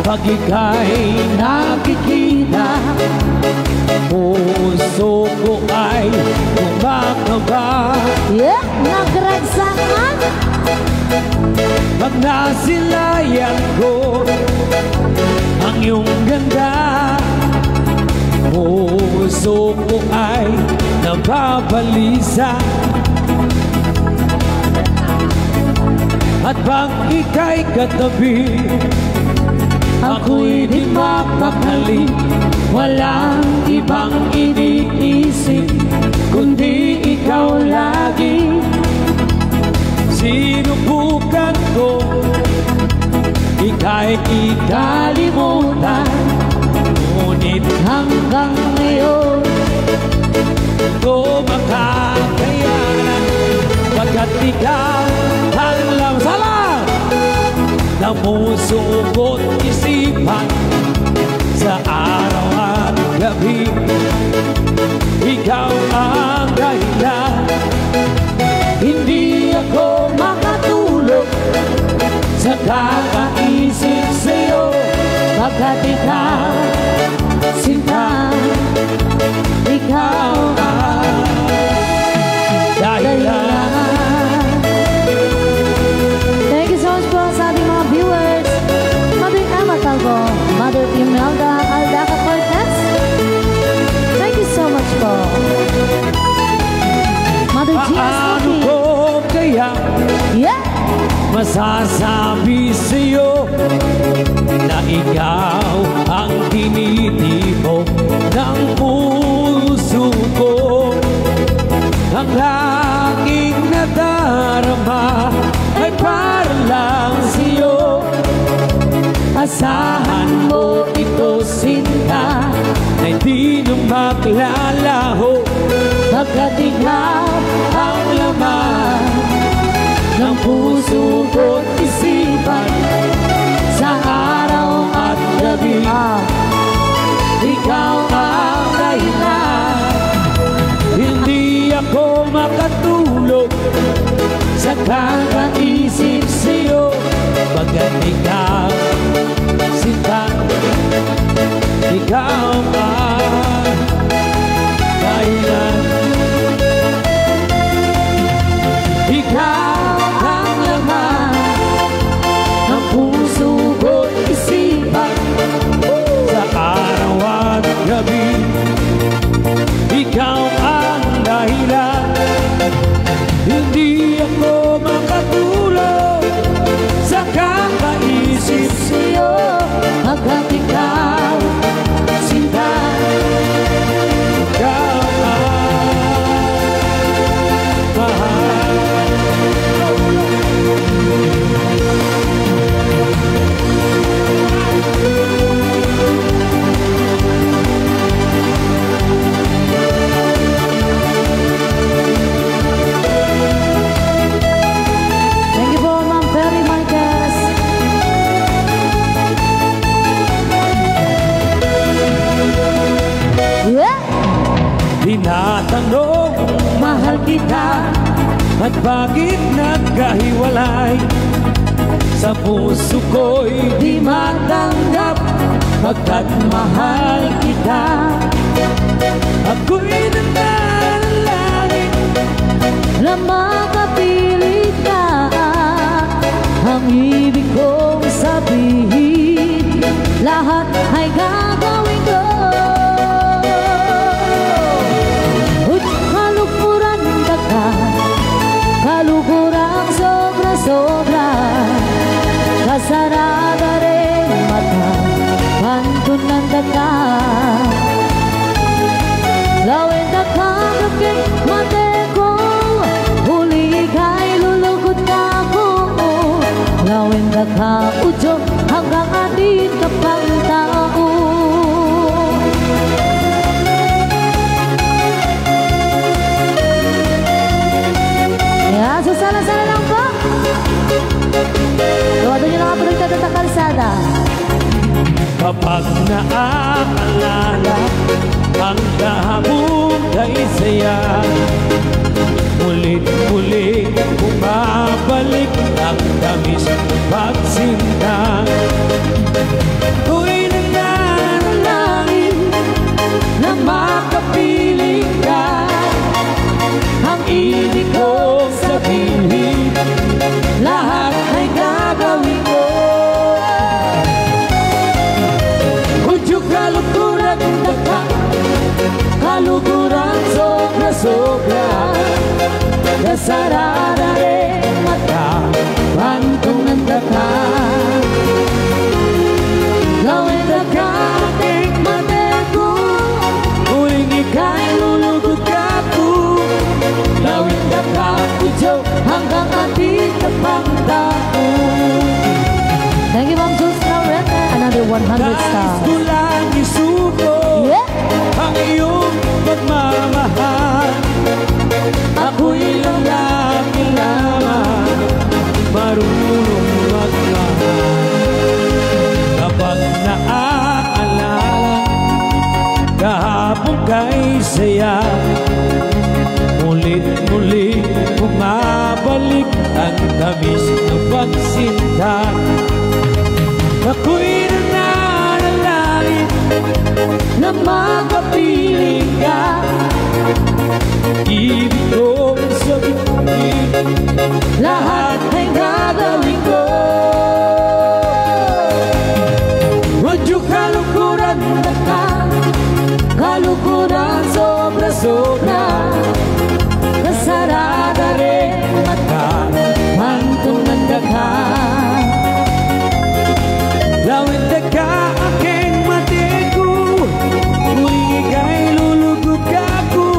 pag ika'y nakikita, puso ko ay kumakaba? Yeah, nagragsakan. Pag nasilayan ko ang iyong ganda, puso ko ay nababalisa. At pag ika'y katabi, ako'y di mapakali. Walang ibang iniisip kundi ikaw lagi. Sinubukan ko ika'y ikalimutan, ngunit hanggang ngayon ko makakayanan, pagkat ikaw ang lam-, sala ng puso ko't isipan. Sa araw at gabi, ikaw ang dahilan. Hindi ako makatulog sa kakaisip sa'yo, pagkat ikaw, sinta, ikaw ang dahilan. Thank you so much po sa ating mga viewers. Mother Emma Talbo, Mother Imelda Aldaca Cortez. Thank you so much po. Mother G S Paano Lopez. Ko kaya Yeah! masasabi sa'yo na ikaw ang tinitimo ng puso ko? Ang aking nadarama ay para lang sa'yo. Asahan mo ito, sinta, na di na maglalaho, pagkat ikaw ang laman ng puso ko't isipan. Sa araw at gabi, Ah. ikaw ang dahilan. Hindi ako makatulog sa kakaisip sa'yo, pagkat ikaw, sinta, ikaw ang dahilan. Ikaw ang laman ng puso ko't isipan. Sa araw at gabi, ikaw ang dahilan. Hindi ako makatulog sa kakaisip sa'yo, pagkat ikaw, sinta, At bakit nagkahiwalay? Sa puso ko'y di matanggap, pagkat mahal kita. Ako'y nananalangin na makapiling ka. Ang ibig kong sabihin, lahat ay gagawin ko. Uy, kaluguran da ka, kaluguran sobra-sobra. Kasarada ren mata, pantunan da ka. Lawen da ka, ket mateko, uling ikay lulugod ka, ko. Lawen da ka, udyo, hanggang atin ka pang tao. Yan, so sala-sala lang po. Tawagin niyo na nga po ng Tata Kalsada. Kapag naaalala ang dahapong kaisayan, ulit-ulit bumabalik ang tamis ng pagsinta. Ako'y nananalangin na makapiling ka. Ang ibig kong sabihin, lahat ay gagawin ko. Udyo, kaluguran da ka, kaluguran sobra-sobra. Kasarada ren mata, pantunan da ka. Lawen da ka, ket mateko, uling ikay lulugod ka, ko. Lawen da ka, udyo, hanggang atin ka pang tao. Thank you, Ma'am Jules Laureta. Another one hundred stars. Nais ko lang isuko, yeah, ang iyong pagmamahal. Ako'y lalaki lamang, marunong magmahal. Kapag naaalala kahapon kay saya, mulit-muli bumabalik ang tamis ng pagsinta. Ako'y nananalangin na makapiling ka. Ibig kong sabihin, lahat ay gagawin ko. Udyo, kaluguran da ka, kaluguran sobra-sobra. Kasarada ren mata, pantunan da ka. Lawen da ka, aking mateko, uling ikay lulugod ka, ko.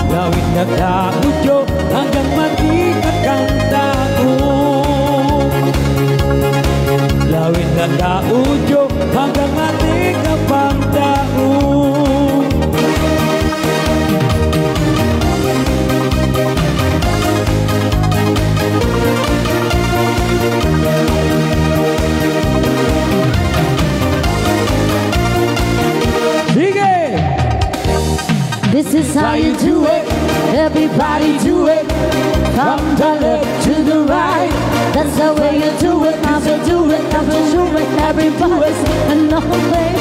Lawen da ka, udyo, hanggang mati ka pang tao. Lawen da ka, udyo, hanggang mati ka pang tao. Sige! This is how you do it. Everybody do it. From the left to the right. That's the way you do it. I will do it. I will do it. Everybody sing along, babe.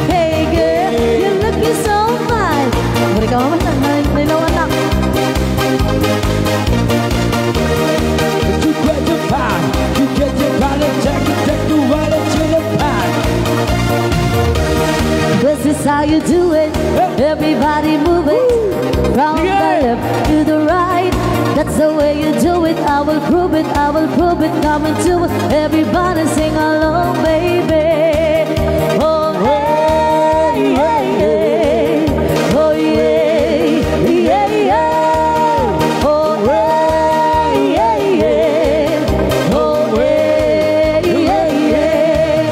Hey, girl, you're looking so fine. Balik ka, mama. May, may nawatak. You get your pie. You get your pie. Let's take it, take the wallet to the pie. This is how you do it. Everybody move it. From the left to the right. That's the way you do it. I will prove it. I will prove it. Come and do it. Everybody sing along, baby. Oh, hey, hey, hey. Oh, yeah, yeah, yeah. Oh, hey, hey, hey. Oh, hey, hey, hey.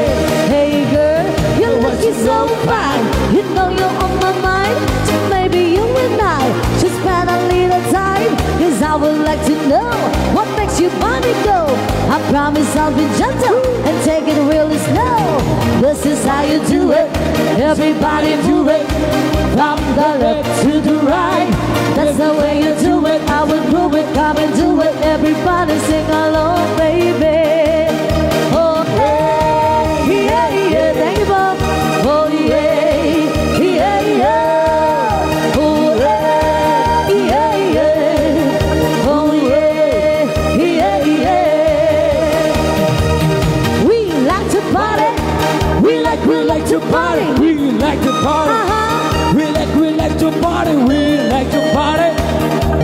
Hey, girl, you're looking so fine. You know you're on my mind. So maybe you and I should spend a little time. 'Cause I would like to know what makes your body go. I Promise I'll be gentle and take it really slow. This is how you do it. Everybody do it. From the left to the right. That's the way you do it. I will prove it. Come and do it. Everybody sing along, baby. Oh, hey, yeah, yeah. Thank you, Bob. Oh, yeah, yeah, yeah. Oh, hey, yeah, yeah. Oh, yeah, yeah, yeah. We like to party. We like, we like to party. We like to party. Uh-huh. We like, we like to party. We like to party.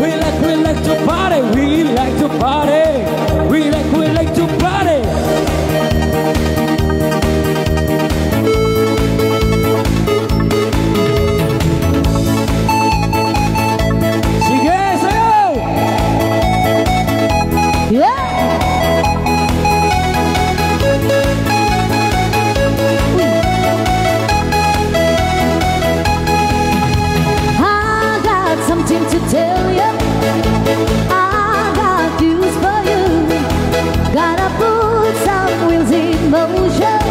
We like, we like to party. We like to party. We like, we like to party. Sige, sayaw! Yeah! I got something to tell you. I got news for you. Gotta put some wheels in motion.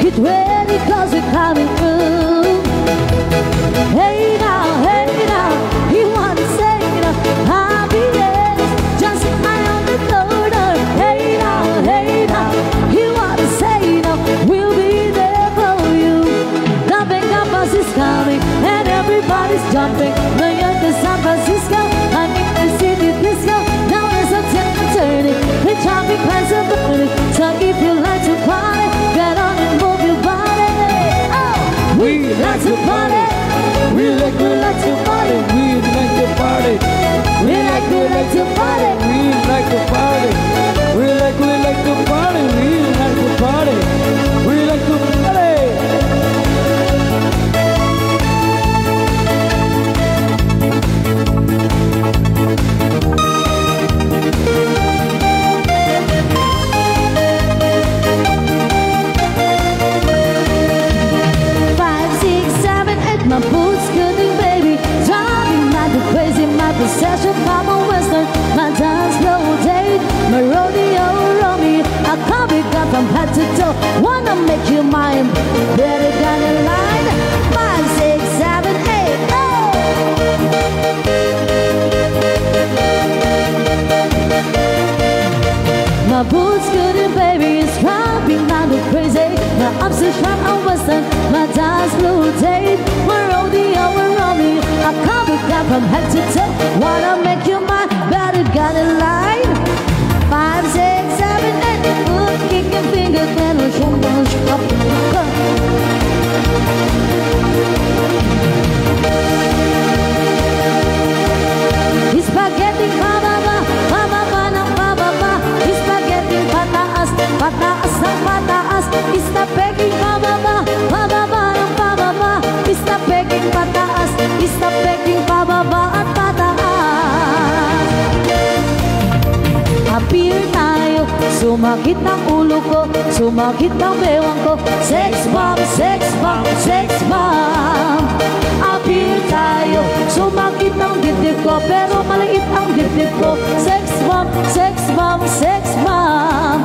Get ready, 'cause we're coming through. Hey now, hey now, you wanna say now? Happiness, just I on the corner. Hey now, hey now, you wanna say now? We'll be there for you. The Bangka Bus is coming and everybody's jumping. New York to San Francisco, honey, the city disco. Now there's a turn turning. The traffic lights are burning. So if you like to party, get on and move your body. Oh, we like to party. We like, we like to party. We like to party. We like, we like to party. We like to party. We like, we like to party. We like to party. We like to party. Five, six, seven, eight, my boots scooting, baby. Driving like a crazy, my possession, my western, my dance floor date, my rodeo Romeo. I copy got from head to toe. Wanna make you mine. Better get in line. Five, six, seven, eight, oh. My boots scooting, baby, is driving like a crazy. My upstairs from a western, my dance floor date. We're all the hour on me. I cover got from head to toe. Wanna make you mine, better get in line. Five, six, seven, eight. Put kick and finger, then we show them. Spaghetti pababa, pababa ng pababa. Spaghetti pataas, pataas ng pataas. Stop begging pababa, pababa ng pababa. Stop begging pataas, stop begging pababa at pataas. Appear tayo, sumakit ang ulo ko, sumakit ang bewang ko. Sex bomb, sex bomb, sex bomb. Appear tayo, sumakit ang dibdib ko, pero maliit ang dibdib ko. Sex bomb, sex bomb, sex bomb.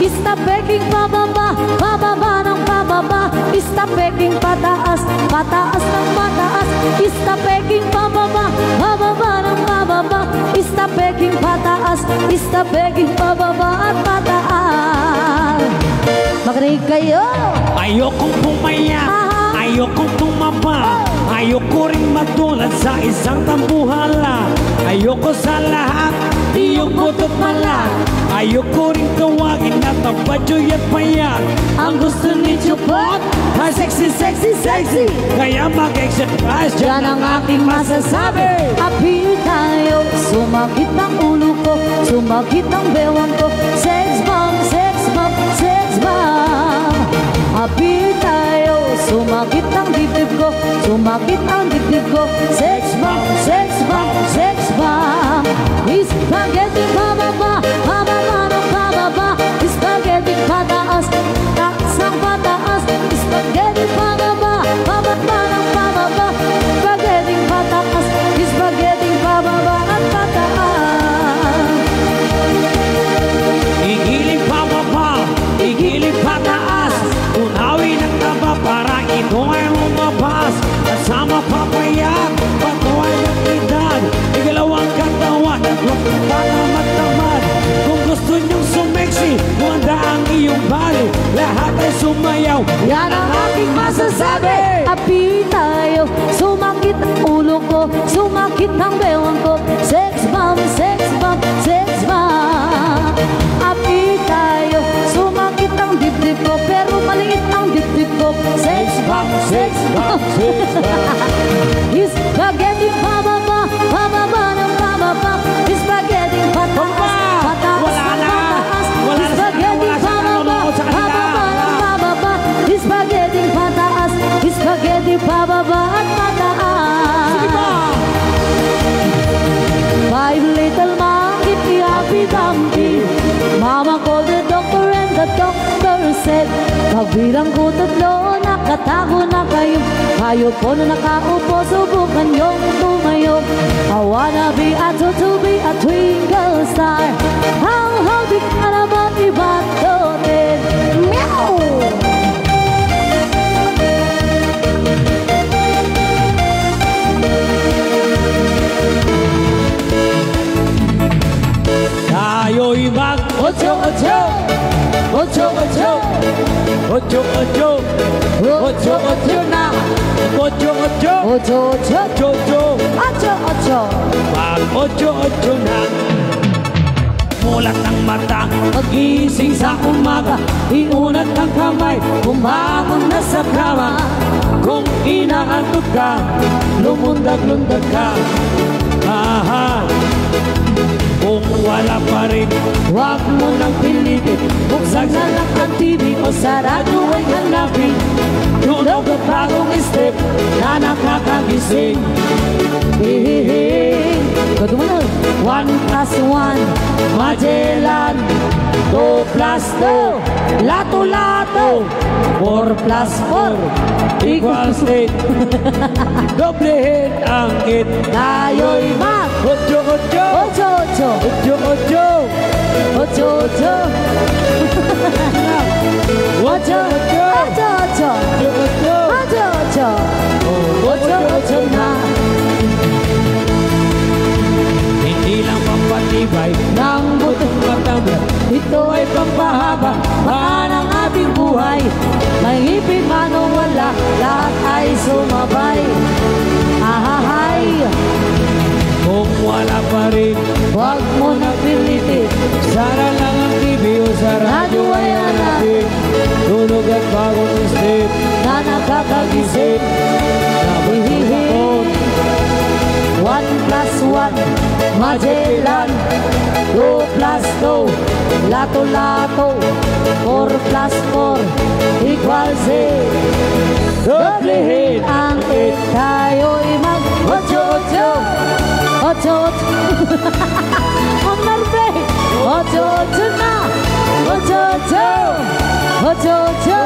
Stop begging pababa, pababa ng pababa. Stop begging pataas, pataas ng pataas. Stop begging pababa, pababa ng pababa. Stop begging pataas, stop begging pababa at pataas. Makinig kayo. Ayokong pumaya, aha, ayokong tumaba, oh, ayoko ring matulad sa isang tambuhala. Ayoko sa lahat, iyong butot malat. Ayoko ring tawagin na tabadyoy at payat. Ang gusto ni Chupot, ha, sexy, sexy, sexy. Kaya mag-exercise, yan ang aking masasabi. Appear tayo, sumakit ang ulo ko, sumakit ang bewang ko. Sex bomb, sex bomb, sex bomb. Appear tayo, sumakit ang dibdib ko, sumakit ang dibdib ko. Sex bomb, sex bomb, sex bomb. Spaghetti pababa, pababa ng pababa. Spaghetti pataas, taas ng pataas. Spaghetti pababa, pababa ng pababa. Spaghetti pataas, spaghetti pababa at pataas. Igiling Yan ang aking masasabi. Api tayo, sumakit ang ulo ko, sumakit ang bewang ko. Sex bomb, sex bomb, sex bomb. Api tayo, sumakit ang dibdib ko, pero maliit ang dibdib ko. Sex bomb, sex bomb, sex bomb. Spaghetti pababa, pababa ng pababa. Spaghetti pataas, pataas ng pataas. Spaghetti pababa, pababa ng pababa. Spaghetti pataas, spaghetti pababa at pataas. Sige pa. Five little monkey, Humpty Dumpty. Mama called the doctor and the doctor said, pagbilang ko tatlo, nakatago na kayo. Kayo po na nakaupo, subukan yung tumayo. I wanna be a, to, to be a twinkle star. How, how di ka na ba iba to din? Meow! Tayo'y mag-ocho-ocho. Ocho-ocho. Ocho-ocho. Ocho-ocho na. Ocho-ocho. Ocho-ocho. Ocho-ocho. Ocho-ocho. Mag-ocho-ocho na. Mulat ng mata, pagising sa umaga, iunat ang kamay, bumangon na sa kama. Kung inaantok ka, lumundag-lundag ka. Aha. Kung wala pa rin, huwag mo nang pilitin. Buksan na lang ang T V o sa radyo ay hanapin. Tunog at bagong step na nakakagising. Hihihi. Ikaw dumunod. One plus one, Magellan. Two plus two, Lato-Lato. Four plus four equals eight. Doblehin ang eight. Tayo'y mag- Ocho-ocho. Ocho-ocho. Ocho-ocho. Ocho-ocho. Ocho-ocho. Ocho-ocho. Ocho-ocho. Ocho-ocho. Ocho-ocho na. Hindi lang pampatibay ng butong matamlay. Ito ay pampahaba pa ng ating buhay. May ngipin man o wala, lahat ay sumabay. Ahahay! Kung wala pa rin, huwag mo na pilitin. Sara lang ang T V o sa radyo ay hanapin. Tunog at bagong step na nakakagising. Dapat sumakot. One plus one, Magellan. Two plus two, Lato-Lato. Four plus four equals eight. Doblehin ang eight. Tayo'y mag-ocho-ocho. Ocho-ocho. Ang Marbe. Ocho-ocho na. Ocho-ocho. Ocho-ocho.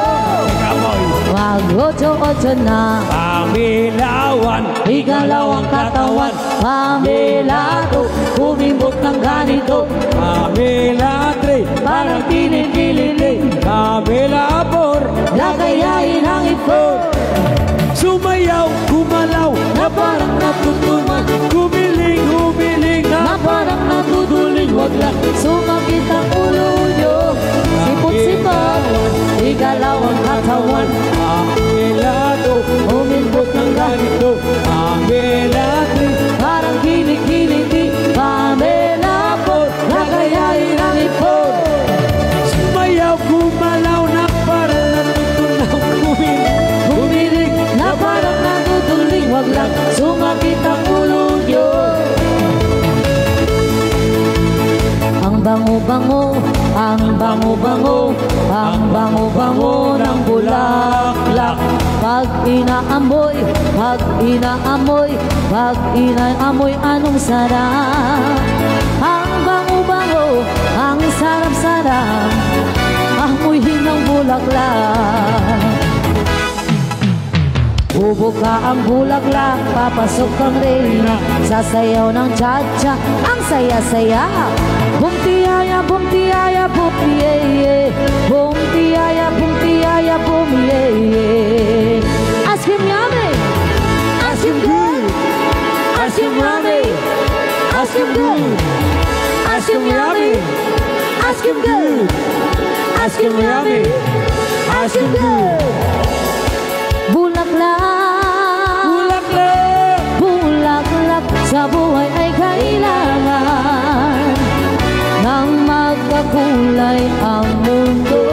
Mag-ocho-ocho na. Pamela one. Igalaw ang katawan. Pamela two, umimbot ng ganito. Pamela three, parang kilikiliti. Pamela four, lagayain ang ipor. Sumayaw, gumalaw, na parang natutuman. Gumiling, humiling, na parang natutuling. Wag lang sumakit ang ulo nyo. Sipot-sipot, igalaw ang katawan. Pamela two, umimbot ng ganito. Pamela three, parang kilikiliti. Pamela four, lagayain ang ipor. Sumayaw, gumalaw na parang natutunaw. Gumiling, gumiling na parang natutuling. Wag lang sumakit ang ulo nyo. Ang bango-bango, ang bango-bango, ang bango-bango ng bulaklak. Pag inaamoy, pag inaamoy, pag inaamoy, anong sarap? Ang bango-bango, ang sarap-sarap, amoy ng bulaklak. Bubuka ang bulaklak, papasok ang reyna, sasayaw ng cha-cha, ang saya-saya. Bumtiyaya, bumtiyaya, bumtiyeye. Bumtiyaya, bumtiyaya, bumtiyeye. Ice cream yummy. Ice cream good. Ice cream yummy. Ice cream good. Ice cream yummy. Ice cream good. Ice cream yummy. Bulaklak. Bulaklak. Bulaklak sa buhay ay kailangan ng magkakulay ang mundo.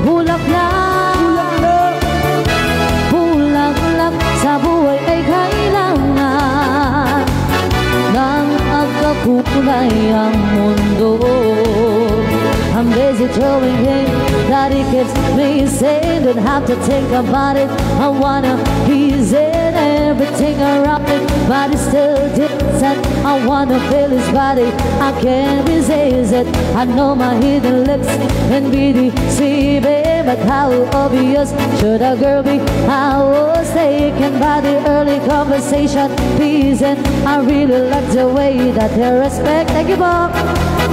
Bulaklak. Bulaklak. Bulaklak sa buhay ay kailangan ng magkakulay ang mundo. I'm busy throwing him that he keeps me saying, "Don't have to think about it. I wanna, he's in everything around me, but he's still distant. I wanna feel his body. I can't resist it. I know my hidden lips can be deceiving, but how obvious should a girl be? I was taken by the early conversation piece, and I really like the way that they respect." Thank you po.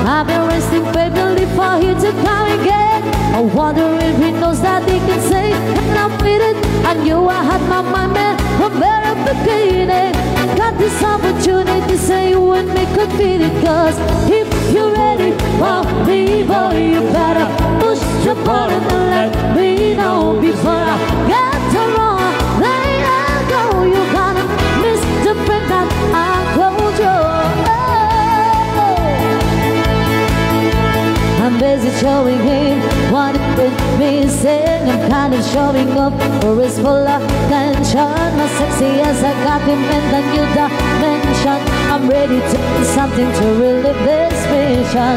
I've been resting patiently for him to come again. I wonder if he knows that he can say, "And I feel it." I knew I had my mind made from very beginning. Got this opportunity, say you and me could feel it. 'Cause if you're ready for me, boy, you better push the button and let me know before I get the wrong. Let I go, you gotta miss the break that I told you. I'm busy showing him what it means. I'm kind of showing up for his full attention. My sexy as I got him in the new dimension. I'm ready to do something to relive this mission.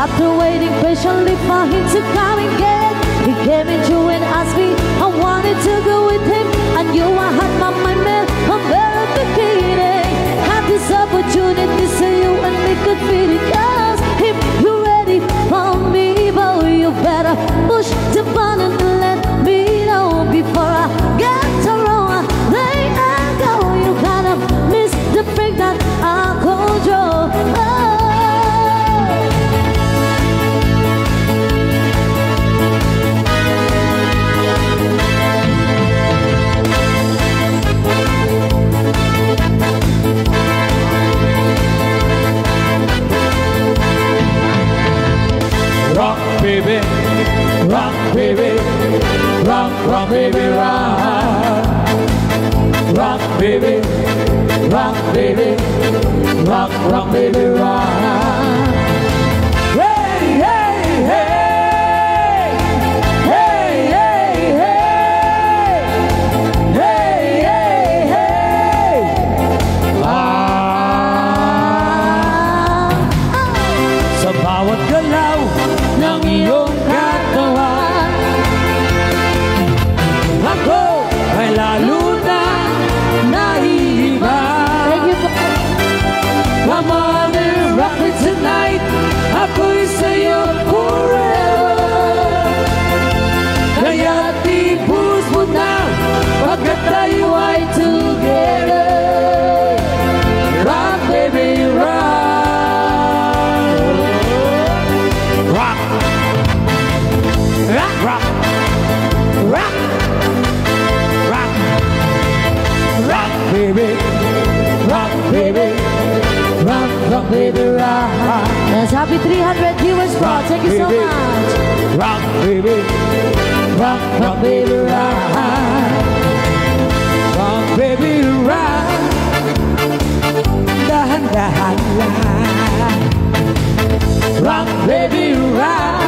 After waiting patiently for him to come again, he came into and asked me. I wanted to go with him. I knew I had my mind made from very beginning. Had this opportunity, so you and me could feel it. 'Cause if you're ready for me, boy, you better push the button and let me know before I get the wrong. Let I go, you gotta miss the break that I control. Oh. Rock, baby, rock, baby, rock, rock, baby, rock. Rock, baby, rock, baby, rock, rock, baby, rock. Hey, hey, hey. Hey, hey, hey. Hey, hey, hey. Ah. Sa bawat galaw ng iyong katawan, ako ay lalo na naiiba. Thank you po. Come on and rock me tonight. Ako'y sa'yo forever. Kaya't ibuhos mo na, pagkat tayo ay together. Rock, baby, rock. Rock. Rock, rock. Rock. Rock. Rock, baby. Rock, baby. Rock, rock, baby, rock. Yes, happy three hundred viewers po. Thank you so much. Rock, baby. Rock, rock, baby, rock. Rock, baby, rock. Dahan-dahan lang. Rock, baby, rock.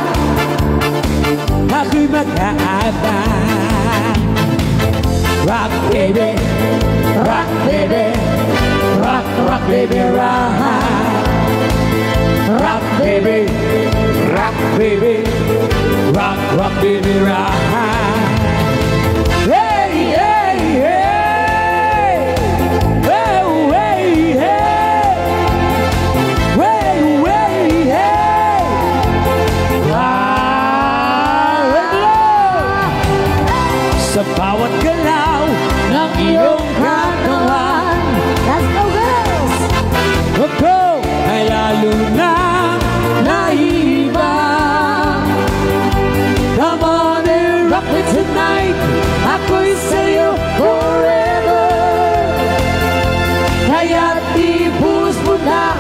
Ako'y mag-aabang. Rock, baby, rock, baby, rock, rock, baby, rock. Rock, baby, rock, baby, rock, rock, baby, rock. Hey, hey, hey. Hey, hey, hey. Hey, hey, hey. Ah, sa bawat galaw ng iyong katawan. Let's go, girls! Ako ay lalo na naiiba. Come on and rock me tonight. Ako'y sa'yo forever. Kaya't ibuhos mo na,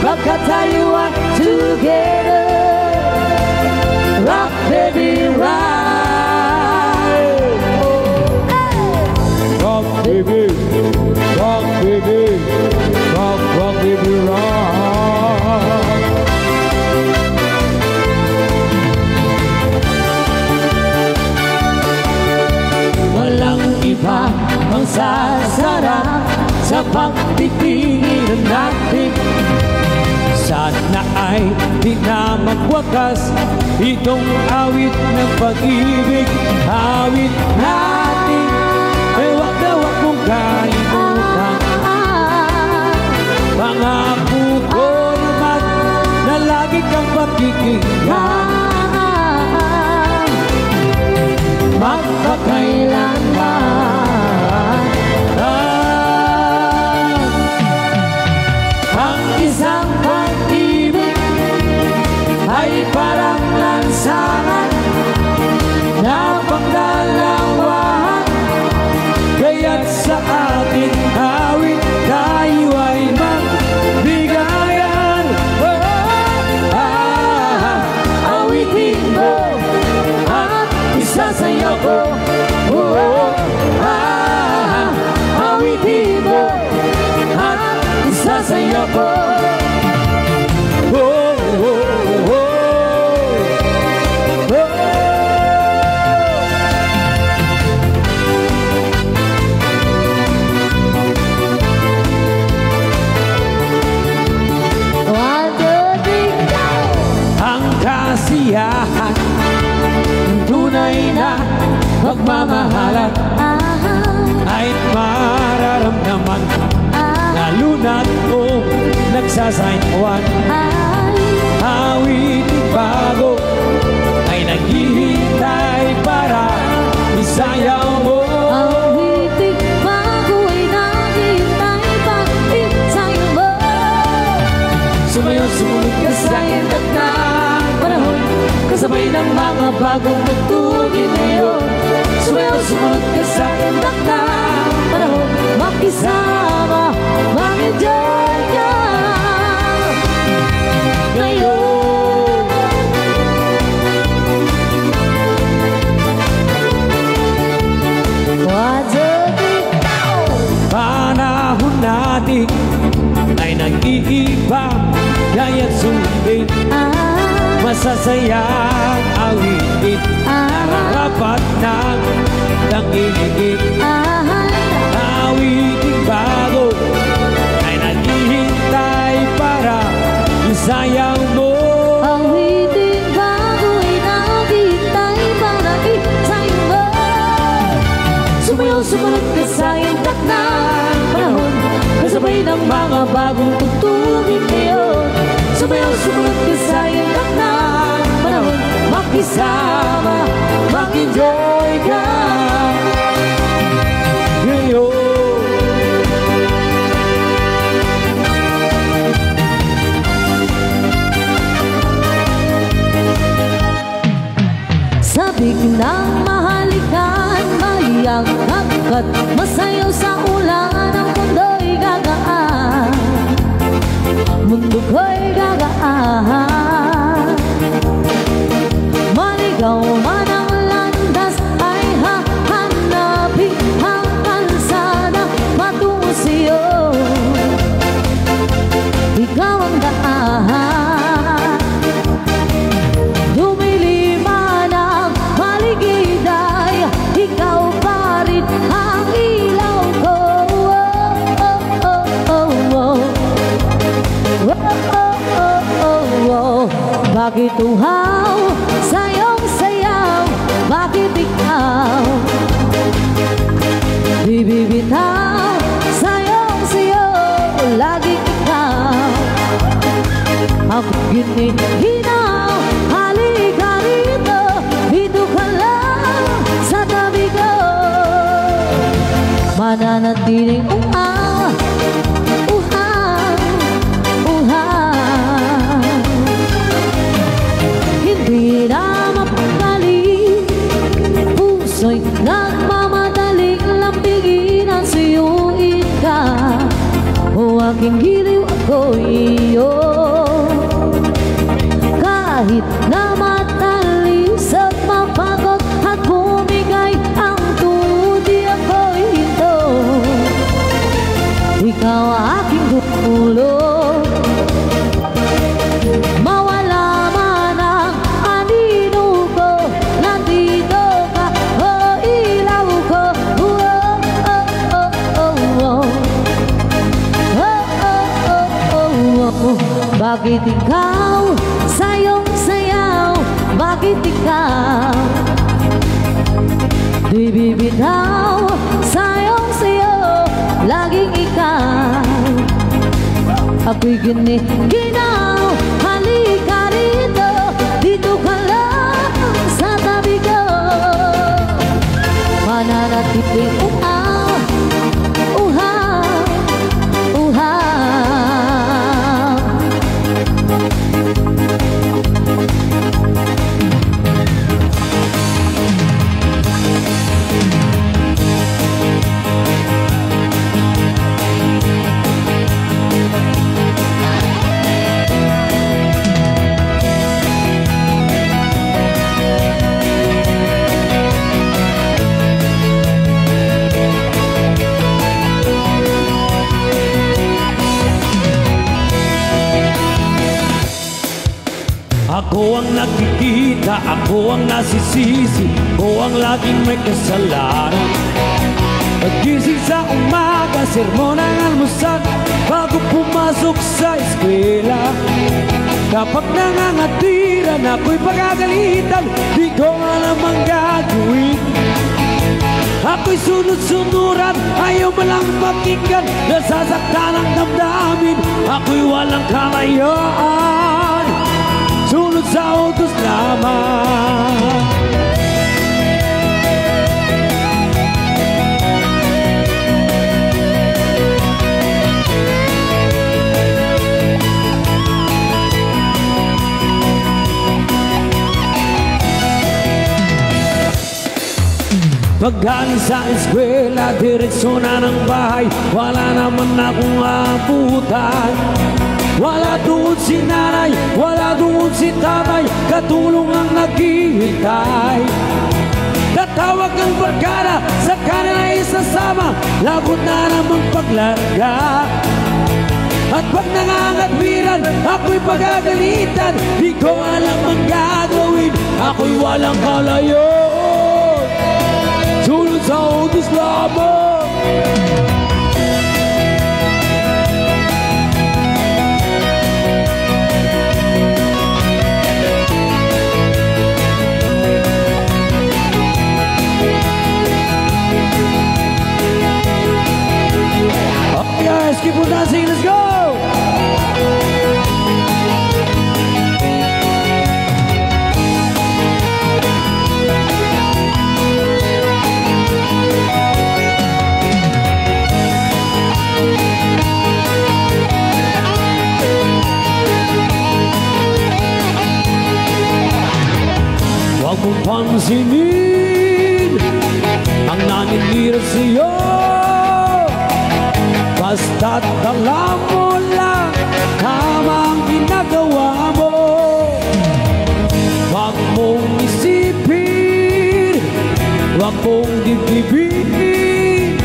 pagkat tayo ay together. Rock, baby, rock. Rock, baby, rock, baby, rock, rock, baby, rock. Walang iba ang sasarap sa pagtitinginan natin. Sana ay di na magwakas itong awit ng pag-ibig. Awit natin, ay wag na wag mong kalimutan. Pangako ko naman na lagi kang pakikinggan. Magpakailanman. Ang isang pag-ibig ay parang lansangan na pagdalawahan, kaya't sa ating awit tayo ay magbigayan. Oh, ah, awitin mo at isasayaw ko. Oh, ah, awitin mo at isasayaw ko. Oh, oh, oh, oh. One, two, three, go! Ang kasiyahan ng tunay na pagmamahalan ay mararamdaman, lalo na't kung nagsasayawan. Awiting bago ay naghihintay para isayaw mo. Awiting bago ay naghihintay para isayaw mo. Sumayaw, sumunod ka sa indak ng panahon, kasabay ng mga bagong tugtugin ngayon. Sumayaw, sumunod ka sa indak ng panahon, makisama, mag-enjoy ka ngayon. One, two, three, go! Panahon natin ay nag-iiba, kaya't sundin. Ah. Masasayang awitin. Ah. Nararapat na tangilikin. Ah. Awiting bago ay naghihintay para isayaw mo. Awiting bago ay naghihintay para isayaw mo. Sumayaw, sumunod ka sa indak ng panahon, kasabay ng mga bagong tugtugin ngayon. Sumayaw, sumunod ka sa indak ng panahon, makisama, mag-enjoy ka ngayon. Sabik ng mahalikan, mayangkagkat, masayaw sa ulan, ang mundo'y gagaan, mundo ko'y gagaan. Maligaw man ang landas, ay hahanapin ang kalsada patungo sa'yo. Ikaw ang daan. Dumili man ang paligid ay ikaw pa rin ang ilaw ko. Oh, oh, oh, oh, oh. Oh, oh, oh, oh, oh. Bakit uhaw sa iyong sayaw? Bakit ikaw? Di bibitaw sa iyong sayaw, laging ikaw. Ako giniginaw, halika rito, dito ka lang sa tabi ko. Mananatiling uhaw, uhaw, uhaw. Hindi na mapakali, puso'y nagmamadaling lambingin ang suyuin ka. O aking giliw, ako'y iyo. Kahit na matalik Bakit ikaw, sayong-sayaw? Bakit ikaw? Di bibitaw, sayong-sayaw, laging ikaw. Ako'y giniginaw, halika rito, dito ka lang sa tabi ko. Mananatiling uhaw, uhaw, uhaw. Ako ang nakikita, ako ang nasisisi, ako ang laging may kasalanan. Paggising sa umaga, sermon ang almusal, bago pumasok sa eskwela. Kapag nangangatiran, ako'y pagagalitan, di ko alam ang gagawin. Ako'y sunod-sunuran, ayaw man lang pakinggan, nasasaktan ang damdamin, ako'y walang kalayaan. Sunod sa utos lamang. Paggaling sa eskwela, diretso na ng bahay. Wala naman akong aabutan. Wala doon si nanay, wala doon si tatay, katulong ang naghihintay. Tatawag ang barkada, sa kanila isasama, lagot na namang paglarga. At pag nangangatwiran, ako'y pagagalitan, di ko alam ang gagawin, ako'y walang kalayaan. Sunod sa utos lamang. Guys, keep on dancing. Let's go! Huwag mong pansinin ang naninira sa'yo. Basta't alam mo lang tama ang ginagawa mo. Huwag mong isipin, huwag mong dibdibin.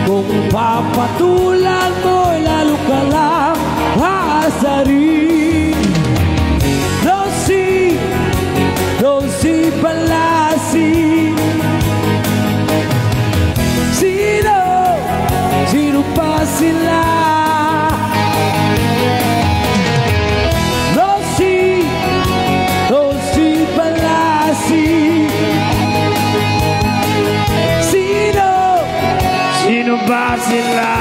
Kung papatulan mo, lalo ka lang aasarin. Rosie, Rosie Palasi. Sino? Sino pa sila? Rosie, Rosie Palasi. Sino? Sino ba sila?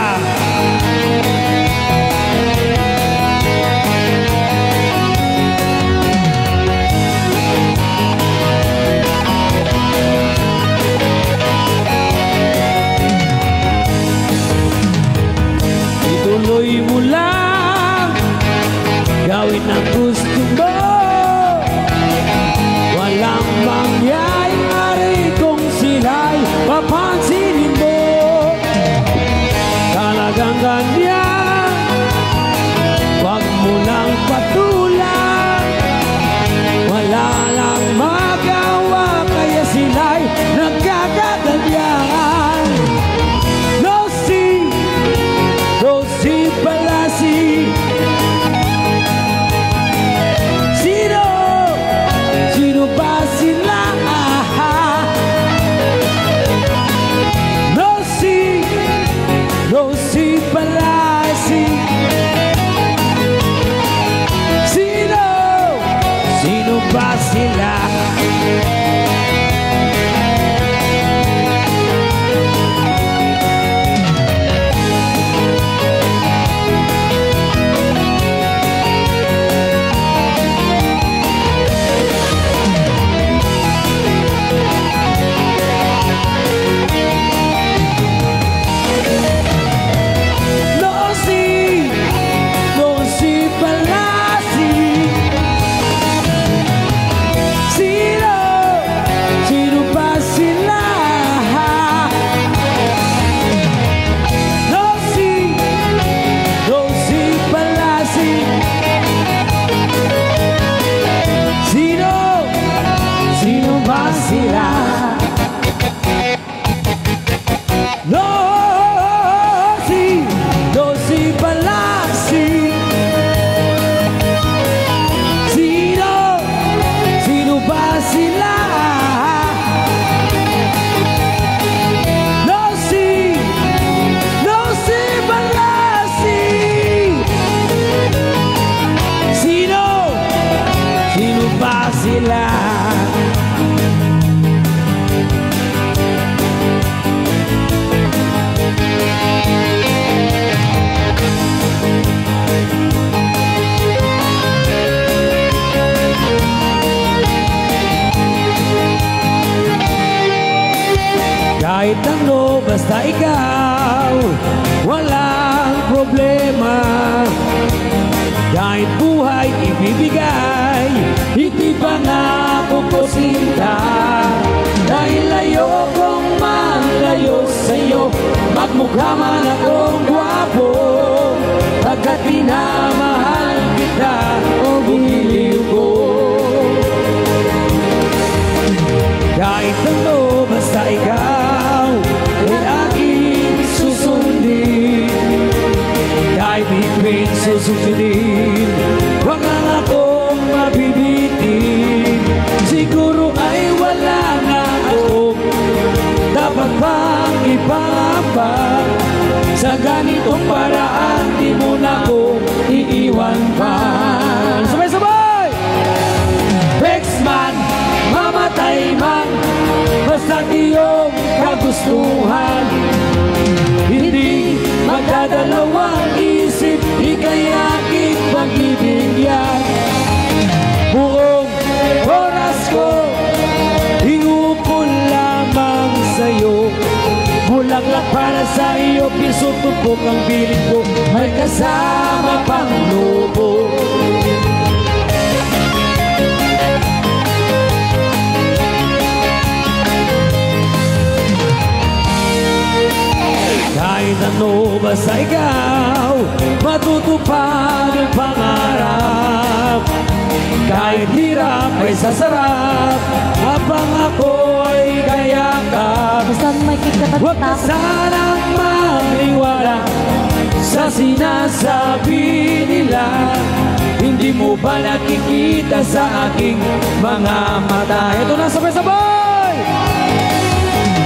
Ituloy mo lang, gawin ang gusto mo. Walang mangyayari kung sila'y papansinin mo. Talagang ganyan, wag mo lang patulan. Wala lang magawa, kaya sila'y nagkakaganyan. Rosie, Rosie Palasi. pa sila. Nosy, Nosy Palasi. Sino, sino pa sila? Nosy, Nosy Palasi. Sino, sino pa sila? Nosy, Nosy Palasi. Sino, sino pa sila? Nosy, Nosy Palasi. Sino, sino pa sila? Kahit ano, basta ikaw, walang problema. Kahit buhay ibibigay, iti pangako ko, sinta. Dahil ayokong malayo sa'yo, magmukha man akong gwapo, pagkat minamahal kita, o giliw ko. Kahit ano, basta ikaw ay aking susundin. Kahit ipin susundin, wag lang akong mabibitin. Siguro ay wala na akong dapat pang ipangamba. Sa ganitong paraan, di mo na ako iiwan pa. Sabay-sabay! Pex man, mamatay man, basta iyong kagustuhan. Hindi magdadalawang isip, ika'y aking pag-ibigyan. Buong oras ko, iukol lamang sa'yo. Bulaklak para sa iyo, piso, tumpok ang bilin ko, may kasama pang lobo. Kahit ano, basta ikaw, matutupad ang pangarap. Kahit hirap ay sasarap, habang ako'y kayakap. Basta may kikatapat. Huwag ka sanang maniwala sa sinasabi nila. Hindi mo ba nakikita sa aking mga mata? Ito na, sabay-sabay!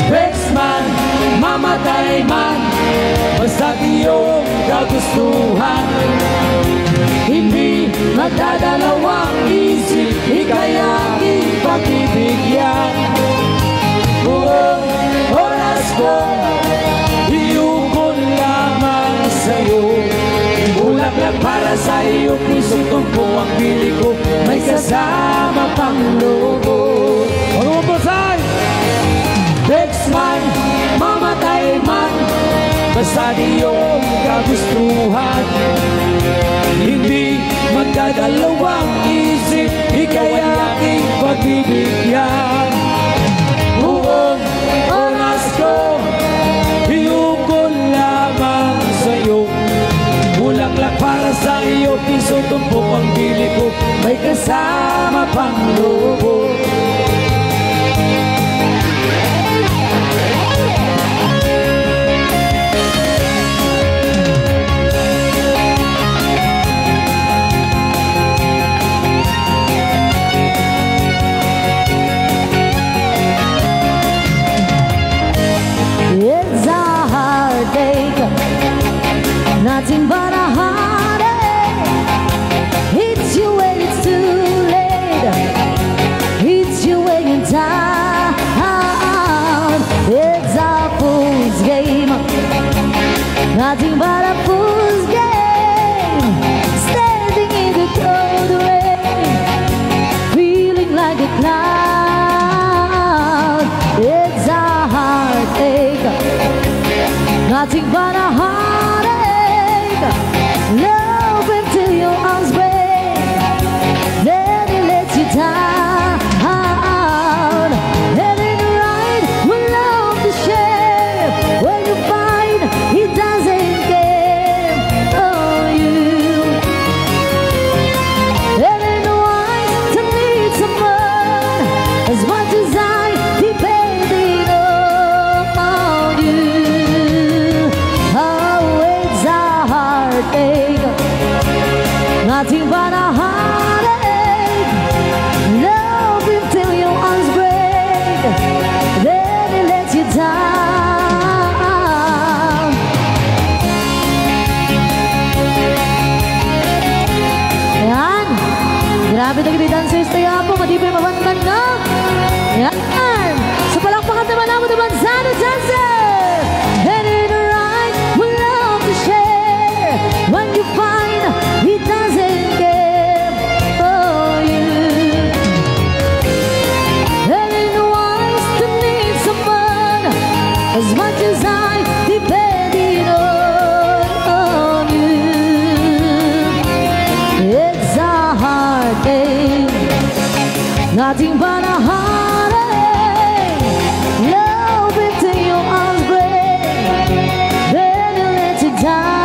Pex man, mamatay man, basta iyong kagustuhan. Hindi magdadalawang isip, ika'y aking pag-ibigyan. Buong oras ko, iukol lamang sa'yo. Bulaklak para sa iyo, piso, tumpok ang bilin ko, may kasama pang lobo. Ano ang basay? Pex man, mamatay man, basta iyong kagustuhan. Hindi magdadalawang isip, ika'y aking pagbibigyan. Buong oras ko, iukol lamang sa'yo. Bulaklak para sa iyo, piso, tumpok ang bilin ko, may kasama pang lobo. It's a heartache, nothing but a heartache. It's you when it's too late. Nothing but a fool's game, standing in the cold rain, feeling like a clown. It's a heartache, nothing but a heartache. Love until your arms break, then he lets you down. Having a ride, we love to share. When you find he doesn't care for you. Having a ride to need someone as much as I depending on you. Oh, it's a heartache, nothing but a heartache. Love until your arms break, then he lets you down. Ayan. Grabe dagiti dancers tayo, Apo. Madi pay mabantan, no? Ayan. So, palakpakan naman naman naman sa dancers. Having a ride, we love to share. When you find he doesn't care for you. Having a ride to need someone as much as I depending on, on you. It's a heartache, nothing but a heartache. Love until your arms break, then he lets you down.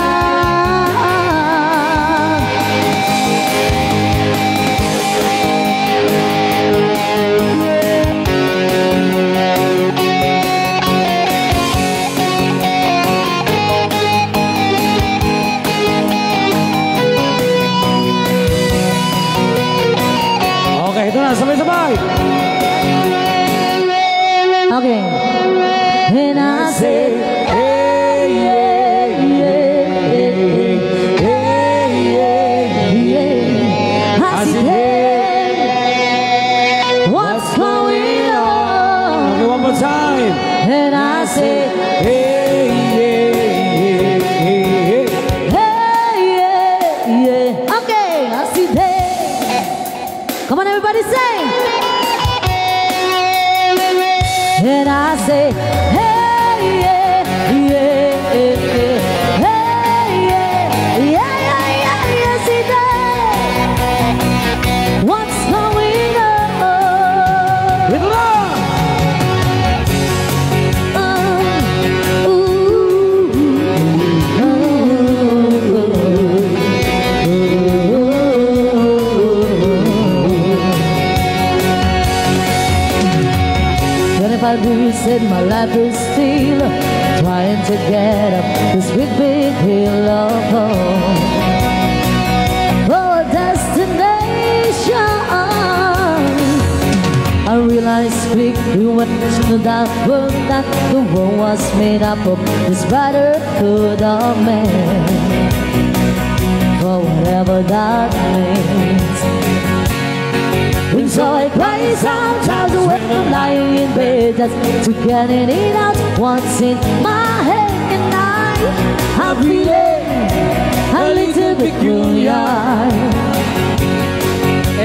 Okay, ito na, sabay-sabay. Okay. And I say, hey, yeah, yeah, hey, yeah, yeah, yeah. I say, hey, what's going on? Okay, one more time. And I say, hey, yeah, yeah, yeah, yeah. Hey, yeah, yeah. Okay, I say, hey. Come on, everybody, sing. And I say, hey, yeah, yeah, yeah, yeah. Hey, yeah, yeah, yeah, yeah, yeah, see that. What's going on? Ito na! Twenty-five degrees and my life is still trying to get up this big, big hill of hope. Oh, destination. I realized quickly when I stood up that the world was made up of this brotherhood of men. For whatever that means. And so I cry sometimes when I'm lying in bed just to get it out what's in my head, and I, I feel it a little peculiar.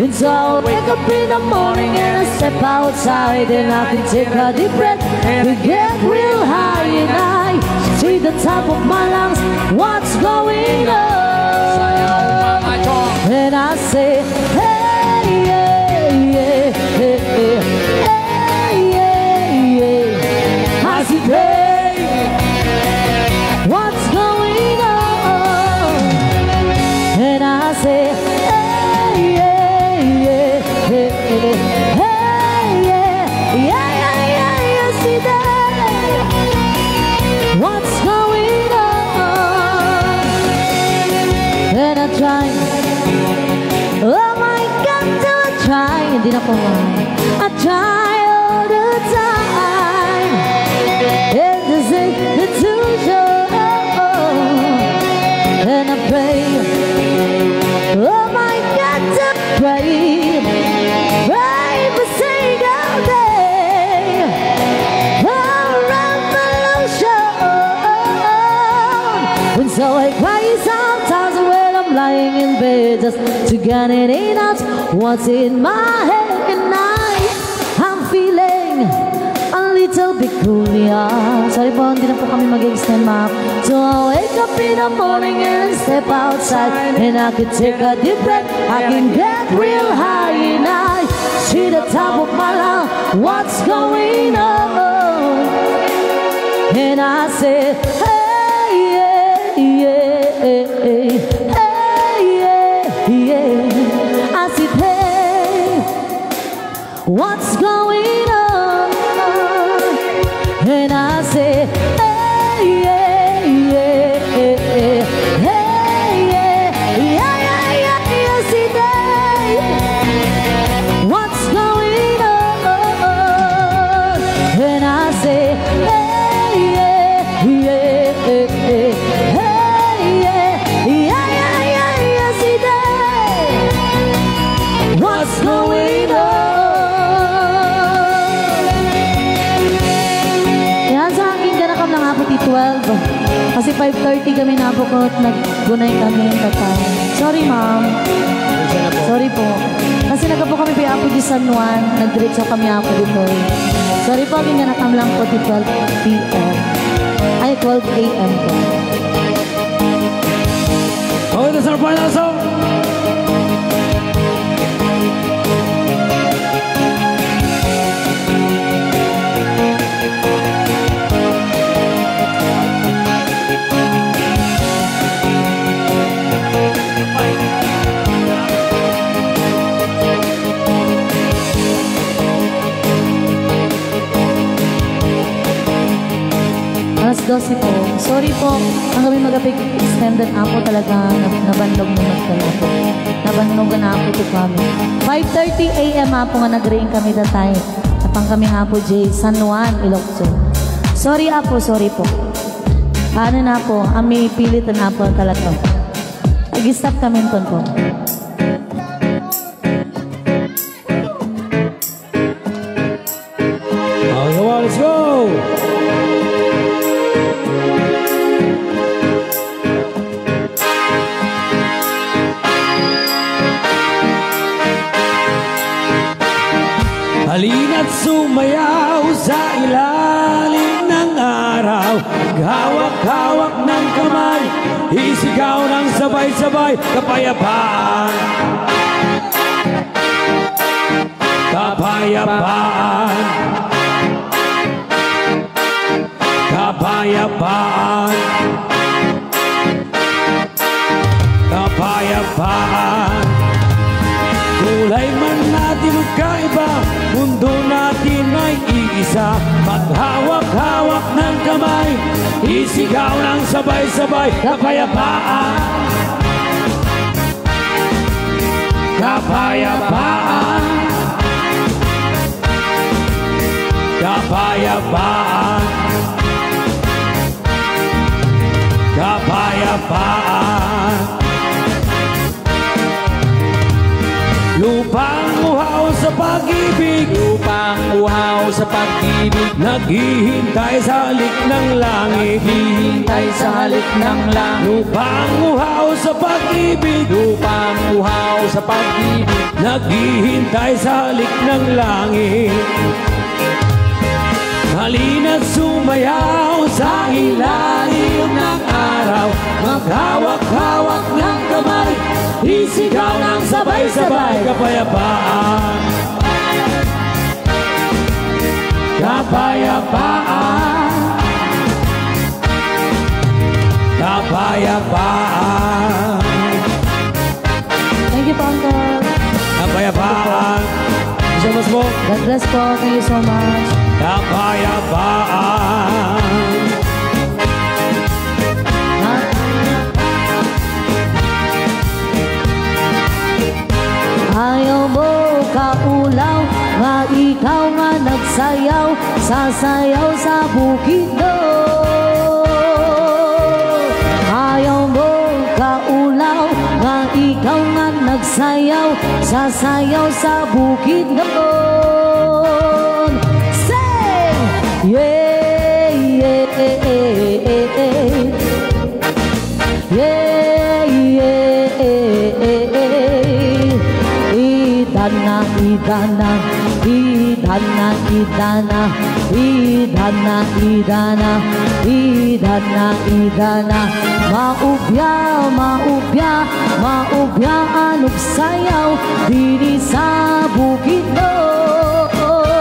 And so I wake up in the morning and I step outside and I can take a deep breath and I get real high and I see the top of my lungs. What's going on? And I say, hey, yeah, yeah, hey, yeah, hey, yeah, yeah. I say, hey, what's going on? And I say, hey, yeah, yeah, hey, hey, hey, yeah, yeah, yeah, yeah, yeah, see that. What's going on? And I try. Oh my God, do I try? Hindi na po, ma'am. I try all the time. And this is the truth. And I pray. Oh my God, I pray. Pray every single day. For revolution. Just to get it in out, what's in my head at night? I'm feeling a little bit cool, yeah. Sorry po, hindi na po kami mag-extend, ma'am. So I wake up in the morning and step outside, and I could take a deep breath. I can get real high and I see the top of my lungs. What's going on? And I say, hey, yeah, yeah, hey, yeah, yeah. I said, hey, what's going on? And I say, hey, yeah, yeah, yeah, hey, yeah, yeah, yeah, yeah, yeah, I said, hey, what's going on? And I say, hey, yeah, yeah, yeah, hey, yeah, yeah, yeah, yeah, yeah, sida. What's going on? Yan, sa akin, ganakam lang, Apo, ti twelve. Kasi five thirty kami na po ko nag- Gunay kami, tatay. Sorry, ma'am. Sorry po. Kasi naggapu kami, Apo, di San Juan. Nagdiretso kami, Apo, dito. Sorry po, ginganakam lang po ti twelve p.m. Ay, twelve a.m. po. Okay, that's our final song. Alas dose po. Sorry po. Ang kami magapig extended, Apo, talaga na-, nabannog na magkala po. Nabannog na, Apo, to kami. Five thirty a.m., Apo, nga nagriing kami datay. Napang kami, Apo, J, San Juan, Ilocos. Sorry, Apo, sorry po. Paano na po? Ami pilit na po talaga. Nag-stop kami ton po. Okay, come on, let's go! Halina't sumayaw sa ilalim ng araw. Maghawak-hawak ng kamay, isigaw ng sabay-sabay, kapayapaan. Kapayapaan. Kapayapaan. Kapayapaan. Kulay man natin magkaiba, mundo natin ay iisa. Maghawak-hawak ng kamay, isigaw ng sabay-sabay, kapayapaan. Kapayapaan. Kapayapaan. Kapayapaan. Lupang uhaw sa pag-ibig. Lupang uhaw sa pag-ibig. Naghihintay sa halik ng langit. Naghihintay sa halik ng langit. Lupang uhaw sa pag-ibig. Lupang uhaw sa pag-ibig. Naghihintay sa halik ng langit. Halina't sumayaw sa ilalim ng araw. Maghawak-hawak ng kamay. Isigaw ng sabay-sabay. Kapayapaan. Kapayapaan. Kapayapaan. Thank you po, Uncle. Kapayapaan. Thank you so much po. God bless po. Thank you so much. Kapayapaan. Ayaw mo kaulaw nga ikaw nga nagsayaw, sasayaw sa bukidnon. Ayaw mo kaulaw nga ikaw nga nagsayaw, sasayaw sa bukidnon. Sing! Yeah, yeah, yeah, yeah, yeah. Yeah, yeah, yeah, yeah, Idana, idana, idana, idana, idana, idana, idana, idana. Maubia, maubia, maubia, anub sayaw, dini sa bukidno. Oh!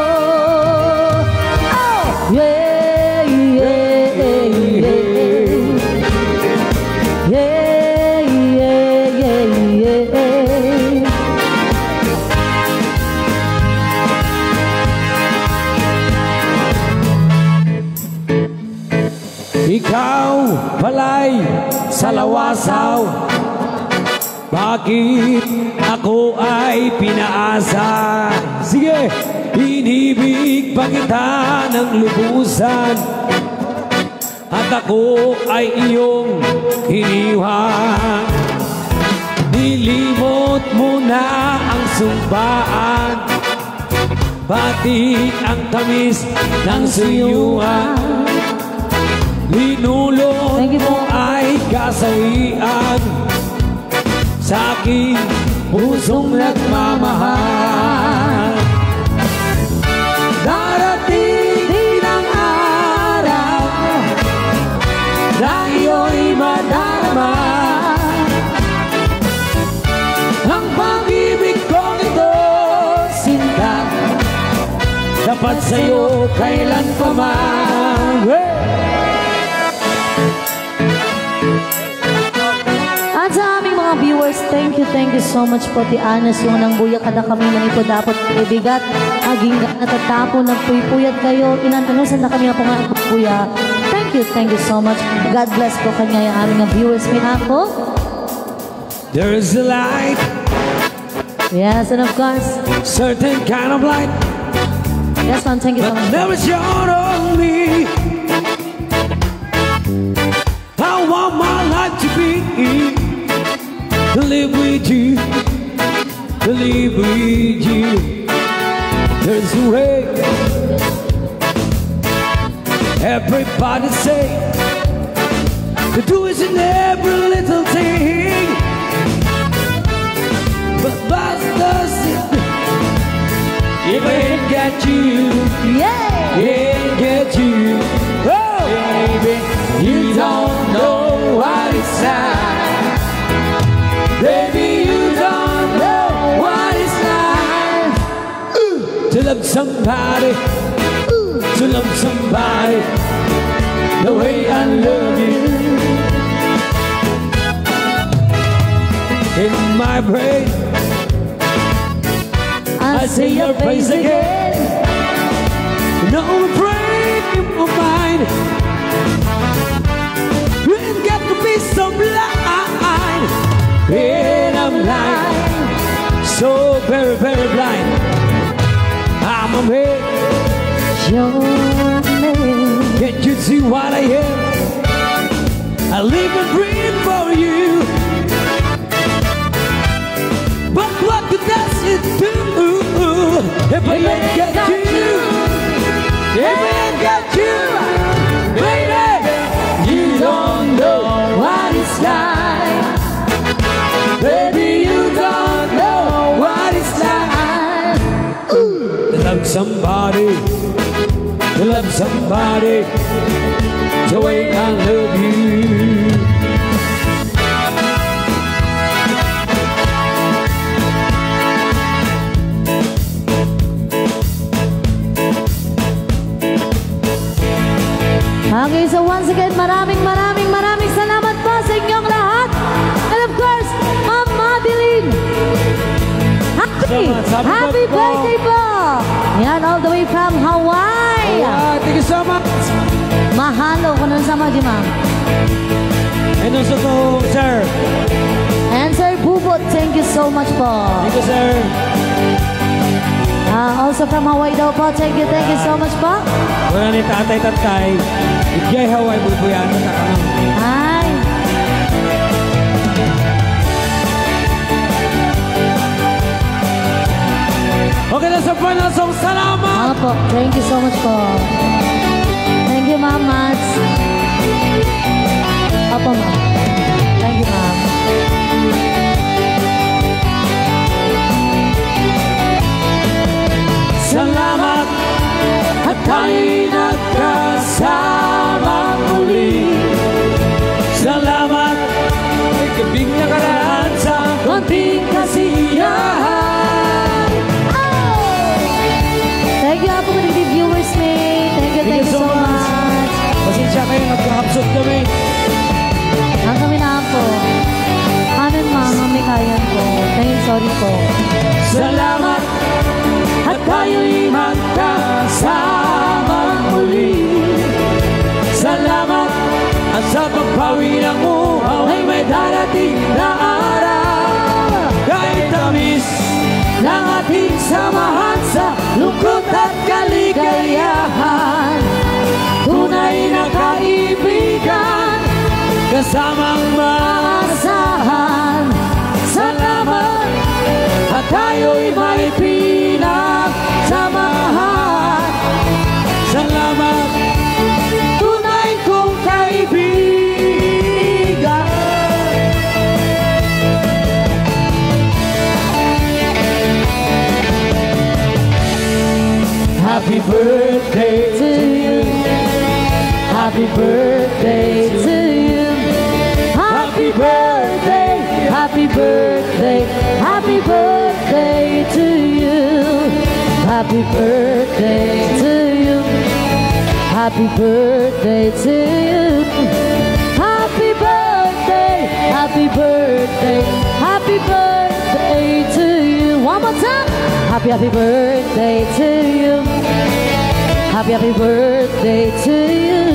Yeah, yeah, yeah, yeah. Yeah, yeah, yeah, yeah. Ikaw pala'y salawasaw. Bakit ako ay pinaasa? Sige! Inibig pa kita ng lubusan, at ako ay iyong iniwan. Nilimot mo na ang sumpaan, pati ang tamis ng suyuan. Linulot Thank you po. mo ay kasawian sa aking pusong nagmamahal. Darating din ang araw na iyo'y madarama. Ang pag-ibig kong ito, sinta, dapat sa'yo kailan pa man. Hey! At sa aming mga viewers, thank you, thank you so much po ti Anas yung nang buya kada kami manipod-apod ibigat. Aging natatapo, nagpuypuyat kayo, inananusan na kami nga po nga buya. Thank you, thank you so much. God bless po kanya yung aming mga viewers. May ako. There is a light. Yes, and of course. Certain kind of light. Yes, ma'am. Thank you so But much. never shone on me. I want my life to be to live with you, to live with you. There's a way. Everybody say, the do is in every little thing. But that's the sin. If I ain't got you, Yeah. ain't got you, oh, baby, you don't know what it's like. Baby, you don't know what it's like to love somebody, to love somebody the way I love you. In my brain, I see your face again. No brain in my mind. You ain't got to be so blind. And I'm blind, so very, very blind. I'm a man. You're a man. Can't you see what I am? I live and breathe for you. But what good does it do if I ain't got you? If I ain't got you, baby, you don't know what it's like. Baby, you don't know what it's like. Ooh. To love somebody, to love somebody the way I love you. Okay, so once again, maraming, maraming, maraming salamat po sa inyong lahat. And of course, Ma'am Madeline. Happy, Salamat. Happy happy birthday birthday po. Yan, all the way from Hawaii. Alright, thank you so much. Mahalo ko nun sa mga, ma'am. And also to Sir. And Sir Bubot, thank you so much po. Thank you, sir. Ah, also from Hawaii daw po. Thank you, thank you so much po. Wala ni tatay, tatay. Idyay Hawaii, bulbuyan, tatakang. Ay. Okay na sa final song. Salamat! Opo. Thank you so much po. Thank you, Ma'am Mads. Opo, ma'am. Thank you, ma'am. Salamat at tayo'y magkasamang muli. Salamat at sa pagbawi ng uhaw ay may darating na araw. Kahit tamis ng ating samahan sa lungkot at kaligayahan, tunay na kaibigan, kasamang maasahan. Salamat at tayo'y may pinagsamahan. Salamat, tunay kong kaibigan. Happy birthday to you. Happy birthday to you. Happy birthday, happy birthday, happy birthday to you. Happy birthday to you. Happy birthday to you. Happy birthday, happy birthday, happy birthday to you. One more time. Happy, happy birthday to you. Happy, happy birthday to you.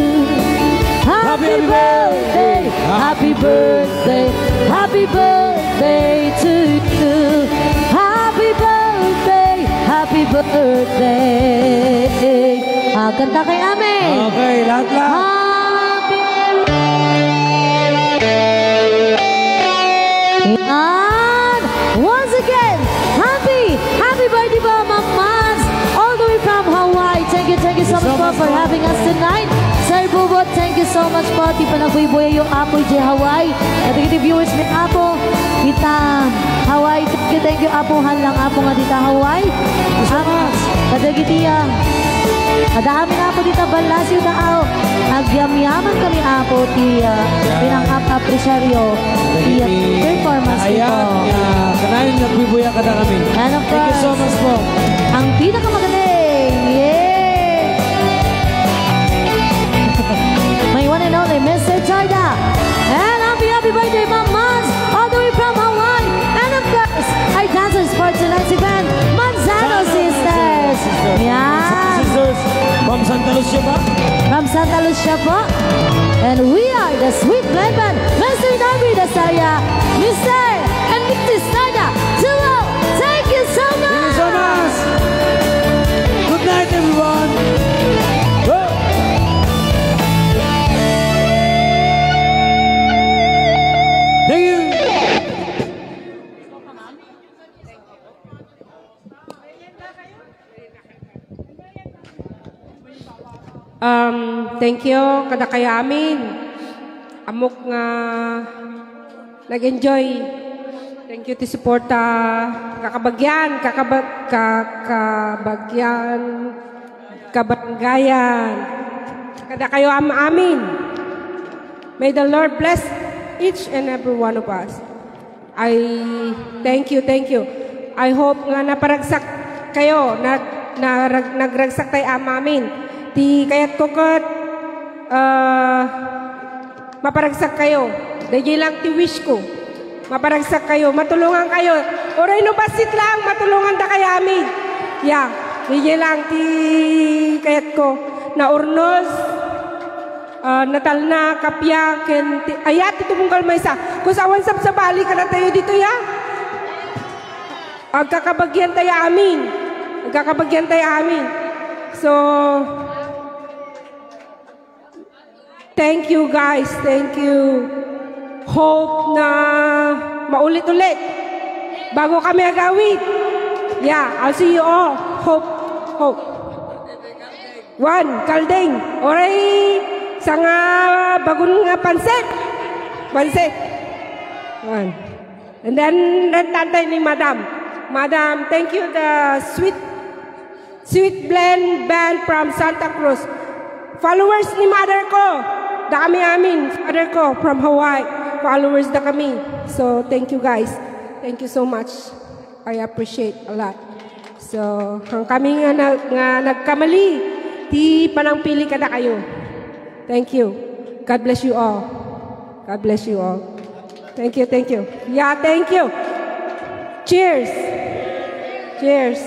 Happy birthday, happy birthday, happy birthday to you. Happy birthday, happy birthday. Ah, kanta kay Amen. Okay, lahat, lahat. Happy Yan. Once again, happy, happy birthday po, Ma'am Mans, all the way from Hawaii. Thank you, thank you so much po for having us tonight. Sir Bubot, thank you so much po. Ti panagbuybuyayyo, Apo, idiay Hawaii. Kadagiti viewers mi, Apo, ita Hawaii. Thank you, thank you, Apo. Haan lang, Apo, nga dita Hawaii. Thank you so much. Kadagiti, ah, kada amin, Apo, dita ballasiw, taaw. Agyamyaman kami, Apo, ti, ah, pinang-ap-, apresiaryo. Ti, ah, performance ayan, nito. Ah, kanayon, nagbubuya kadakami. And of course, thank you so much po. Ang pinakamagaling. Yay! My one and only Mister Jordan. And happy, happy birthday, Ma'am Mans, all the way from Hawaii. And of course, our dancers for tonight's event, Manzano Sisters. Sisters. Yeah. Sisters from Santa Lucia ba? From Santa Lucia po. And we are the Sweet Blend Band, Mister Darby Dasaya, Mister and Missus Tanya Duo. Thank you so much. Thank you so much. Good night, everyone. Oh. Thank you. Um, thank you kadakayo amin. Ammok nga nag-enjoy. Thank you ti suporta. Kakabagyan, kakaba-, kakabagyan, kabanggayan. Kadakayo am-, amin. May the Lord bless each and every one of us. I, thank you, thank you. I hope nga naparagsak kayo, nag-, narag-, nagragsak tay amin. Ti kayatko ket, ah, maparagsak kayo. Daydiay lang ti wish ko. Maparagsak kayo, matulungan kayo. Uray no bassit lang, matulungan da kayo amin. Ya, daydiay lang ti kayatko. Naurnos, ah, natalna, kappia, ken ti, aya ti tumunggal maysa. Kus awan sabsabali kadatayo ditoy, ya. Agkakabagyan tayo amin. Agkakabagyan tayo amin. So, thank you, guys. Thank you. Hope na maulit-ulit. Bago kami agawid. Yeah, I'll see you all. Hope. Hope. One, kalding. Oray, sanga bagun nga pansit. Pansit. One. And then, rentante ni Madam. Madam, thank you, the Sweet, Sweet Blend Band from Santa Cruz. Followers ni mother ko. Dami amin, father ko from Hawaii. Followers da kami. So, thank you guys. Thank you so much. I appreciate a lot. So, han kami nga, na, nga nagkamali, ti panangpili kadakayo. Thank you. God bless you all. God bless you all. Thank you, thank you. Yeah, thank you. Cheers! Cheers!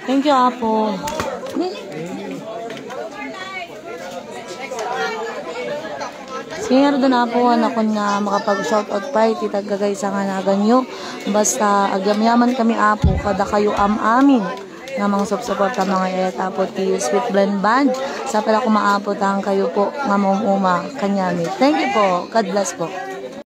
Thank you, Apo. Singir doon, Apo, anakon nga makapag-shoutout pa iti taggagaysa nga naganyo. Basta agyamyaman kami, Apo, kadakayo am-amin nga mangsupsuporta, mga iyat, Apo, ti Sweet Blend Band. Sa pala kumaapo, tang kayo po nga maum-uma kanyami. Thank you po. God bless po.